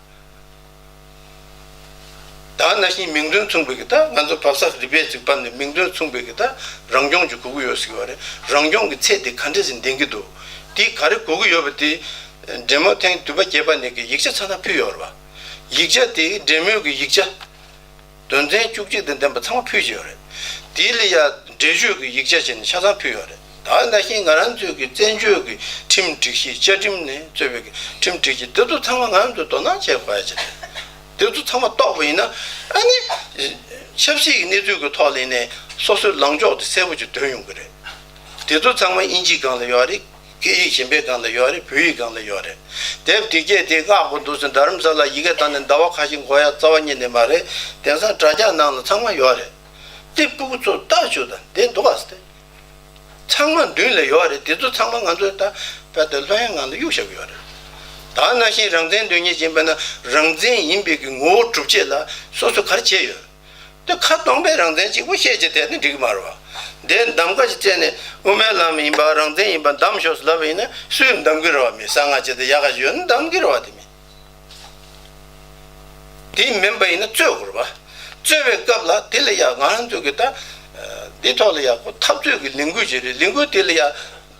ད་ནང་བཞིན་མིང་དོན་མཚུངས་པའི་གི། ད་ང་ཚོ་བབ་ས་རི་པེ་ཅིག་ཕབ་ནས་མིང་དོན་མཚུངས་པའི་གི་ད་རང་སྐྱོང་ཅིག་དགོས་ཀྱི་ཡོད་ཟེར་གྱི་ཡོད་རེད། རང་སྐྱོང་གི་ཚད་དེ་ག་འདྲས་སེ་ལྡན་གྱི་འདུག་དེ་ག་རེ་དགོས་ཀྱི་ཡོད་པ་དེ་འབྲེལ་མོལ་ཐེངས་བདུན་པ་བརྒྱད་པ་ནས་གི་ཡིག་ཆ་ཚང་ཚང་ཕུལ་ཡོད་རེད་བ། ཡིག་ཆ་དེ་འབྲེལ་མོལ་གྱི་ཡིག་ཆ། དོན་ཚན་བཅུ་གཅིག་དང་ལྡན་པ་ཚང་མ་ཕུལ་བཞག་ཡོད་རེད། དེ་ལ་ཡ་འགྲེལ་བརྗོད་ཀྱི་ཡིག་ཆ་བྱས་ནས་ཆ་ཚང་ཕུལ་ཡོད་རེད། ད་ནང་བཞིན་ང་རང་ཚོའི་གི་བཙན་བྱོལ་གྱི་ཁྲིམས་སྒྲིག་གཞི། བཅའ་ཁྲིམས་ནས་གཙོས་པའི་གི་ཁྲིམས་སྒྲིག་གཞི་དེ་ཚོ་ཚང་མ་ང་རང་ཚོས་དོ་སྣང་བྱེད་དགོས་ཡ་ཅིག་རེད། དེ་ཚོ་ཚང་མ་རྟོགས་པ་ཡིན་ན། ཨ་ནི་ཆབ་སྲིད་ཀྱི་གནས་ཚུལ་གྱི་ཐོག་ལ་ཡིན་ནའི་སོ་སོའི་ལངས་ཕྱོགས་དེ་གསལ་པོ་ཅིག་སྟོན་ཡོང་གི་རེད། དེ་ཚོ་ཚང་མ་དབྱིན་ཇིའི་སྒང་ལ་ཡོད་རེད། སྐད་ཡིག་གཞན་པའི་སྒང་ལ་ཡོད་རེད། བོད་ཡིག་སྒང་ལ་ཡོད་རེད། དེབ་དེ་གས་དེ་བསྔགས་དགོས་འདུག་ཟེར། རྡ་རམ་ས་ལ་ཡི་གེ་བཏང་ནས་ཟླ་བ་ཁ་ཤས་འགོར་ཡ་རྩ་བ་ཉིད་ནས་མ་རེད། དེང་སང་དྲ་རྒྱ་ནང་ལ་ཚང་མ་ཡོད་རེད། དེ་སྤུ་གུ་ཚོ་ལྟ་བཅུག་དང་། དེ་འདུག་ག་ཟེར། ཚང་མ་མདུན་ལ་ཡོད་རེད། དེ་ཚོ་ཚང་མ་ང་ཚོས་ད་རྦད་དེ་ལྷོད་ཡངས་ངང་ལ་གཡུག་བཞག་གི་ཡོད་རེད། ད་ནང་བཞིན་རང་བཙན་འདོད་མཁན་ཅིག་ཡིན་པ་ན། རང་བཙན་ཡིན་པའི་གི་ངོ་བོ་སྒྲུབ་བྱེད་ལ་སོ་སོ་ག་རེ་བྱས་ཡོད། དེ་ཁ་སྟོང་པའི་རང་བཙན་གཅིག་པོ་བཤད་བྱས་བསྡད་ན་འགྲིག་གི་མ་རེད་བ། དེ་གདམ་ག་ཅིག་བཙལ་ནས་དབུ་མའི་ལམ་ཡིན་པ། རང་བཙན་ཡིན་པ་གདམ་ཤོག་ཟེར་ལབ་པ་ཡིན་ན་སུས་གདམ་གི་རེད་བ། མི་གསང་སྔགས་བྱེད་དེ་ཡག་ག་ཞིག་ཡོད་ན་གདམ་གི་རེད་བ། དེ་མིན། དེ་མིན་པ་ཡིན་ན་རྩོད་དགོས་རེད་བ། རྩོད་པའི་སྐབས་ལ་དེ་ལ་ཡ་ང་རང་ཚོ་གི་ད་འདི་ཐོག་ལ་ཡ་ཁོ་འཐབ་རྩོད་ཀྱི་ལས་འགུལ་ཅིག་རེད། ལས་འགུལ་དེ་ལ་ཡ་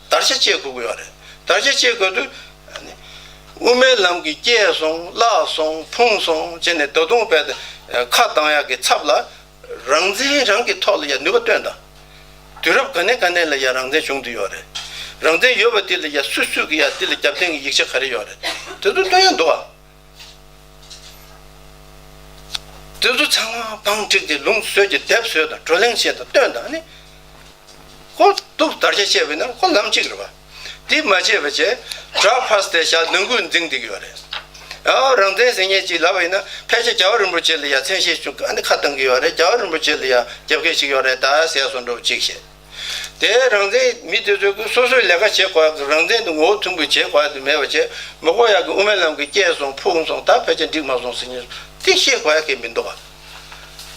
བརྡར་ཤ་བཅད་དགོས་ཀྱི་ཡོད་རེད། བརྡར་ཤ་བཅད་དགོས་དུས། ཨ་ནི་དབུ་མའི་ལམ་གྱི་སྐྱེས་སོང་། བརླག་སོང་། ཕུང་སོང་བྱས་ནས་ད་དུང་རྦད་དེ་ཁ་གདངས་ཡག་གི་ཚབ་ལ། རང་བཙན་རང་གི་ཐོག་ལ་ཡ་ནུས་པ་བཏོན་དང་། དུས་རབས་ག་ནས་ག་ནས་ལ་ཡ་རང་བཙན་བྱུང་བསྡད་ཡོད་རེད། རང་བཙན་ཡོད་པ་དེ་ལ་ཡ་སུ་སུ་གི་ཡ་དེ་ལ་རྒྱབ་རྟེན་གྱི་ཡིག་ཆ་ག་རེ་ཡོད་རེད། དེ་ཚོ་སྟོན་ཡ་འདུག་ག་དེ་ཚོ་ཚང་མ་བང་བསྒྲིགས་ཏེ་ལུང་བཟོས་ཀྱི་དེབ་བཟོས་དང་བགྲོ་གླེང་བྱས་དང་བཏོན་དང་ནི། ཁོ་འདུག་བརྡར་ཤ་བཅད་པ་ཡིན་ན་ཁོ་ལམ་གཅིག་རེད་བ། དེ་མ་བྱས་པ་བྱས་དགྲ་ཕར་བསྡད་བཞག་ནང་ཁུལ་འཛིང་བསྡད་ཀྱི་ཡོད་རེད། ཨའོ་རང་བཙན་ཟེར་མཁན་ཅིག་ལབ་པ་ཡིན་ན་ཕལ་ཆེར་རྒྱལ་བ་རིན་པོ་ཆེ་ལ་ཡ་མཚན་ཤས་བྱུང་། ཨ་ནི་ཁ་བཏང་གི་ཡོད་རེད། རྒྱལ་བ་རིན་པོ་ཆེ་ལ་ཡ་རྒྱབ་འགལ་བྱེད་ཀྱི་ཡོད་རེད་ད་ཟེར་བཟོ་འདྲ་བོ་ཅིག་བཤད། དེ་རང་བཙན་མི་དེ་ཚོས་ཀྱི་སོ་སོའི་ལས་ཀ་བྱེད་དགོས་ཡག་གི། རང་བཙན་དེ་ངོ་བོ་ཐུན་མོང་བྱེད་དགོས་ཡག་དེ་མེད་པ་བྱས། མི་དགོས་ཡག་གི་དབུ་མའི་ལམ་གྱི་སྐྱེས་སོང་། ཕུང་སོང་། ད་ཕལ་ཆེར་འགྲིག་མ་སོང་ཟེར་མཁན་དེ་བཤད་དགོས་ཡག་གི་མི་འདུག་ག་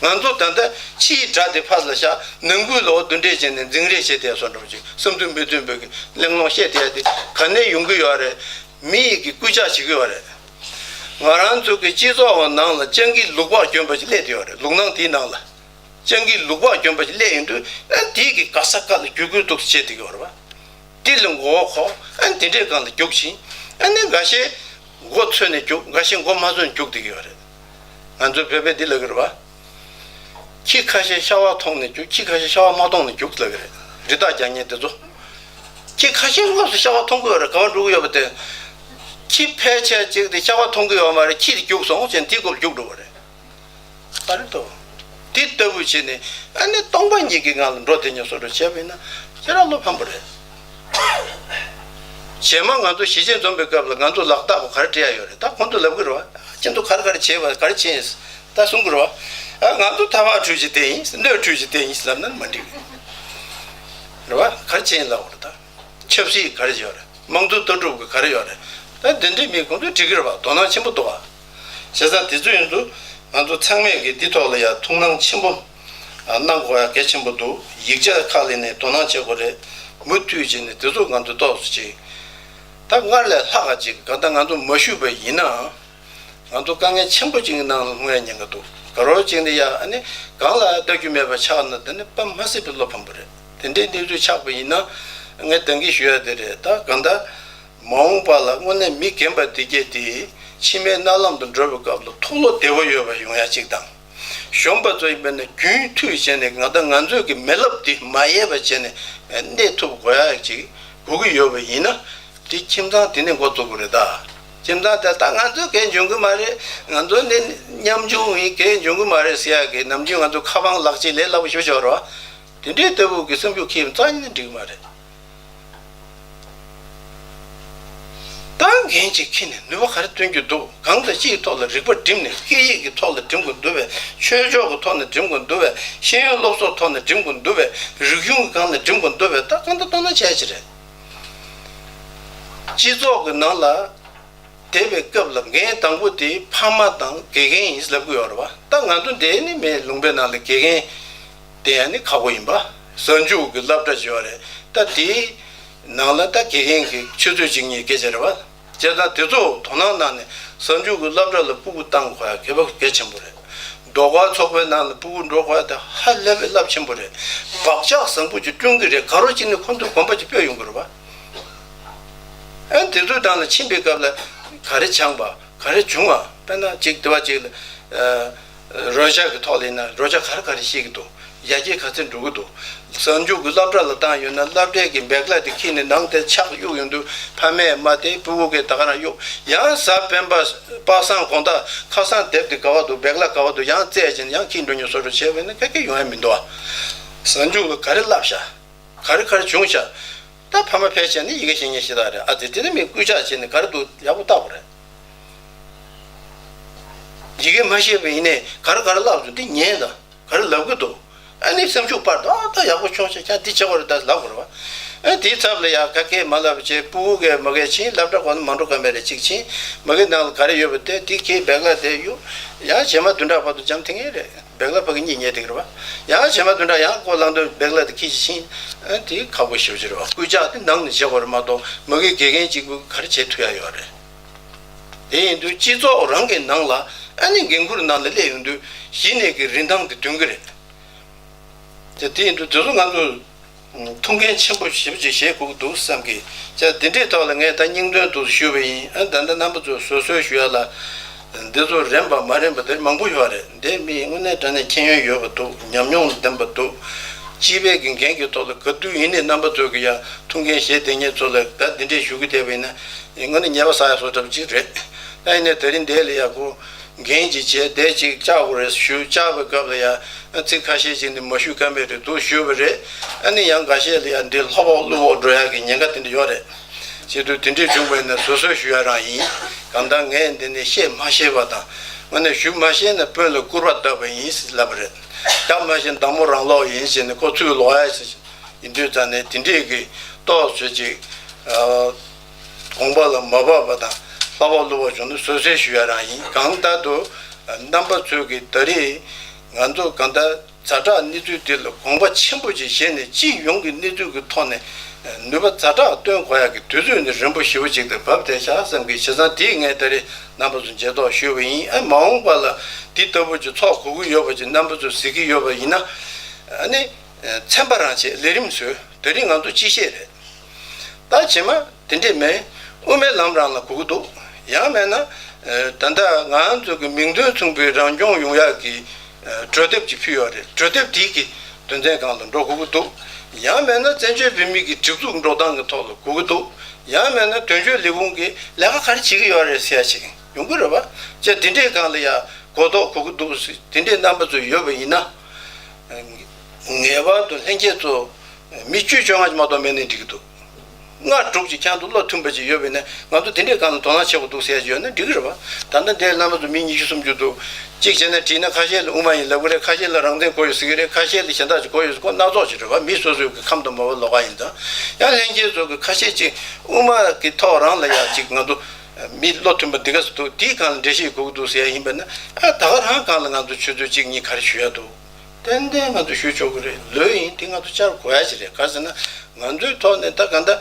ང་ཚོ་ད་ལྟ་ཕྱིའི་དགྲ་དེ་ཕར་ལ་བཞག་ནང་ཁུལ་ལ་འོ་དེ་འདྲས་བྱས་ནས་འཛིང་རེས་བྱེད་བསྡད་བཟོ་འདྲ་བོ་ཅིག་བསམ་ཚུལ་མི་མཐུན་པའི་གི་གླེང་སློང་བཤད་བསྡད་ཡ་དེ་ག་ནས་ཡོང་གི་ཡོད་རེད། མི་ཡིས་གི་སྐུལ་ལྕག་བྱེད་ཀྱི་ཡོད་རེད། ང་རང་ཚོ་གི་སྤྱི་ཚོགས་ནང་ལ་སྤྱང་ཀི་ལུག་པགས་གྱོན་པ་ཅིག་སླེབས་བསྡད་ཡོད་རེད། ལུང་ནང་དེའི་ནང་ལ་སྤྱང་ཀི་ལུག་པགས་གྱོན་པ་ཅིག་སླེབས་ཡོང་དུས། ཨ་དེའི་གི་ག་ས་ག་ལ་རྒྱུག་རྒྱུག་འདུག་བྱེད་བསྡད་ཀྱི་ཡོད་རེད་བ། དེ་ལ་མགོ་བོ་འཁོར། ཨ་དེ་འདྲའི་སྒང་ལ་རྒྱུག་ཕྱིན། ཨ་ནི་འགའ་ཤས་མགོ་ཚོས་ནས་རྒྱུག་འགའ་ཤས་མགོ་མ་ཚོས་ནས་རྒྱུག་བསྡད་ཀྱི་ཡོད་རེད། ང་ཚོའི་བོད་པས་འདི་ལབ་ཀྱི་རེད་བ། ཁྱི་ཁ་ཤས་ཤ་བ་མཐོང་ནས་རྒྱུག་ཁྱི་ཁ་ཤས་ཤ་བ་མ་མཐོང་ནས་རྒྱུག་ལབ་ཀྱི་རེད། རི་དྭགས་རྒྱག་མཁན་དེ་ཚོ། ཁྱི་ཁ་ཤས་སྔོན་ལ་ཤ་བ་མཐོང་གི་ཡོད་རེད། ག་པར་འགྲོ་གི་ཡོད་པ་དེ། ཁྱི་ཕལ་ཆེར་ཅིག་དེ་ཤ་བ་མཐོང་གི་ཡོད་མ་རེད། ཁྱི་དེ་རྒྱུག་སོང་ཟེར་ནས་དེའི་སྐོར་རྒྱུག་འགྲོ་བ་རེད། ད་རེད་དོ། དེ་ལྟ་བུ་བྱས་ནས་ཨ་ནི་སྟོང་པ་ཉིད་ཀྱི་ངང་ལ་འགྲོ་དེ་ཉིད་སོ་སོར་བྱས་པ་ཡིན་ན་ཁྱེད་རང་བློ་ཕམ་པོ་རེད། རྗེས་མ་ང་ཚོ་ཞི་བྱེད་འཛོམས་པའི་སྐབས་ལ་ང་ཚོ་ལག་རྟག་པ་ག་རེ་སྤྲད་ཡ་ཡོད་རེད། ད་ཁོང་ཚོ་ལབ་གི་རེད་བ། ཁྱེད་ཚོ་ག་རེ་ག་རེ་བྱས་པ་ག་རེ་བྱས་ཡིན་ད་གསུང་གི་རེད་བ། ཨ་ང་ཚོ་ཐ་བག་འཁྲུད་ཀྱི་དེ་ཡིན་སྣོད་འཁྲུད་ཀྱི་དེ་ཡིན་ལབ་ན་མ་འགྲིག་རེད་བ། ག་རེ་བྱས་ཡིན་ལབ་དགོས་རེད་ད། ཆབ་སྲིད་ག་རེ་ཡོད་རེད། དམངས་གཙོ་ལྟ་གྲུབ་ཀྱི་ག་རེ་ཡོད་རེད། ད་འདི་འདྲའི་མི་ཁོང་ཚོས་འགྲིག་གི་རེད་བ། དོ་སྣང་ཆེན་པོ་འདུག་བ། བྱས་ཙང་དེ་ཚོ་ཡིན་དུས་ང་ཚོ་ཚང་མས་ཀྱི་འདི་ཐོག་ལ་ཡ་ཐུགས་སྣང་ཆེན་པོ་གནང་དགོས་ཡ་གལ་ཆེན་པོ་འདུག་ཡིག་ཆ་ཁག་ལ་ནས་དོ་སྣང་བྱེད་དགོས་རེད། མུ་མཐུད་བྱས་ནས་དེ་ཚོ་ང་ཚོ་ཏོག་ཙམ་ཅིག་ད་སྔར་ལས་ལྷག་ག་ཅིག་གང་ལྟར་ང་ཚོ་མ་ཞུས་པ་ཡིན་ནའང་། ང་ཚོ་དཀའ་ངལ་ཆེན་པོ་ཅིག་གི་ནང་ལ་ལྷུང་ཡ་ཉེན་ཁ་འདུག་ག་རོ་ཅིག་ནི་ཡ་ཨ་ནི་གང་ལ་ལྟ་རྒྱུ་མེད་པ་ཆགས་ན་དེ་ནི་དཔེ་མ་སྲིད་པའི་བློ་ཕམ་པོ་རེད། དེ་འདྲའི་གནས་ཚུལ་ཆགས་པ་ཡིན་ན་ངས་འདང་གི་ཞུ་ཡ་དེ་རེད། ད་གང་ལྟར་མ་འོངས་པ་ལ་དངོས་གནས་མི་རྒན་པ་དེ་གྱད་དེ་ཕྱི་མའི་མནའ་ལམ་དུ་འགྲོ་བའི་སྐབས་ལ་ཐུགས་བློ་བདེ་བོ་ཡོད་པ་ཡོང་ཡ་ཅིག་དང་། གཞོན་པ་ཚོ་ཡིན་པས་ན་རྒྱུན་མཐུད་བྱས་ནས་ང་ད་ང་ཚོའི་གི་མི་རླབས་འདི་མ་ཡལ་བ་བྱས་ནས་གནས་ཐུབ་དགོས་ཡ་ཅིག་དགོས་ཀྱི་ཡོད་པ་ཡིན་ན། དེ་ཁྱིམ་ཚང་དེ་ནས་འགོ་བཙུགས་དགོས་རེད་ད། ཁྱིམ་ཚང་དེ་ད་ང་ཚོ་གས་འཇོན་གི་མ་རེད། ང་ཚོ་ནི་ཉམ་ཆུང་ཡིན་གས་འཇོན་གི་མ་རེད་ཟེར་ཡ་གི་ནམ་རྒྱུན་ང་ཚོ་ཁ་པང་ལག་གཅིག་ལས་སླ་པོ་ཞུ་ཆོག་རོགས། དེ་འདྲའི་ལྟ་བུ་གི་སེམས་ཤུགས་ཁྱེར་རྩ་ནས་འགྲིག་གི་མ་རེད། ད་འགན་ཅིག་འཁྱེར་ནས་ནུས་པ་ག་རེ་བཏོན་རྒྱུ་འདུག་གང་དང་ཅིའི་ཐོག་ལ་རིག་པ་བསྒྲིམས་ནས་སྐད་ཡིག་གི་ཐོག་ལ་བསྒྲིམ་དགོས་འདུག་བས། ཆོས་ཕྱོགས་ཀྱི་ཐོག་ནས་བསྒྲིམ་དགོས་འདུག་བས། ཤེས་ཡོན་སློབ་གསོའི་ཐོག་ནས་བསྒྲིམ་དགོས་འདུག་བས། རིག་གཞུང་གི་སྒང་ལ་བསྒྲིམ་དགོས་འདུག་བས། ད་གང་ལྟར་དོ་སྣང་བྱས་ཅི་རེད། སྤྱི་ཚོགས་ཀྱི་ནང་ལ་བསྡད་པའི་སྐབས་ལ་འགན་དང་པོ་དེ་ཕ་མ་དང་དགེ་རྒན་ཡིན་ལབ་ཀྱི་ཡོད་རེད་བ། ད་ང་ཚོ་འདི་ནི་མི་ལུང་པའི་ནང་ལ་དགེ་རྒན་དེ་ཡང་ནི་ཁག་པོ་ཡིན་པ། གཟའ་མཇུག་གི་སློབ་གྲྭ་ཞིག་ཡོད་རེད། ད་དེའི་ནང་ལ་ད་དགེ་རྒན་གྱི་ཆུ་ཚོད་གཅིག་གཉིས་སྐད་ཆ་རེད་བ། བྱས་ཙང་དེ་ཚོ་དོ་སྣང་གནང་ནས་གཟའ་མཇུག་གི་སློབ་གྲྭ་ལ་ཕྲུ་གུ་བཏང་དགོས་ཡ་གལ་པོ་གལ་ཆེན་པོ་རེད། ཟློས་གར་ཚོགས་པའི་ནང་ལ་ཕྲུ་གུ་འགྲོ་དགོས་ཡ་དེ་ཧ་ལས་པའི་རླབས་ཆེན་པོ་རེད། བག་ཆགས་བཟང་པོ་ཅིག་བསྐྲུན་གྱི་རེད། ག་རོ་གཅིག་ནི་ཁོང་ཚོས་གོམ་པ་ཅིག་སྤོས་ཡོང་གི་རེད་བ། ཨ་དེ་ཚོའི་གྲས་ལ་ཕྱིན་པའི་སྐབས་ལ་ག་རེ་སྦྱངས་པ་ག་རེ་བྱུང་བ། དཔེར་ན་གཅིག་དེ་བ་གཅིག་ལ་ཨ་རོལ་ཆ་གི་ཐོག་ལ་ཡིན་ན་རོལ་ཆ་ག་རེ་ག་རེ་ཤེས་ཀྱི་འདུག་ཡར་རྒྱས་ག་ཚོད་འགྲོ་གི་འདུག་གཟའ་མཇུག་གི་སློབ་གྲྭ་ལ་བཏང་ཡོད་ན་སློབ་གྲྭའི་གི་བེག་ལ་དེ་ཁྱེར་ནས་ནང་དེར་ཕྱག་གཡུག་ཡོང་དུས་ཕ་མས་མ་དེ་ཕྲུ་གུ་གིས་ད་ག་རང་གཡུག་ཡང་གཟའ་སྤེན་པ་པ་སངས་དགོང་དག་ཁ་སང་དེབ་དེ་ག་བ་འདུག་བེག་ལ་ག་བ་འདུག་ཡང་བཙལ་བྱས་ནས་ཡང་ཁྱེར་འགྲོ་མྱོང་བཟོ་འདྲ་བྱས་པས་ན་ག་གེ་ཡོང་ཡ་མི་འདུག་ཨ། གཟའ་མཇུག་ལ་ག་རེ་བསླབ་ཤག་ག་རེ་ག་རེ་བྱུང་ཤག་ད་ཕ་མ་ཕལ་ཆེར་ནི་ཡི་གེ་ཤེས་མཁན་ཤ་སྟག་རེད། ཨ་ཙི་དེ་ནི་མི་སྐུལ་ལྕག་བྱས་ནས་ག་རེ་འདུག་ཡག་པོ་བལྟ་དགོས་རེད། ཡི་གེ་མ་ཤེས་པ་ཡིན་ནའི་ག་རེ་ག་རེ་བསླབ་སོང་འདི་ཉན་དང་ག་རེ་ལབ་གི་འདུག་ཨ་ནི་སེམས་ཤུགས་སྤར་དང་ཨ་ད་ཡག་པོ་བྱུང་ཤག་ཁྱེད་འདི་བྱེད་དགོས་རེད་ད་ལབ་དགོས་རེད་བ། ཨ་དེའི་ཚབ་ལ་ཡ་ག་གེ་མ་ལབ་བྱས་ཕྲུ་གུ་གས་མ་གས་ཕྱིན་སློབ་གྲྭ་གོ་ན་མ་འགྲོ་ག་མེད་རེད། གཅིག་ཕྱིན་མ་གི་ནང་ལ་ག་རེ་ཡོད་པ་དེ་དེ་གས་བེག་ལ་དེ་གཡུག་ཡང་རྗེས་མ་བདུན་ཕྲག་བར་དུ་འཇམ་ཐིང་ངེ་རེད། བེག་ལ་ཕ་གི་གཉིད་ཉལ་བསྡད་ཀྱི་རེད་བ། ཡང་རྗེས་མ་བདུན་ཕྲག་ཡང་ཀོ་ལང་དུ་བེག་ལ་དེ་ཁྱི་ཞིག་ཕྱིན། ཨ་དེ་ཁག་པོ་ཞེ་པོ་ཅིག་རེད་བ། སྐུལ་ལྕག་དེ་ནང་ནས་བྱེད་དགོས་རེད་མ་གཏོགས་མ་གི་དགེ་རྒན་གཅིག་པུས་ག་རེ་བྱེད་ཐུབ་ཡ་ཡོད་རེད། དེ་ཡིན་དུས་སྤྱི་ཚོགས་རང་གི་ནང་ལ་ཨ་ནི་འགན་ཁུར་ནང་ལ་སླེབས་ཡོང་དུས་གཞི་ནས་ཀྱི་རིན་ཐང་དེ་ཐོན་གི་རེད། དེ་དེ་ཡིན་དུས་དེ་ཚོ་ང་ཚོ་ཐུགས་འགན་ཆེན་པོ་ཞེ་པོ་ཅིག་བཞེས་དགོས་ཀྱི་འདུག་བསམ་གི། ཅག་འདི་འདྲའི་ཐོག་ལ་ངས་ད་སྙིང་དོན་དུ་ཞུས་པ་ཡིན། ཨ་ད་ལྟ་རྣམ་པ་ཚོས་བཟོད་གསོལ་ཞུ་ཡ་ལ་འདི་ཚོ་རན་པ་མ་རན་པ་དེ་མང་པོ་ཡོད་རེད། འདི་མི་དངོས་གནས་དྲང་གནས་མཁྱེན་ཡོན་ཡོད་པ་འདུག་ཉམས་མྱོང་ལྡན་པ་འདུག་སྤྱི་པའི་གི་འགན་གྱི་ཐོག་ལ་ག་དུས་ཡིན་ནའི་རྣམ་པ་ཚོས་ཀྱི་ཡ་ཐུགས་འགན་བཞེས་བསྡད་མཁན་ཚོ་ལ་ད་འདི་འདྲས་ཞུ་གི་བསྡད་པ་ཡིན་ན་དངོས་གནས་ཉེས་པ་བསགས་ཡ་བཟོ་འདྲ་ཅིག་རེད། ད་ཡིན་ནའི་དེ་རིང་འདི་ལ་ཡ་གོ་འགན་ཅིག་བྱས་བསྡད་ཅིག་བཅར་དགོས་རེད་ཞུ། བཅར་བའི་སྐབས་ལ་ཡ་ཚིག་ཁ་ཤས་ཅིག་འདི་མ་ཞུ་ཀ་མེད་རེད་འདུག་ཞུས་པ་རེད། ཨ་ནི་ཡང་འགའ་ཤས་ལ་ཡ་འདི་ལྷོག་ཕོག་ལྷུག་ཕོག་འགྲོ་ཡ་གི་ཉེན་ཁ་དེ་འདྲ་ཡོད་རེད། བྱེད་དུས་དེ་འདྲས་བྱུང་བ་ཡིན་ན་བཟོད་གསོལ་ཞུ་ཡ་རང་ཡིན། གང་ལྟར་ངས་འདི་ནས་བཤད་མ་ཤེས་པ་དང་དངོས་གནས་ཞུ་མ་ཤེས་ན་དཔོན་ལ་སྐུར་པ་བཏབ་པ་ཡིན་ཟེར་ལབ་པ་རེད། བརྒྱབ་མ་ཤེས་མདའ་མོ་རང་ལོག་ཡིན་ཟེར་ནས་ཁོ་ཚུར་ལོག་ཡ་ཟེར། ཡིན་དུས་ཙང་ནས་དེ་འདྲས་ཀྱི་ཏོག་ཙམ་ཅིག་ཨ་དགོངས་པ་ལ་མ་བབས་པ་དང་ལྷག་པ་ལྷུག་པ་བྱུང་ན་བཟོད་གསོལ་ཞུ་ཡ་རང་ཡིན། གང་ལྟར་དུ་རྣམ་པ་ཚོས་ཀྱི་ད་རེས་ང་ཚོ་གང་ལྟར་ཛ་དྲག་གནས་ཚུལ་འདི་ལ་དགོངས་པ་ཆེན་པོ་ཅིག་བཞེས་ནས་སྤྱི་ཡོངས་ཀྱི་གནས་ཚུལ་གྱི་ཐོག་ནས་ནུས་པ་ཛ་དྲག་བཏོན་དགོས་ཡ་གི་དུས་ཚོད་ནི་རིང་པོ་ཞེ་པོ་ཅིག་ཏུ་བབས་བསྡད་ཤག་བསམ་གི། བྱས་ཙང་དེ་ངས་ད་རེས་རྣམ་པ་ཚོ་མཇལ་ཏོག་ཞུས་པ་ཡིན། ཨ་མ་འོངས་པ་ལ་འདི་ལྟ་བུ་ཅིག་ཚོགས་དགོས་ཀྱི་ཡོད་པ་ཅིག་རྣམ་པ་ཚོས་གཟིགས་ཀྱི་ཡོད་པ་ཡིན་ན་ཨ་ནི། ཚན་པ་རང་བྱེད་ལས་རིམ་བཟོས། དེ་རིང་ང་ཚོ་སྤྱི་བཤད་རེད། ད་རྗེས་མ་དེ་འདྲས་མེད། དབུ་མའི་ལམ་རང་ལ་གོ་གི་འདུག་ཡང་མེད་ན་ད་ལྟ་ང་ཚོ་གི་མིང་དོན་མཚུངས་པའི་རང་སྐྱོང་ཡོང་ཡག་གི་གྲོས་དེབ་ཅིག་ཕུལ་ཡོད་རེད། གྲོས་དེབ་དེའི་གི་དོན་ཚན་སྒང་ལ་འགྲོ་དགོས་ཀྱི་འདུག་ཡང་མེད་ན་བཙན་བྱོལ་བོད་མི་གི་སྒྲིག་འཛུགས་འགྲོ་སྟངས་ཀྱི་ཐོག་ལ་གོ་གི་འདུག་ཡང་མེད་ན་དོན་གཅོད་ལས་ཁུངས་ཀྱི་ལས་ཀ་ག་རེ་བྱེད་ཀྱི་ཡོད་རེད་ཟེར་ཡ་ཅིག་ཡོང་གི་རེད་བ། ཅེས་དེ་འདྲའི་སྒང་ལ་ཡ། གོ་རྟོགས་གོ་གི་འདུག་ཟེར་དེ་འདྲའི་རྣམ་པ་ཚོ་ཡོད་པ་ཡིན་ན། ངེས་པར་དུ་ལྷན་རྒྱས་ཚོ་མི་བཅུ་བཅོ་ལྔ་ཅིག་མ་གཏོགས་མེད་ན་འགྲིག་གི་འདུག་ལྔ་དྲུག་ཅིག་ཁྱང་དུ་བློ་མཐུན་པ་ཅིག་ཡོད་པ་ཡིན་ན། ང་ཚོ་དེ་འདྲའི་སྒང་ལ་དོ་སྣང་བྱེད་དགོས་འདུག་ཟེར་ཡ་ཅིག་ཡོད་ན་འགྲིག་གི་རེད་པ། ད་ལྟ་འདིའི་རྣམ་པ་ཚོ་མི་ཉི་ཤུ་སུམ་ཅུ་འདུག་གཅིག་བྱས་ན་དྲིས་ན་ཁ་ཤས་ལ་དབུ་མ་ཡིན་ལབ་གི་རེད། ཁ་ཤས་ལ་རང་བཙན་དགོས་ཡོད་ཟེར་གི་རེད། ཁ་ཤས་ལ་གཞན་དག་ཅིག་དགོས་ཡོད་ཟེར་ཁོ་སྣ་ཚོགས་ཅིག་རེད་པ། མི་སོ་སོའི་གི་ཁམས་དང་མ་བུ་ལོགས་ཀ་ཡིན་ཙང་། ཡང་ལྷན་རྒྱས་ཚོ་གི་ཁ་ཤས་ཅིག་དབུ་མ་གི་ཐོག་རང་ལ་ཡ་ཅིག་ང་ཚོ་མི་བློ་མཐུན་པ་འདི་ག་ཚོ་འདུག་དེའི་སྒང་ལ་འགྲེལ་བཤད་དགོས་ཀྱི་འདུག་ཟེར་ཡ་ཡིན་པ་ན། ཨ་ད་ག་རང་སྒང་ལ་ང་ཚོ་ཆུ་ཚོད་གཅིག་གཉིས་ག་རེ་ཞུ་ཡ་འདུག་ཏན་ཏན་ང་ཚོ་ཞུ་ཆོག་གི་རེད། ལོས་ཡིན་དེ་ང་ཚོ་བཅར་དགོས་ཡ་ཞིག་རེད། ག་རེ་ཟེར་ན་ང་ཚོའི་ཐོག་ནས་ད་ག་འདྲ་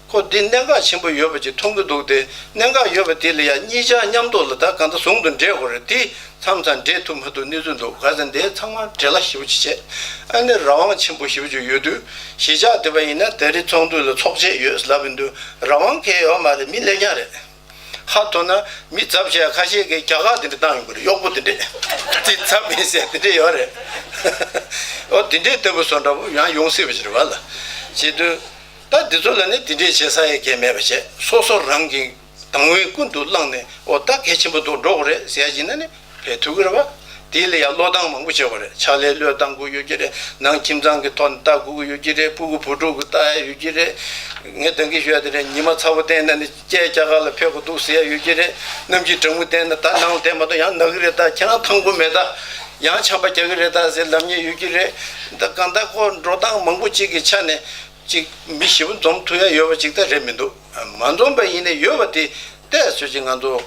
ཁོ་འདི་གནད་འགག་ཆེན་པོ་ཡོད་པ་ཅིག་མཐོང་གི་འདུག་དེ་གནད་འགག་ཡོད་པ་དེ་ལ་ཡ་གཉིས་ཆ་མཉམ་དུ་ལ་ད་ག་འདྲ་ཟུང་དུ་འབྲེལ་དགོས་རེད། དེ་མཚམས་མཚམས་འབྲེལ་ཐུབ་མ་ཐུབ་གནས་ཚུལ་འདུག་ག་རེ་ཟེར་ན་དེ་ཚང་མ་འབྲེལ་བ་ཞེ་པོ་ཅིག་བྱས། ཨ་ནི་རང་དབང་ཆེན་པོ་ཞེ་པོ་ཅིག་ཡོད་དུས། གཞིས་ཆགས་དེ་པ་ཡིན་ན་ད་རེས་ཚོགས་འདུ་ལ་ཚོགས་ཆེད་ཡོད་ལབ་ཡིན་དུས་རང་དབང་གང་ཡང་ཡོད་མ་རེད། མི་སླེབས་རྐྱང་རེད། ཧ་ཐོ་ན་མི་ཚབ་བྱས་ཁ་ཤས་ཀྱིས་རྒྱ་གར་དེ་འདྲ་བཏང་ཡོང་གི་རེད། གཡོག་པོ་དེ་འདྲས་དེ་ཚབ་མིན་ཟེར་དེ་འདྲས་ཡོད་རེད། ཨོ་དེ་འདྲས་ལྟ་བུ་བཟོ་འདྲ་པོ་ཡང་ཡོང་སྲིད་པ་ཞིག་རེད་བ་ལ། བྱེད་དུས་ད་འདི་ཚོ་ལ་ནི་དེ་འདྲས་བྱེད་ས་ཡ་གང་མེད་པ་བྱས། སོ་སོ་རང་གི་དང་བའི་ཀུན་ཏུ་བླངས་ནས་ཨོ་ད་གལ་ཆེན་པོ་འདུག་འགྲོ་དགོས་རེད་ཟེར་ཡ་ཡིན་ན་ནི་ཕེབས་ཐུབ་ཀྱི་རེད་བ། དེ་ལ་ཡང་བློས་བཏང་མང་པོ་བྱེད་དགོས་རེད། ཕྱག་ལས་བློས་བཏང་དགོས་ཡོད་ཀྱི་རེད། ནང་ཁྱིམ་ཚང་གི་ཐོག་ནས་ལྟ་དགོས་ཀྱི་ཡོད་ཀྱི་རེད། སྤུ་གུ་བུ་ཕྲུག་གི་ལྟ་ཡ་ཡོད་ཀྱི་རེད། ངས་ད་གིན་ཞུ་ཡ་དེ་རེད། ཉི་མ་ཚ་པོ་བསྟན་ན་ནི་སྐྱེས་རྒྱ་གར་ལ་ཕེབས་དགོས་འདུག་ཟེར་ཡ་ཡོད་ཀྱི་རེད། གནམ་གྱི་གྲང་མོ་བསྟན་ན་ད་ནང་ལ་བསྡད་མ་གཏོགས་ཡང་ན་གི་རེད། ད་ཁྱེད་རང་ཐང་པོ་མེད། ད་ཡང་ཆམ་པ་རྒྱག་གི་རེད་ད་ཟེར་ལབ་མཁན་ཡོད་ཀྱི་རེད། ད་གང་ལྟར་ཁོ་འགྲོ་སྟངས་མང་པོ་གཅིག་གི་ཆ་ནས་གཅིག་མི་ཞེ་པོ་འཛོམས་ཐུབ་ཡ་ཡོད་པ་གཅིག་ད་རེད་མི་འདུག་མ་འཛོམས་པ་ཡིན་ནའི་ཡོད་པ་དེ་ཏོག་ཙམ་ཅིག་ང་ཚོ་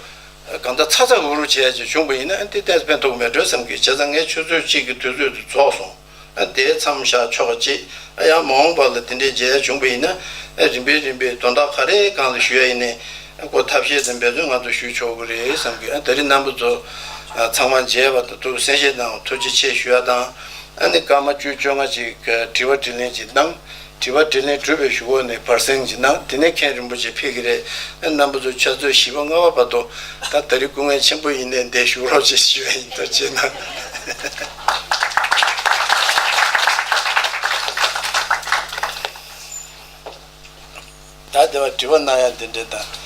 གང་ལྟར་ཚ་ཚ་འུར་འུར་བྱེད་ཡ་ཅིག་བྱུང་པ་ཡིན་ན་ཨ་དེ་ཏོག་ཙམ་ཕན་ཐོགས་མེད་འགྲོ་བསམ་གི། བྱས་ཙང་ངས་ཆུ་ཚོད་གཅིག་གི་དུས་ཚོད་དེ་རྫོགས་སོང་། ཨ་དེ་མཚམས་བཞག་ཆོག་གཅིག་ཨ་ཡང་མ་འོངས་པ་ལ་དེ་འདྲའི་མཇལ་ཡ་བྱུང་པ་ཡིན་ན། ཨ་རིམ་པས་རིམ་པས་དོན་དག་ག་རེའི་སྒང་ལ་ཞུ་ཡ་ཡིན་ནའི་ཨ་ཁོ་ཐབས་ཤེས་དང་འབད་བརྩོན་ང་ཚོ་ཞུ་ཆོག་གི་རེད་བསམ་གི། ཨ་ད་རིང་རྣམ་པ་ཚོ་ཨ་ཚང་མ་མཇལ་བ་དང་ཐུགས་གསན་བཞེས་གནང་བ་ཐུགས་རྗེ་ཆེ་ཞུ་ཡ་དང་། ཨ་ནི་སྐར་མ་བཅུ་བཅོ་ལྔ་ཅིག་དྲི་བ་དྲིས་ལན་ཅིག་གནང་། དྲི་བ་དྲིས་ལན་གྲུབ་པའི་གཞུག་གུ་ནས་བར་གསེང་ཅིག་གནང་། དེ་ནས་མཁན་རིན་པོ་ཆེ་ཕེབས་ཀྱི་རེད། རྣམ་པ་ཚོ་ཕྱག་ཚོད་བཞི་པ་ལྔ་པ་བར་དུ་ད་ད་རེས་སྐུ་ངལ་ཆེན་པོ་ཡིན་ནའི་འདིར་བཞུགས་རོགས་ཅེས་ཞུ་བ་ཡིན། ཐུགས་རྗེ་གནང་། ད་དེ་བ་དྲི་བ་གནང་ཡ་འདི་འདྲ་དང་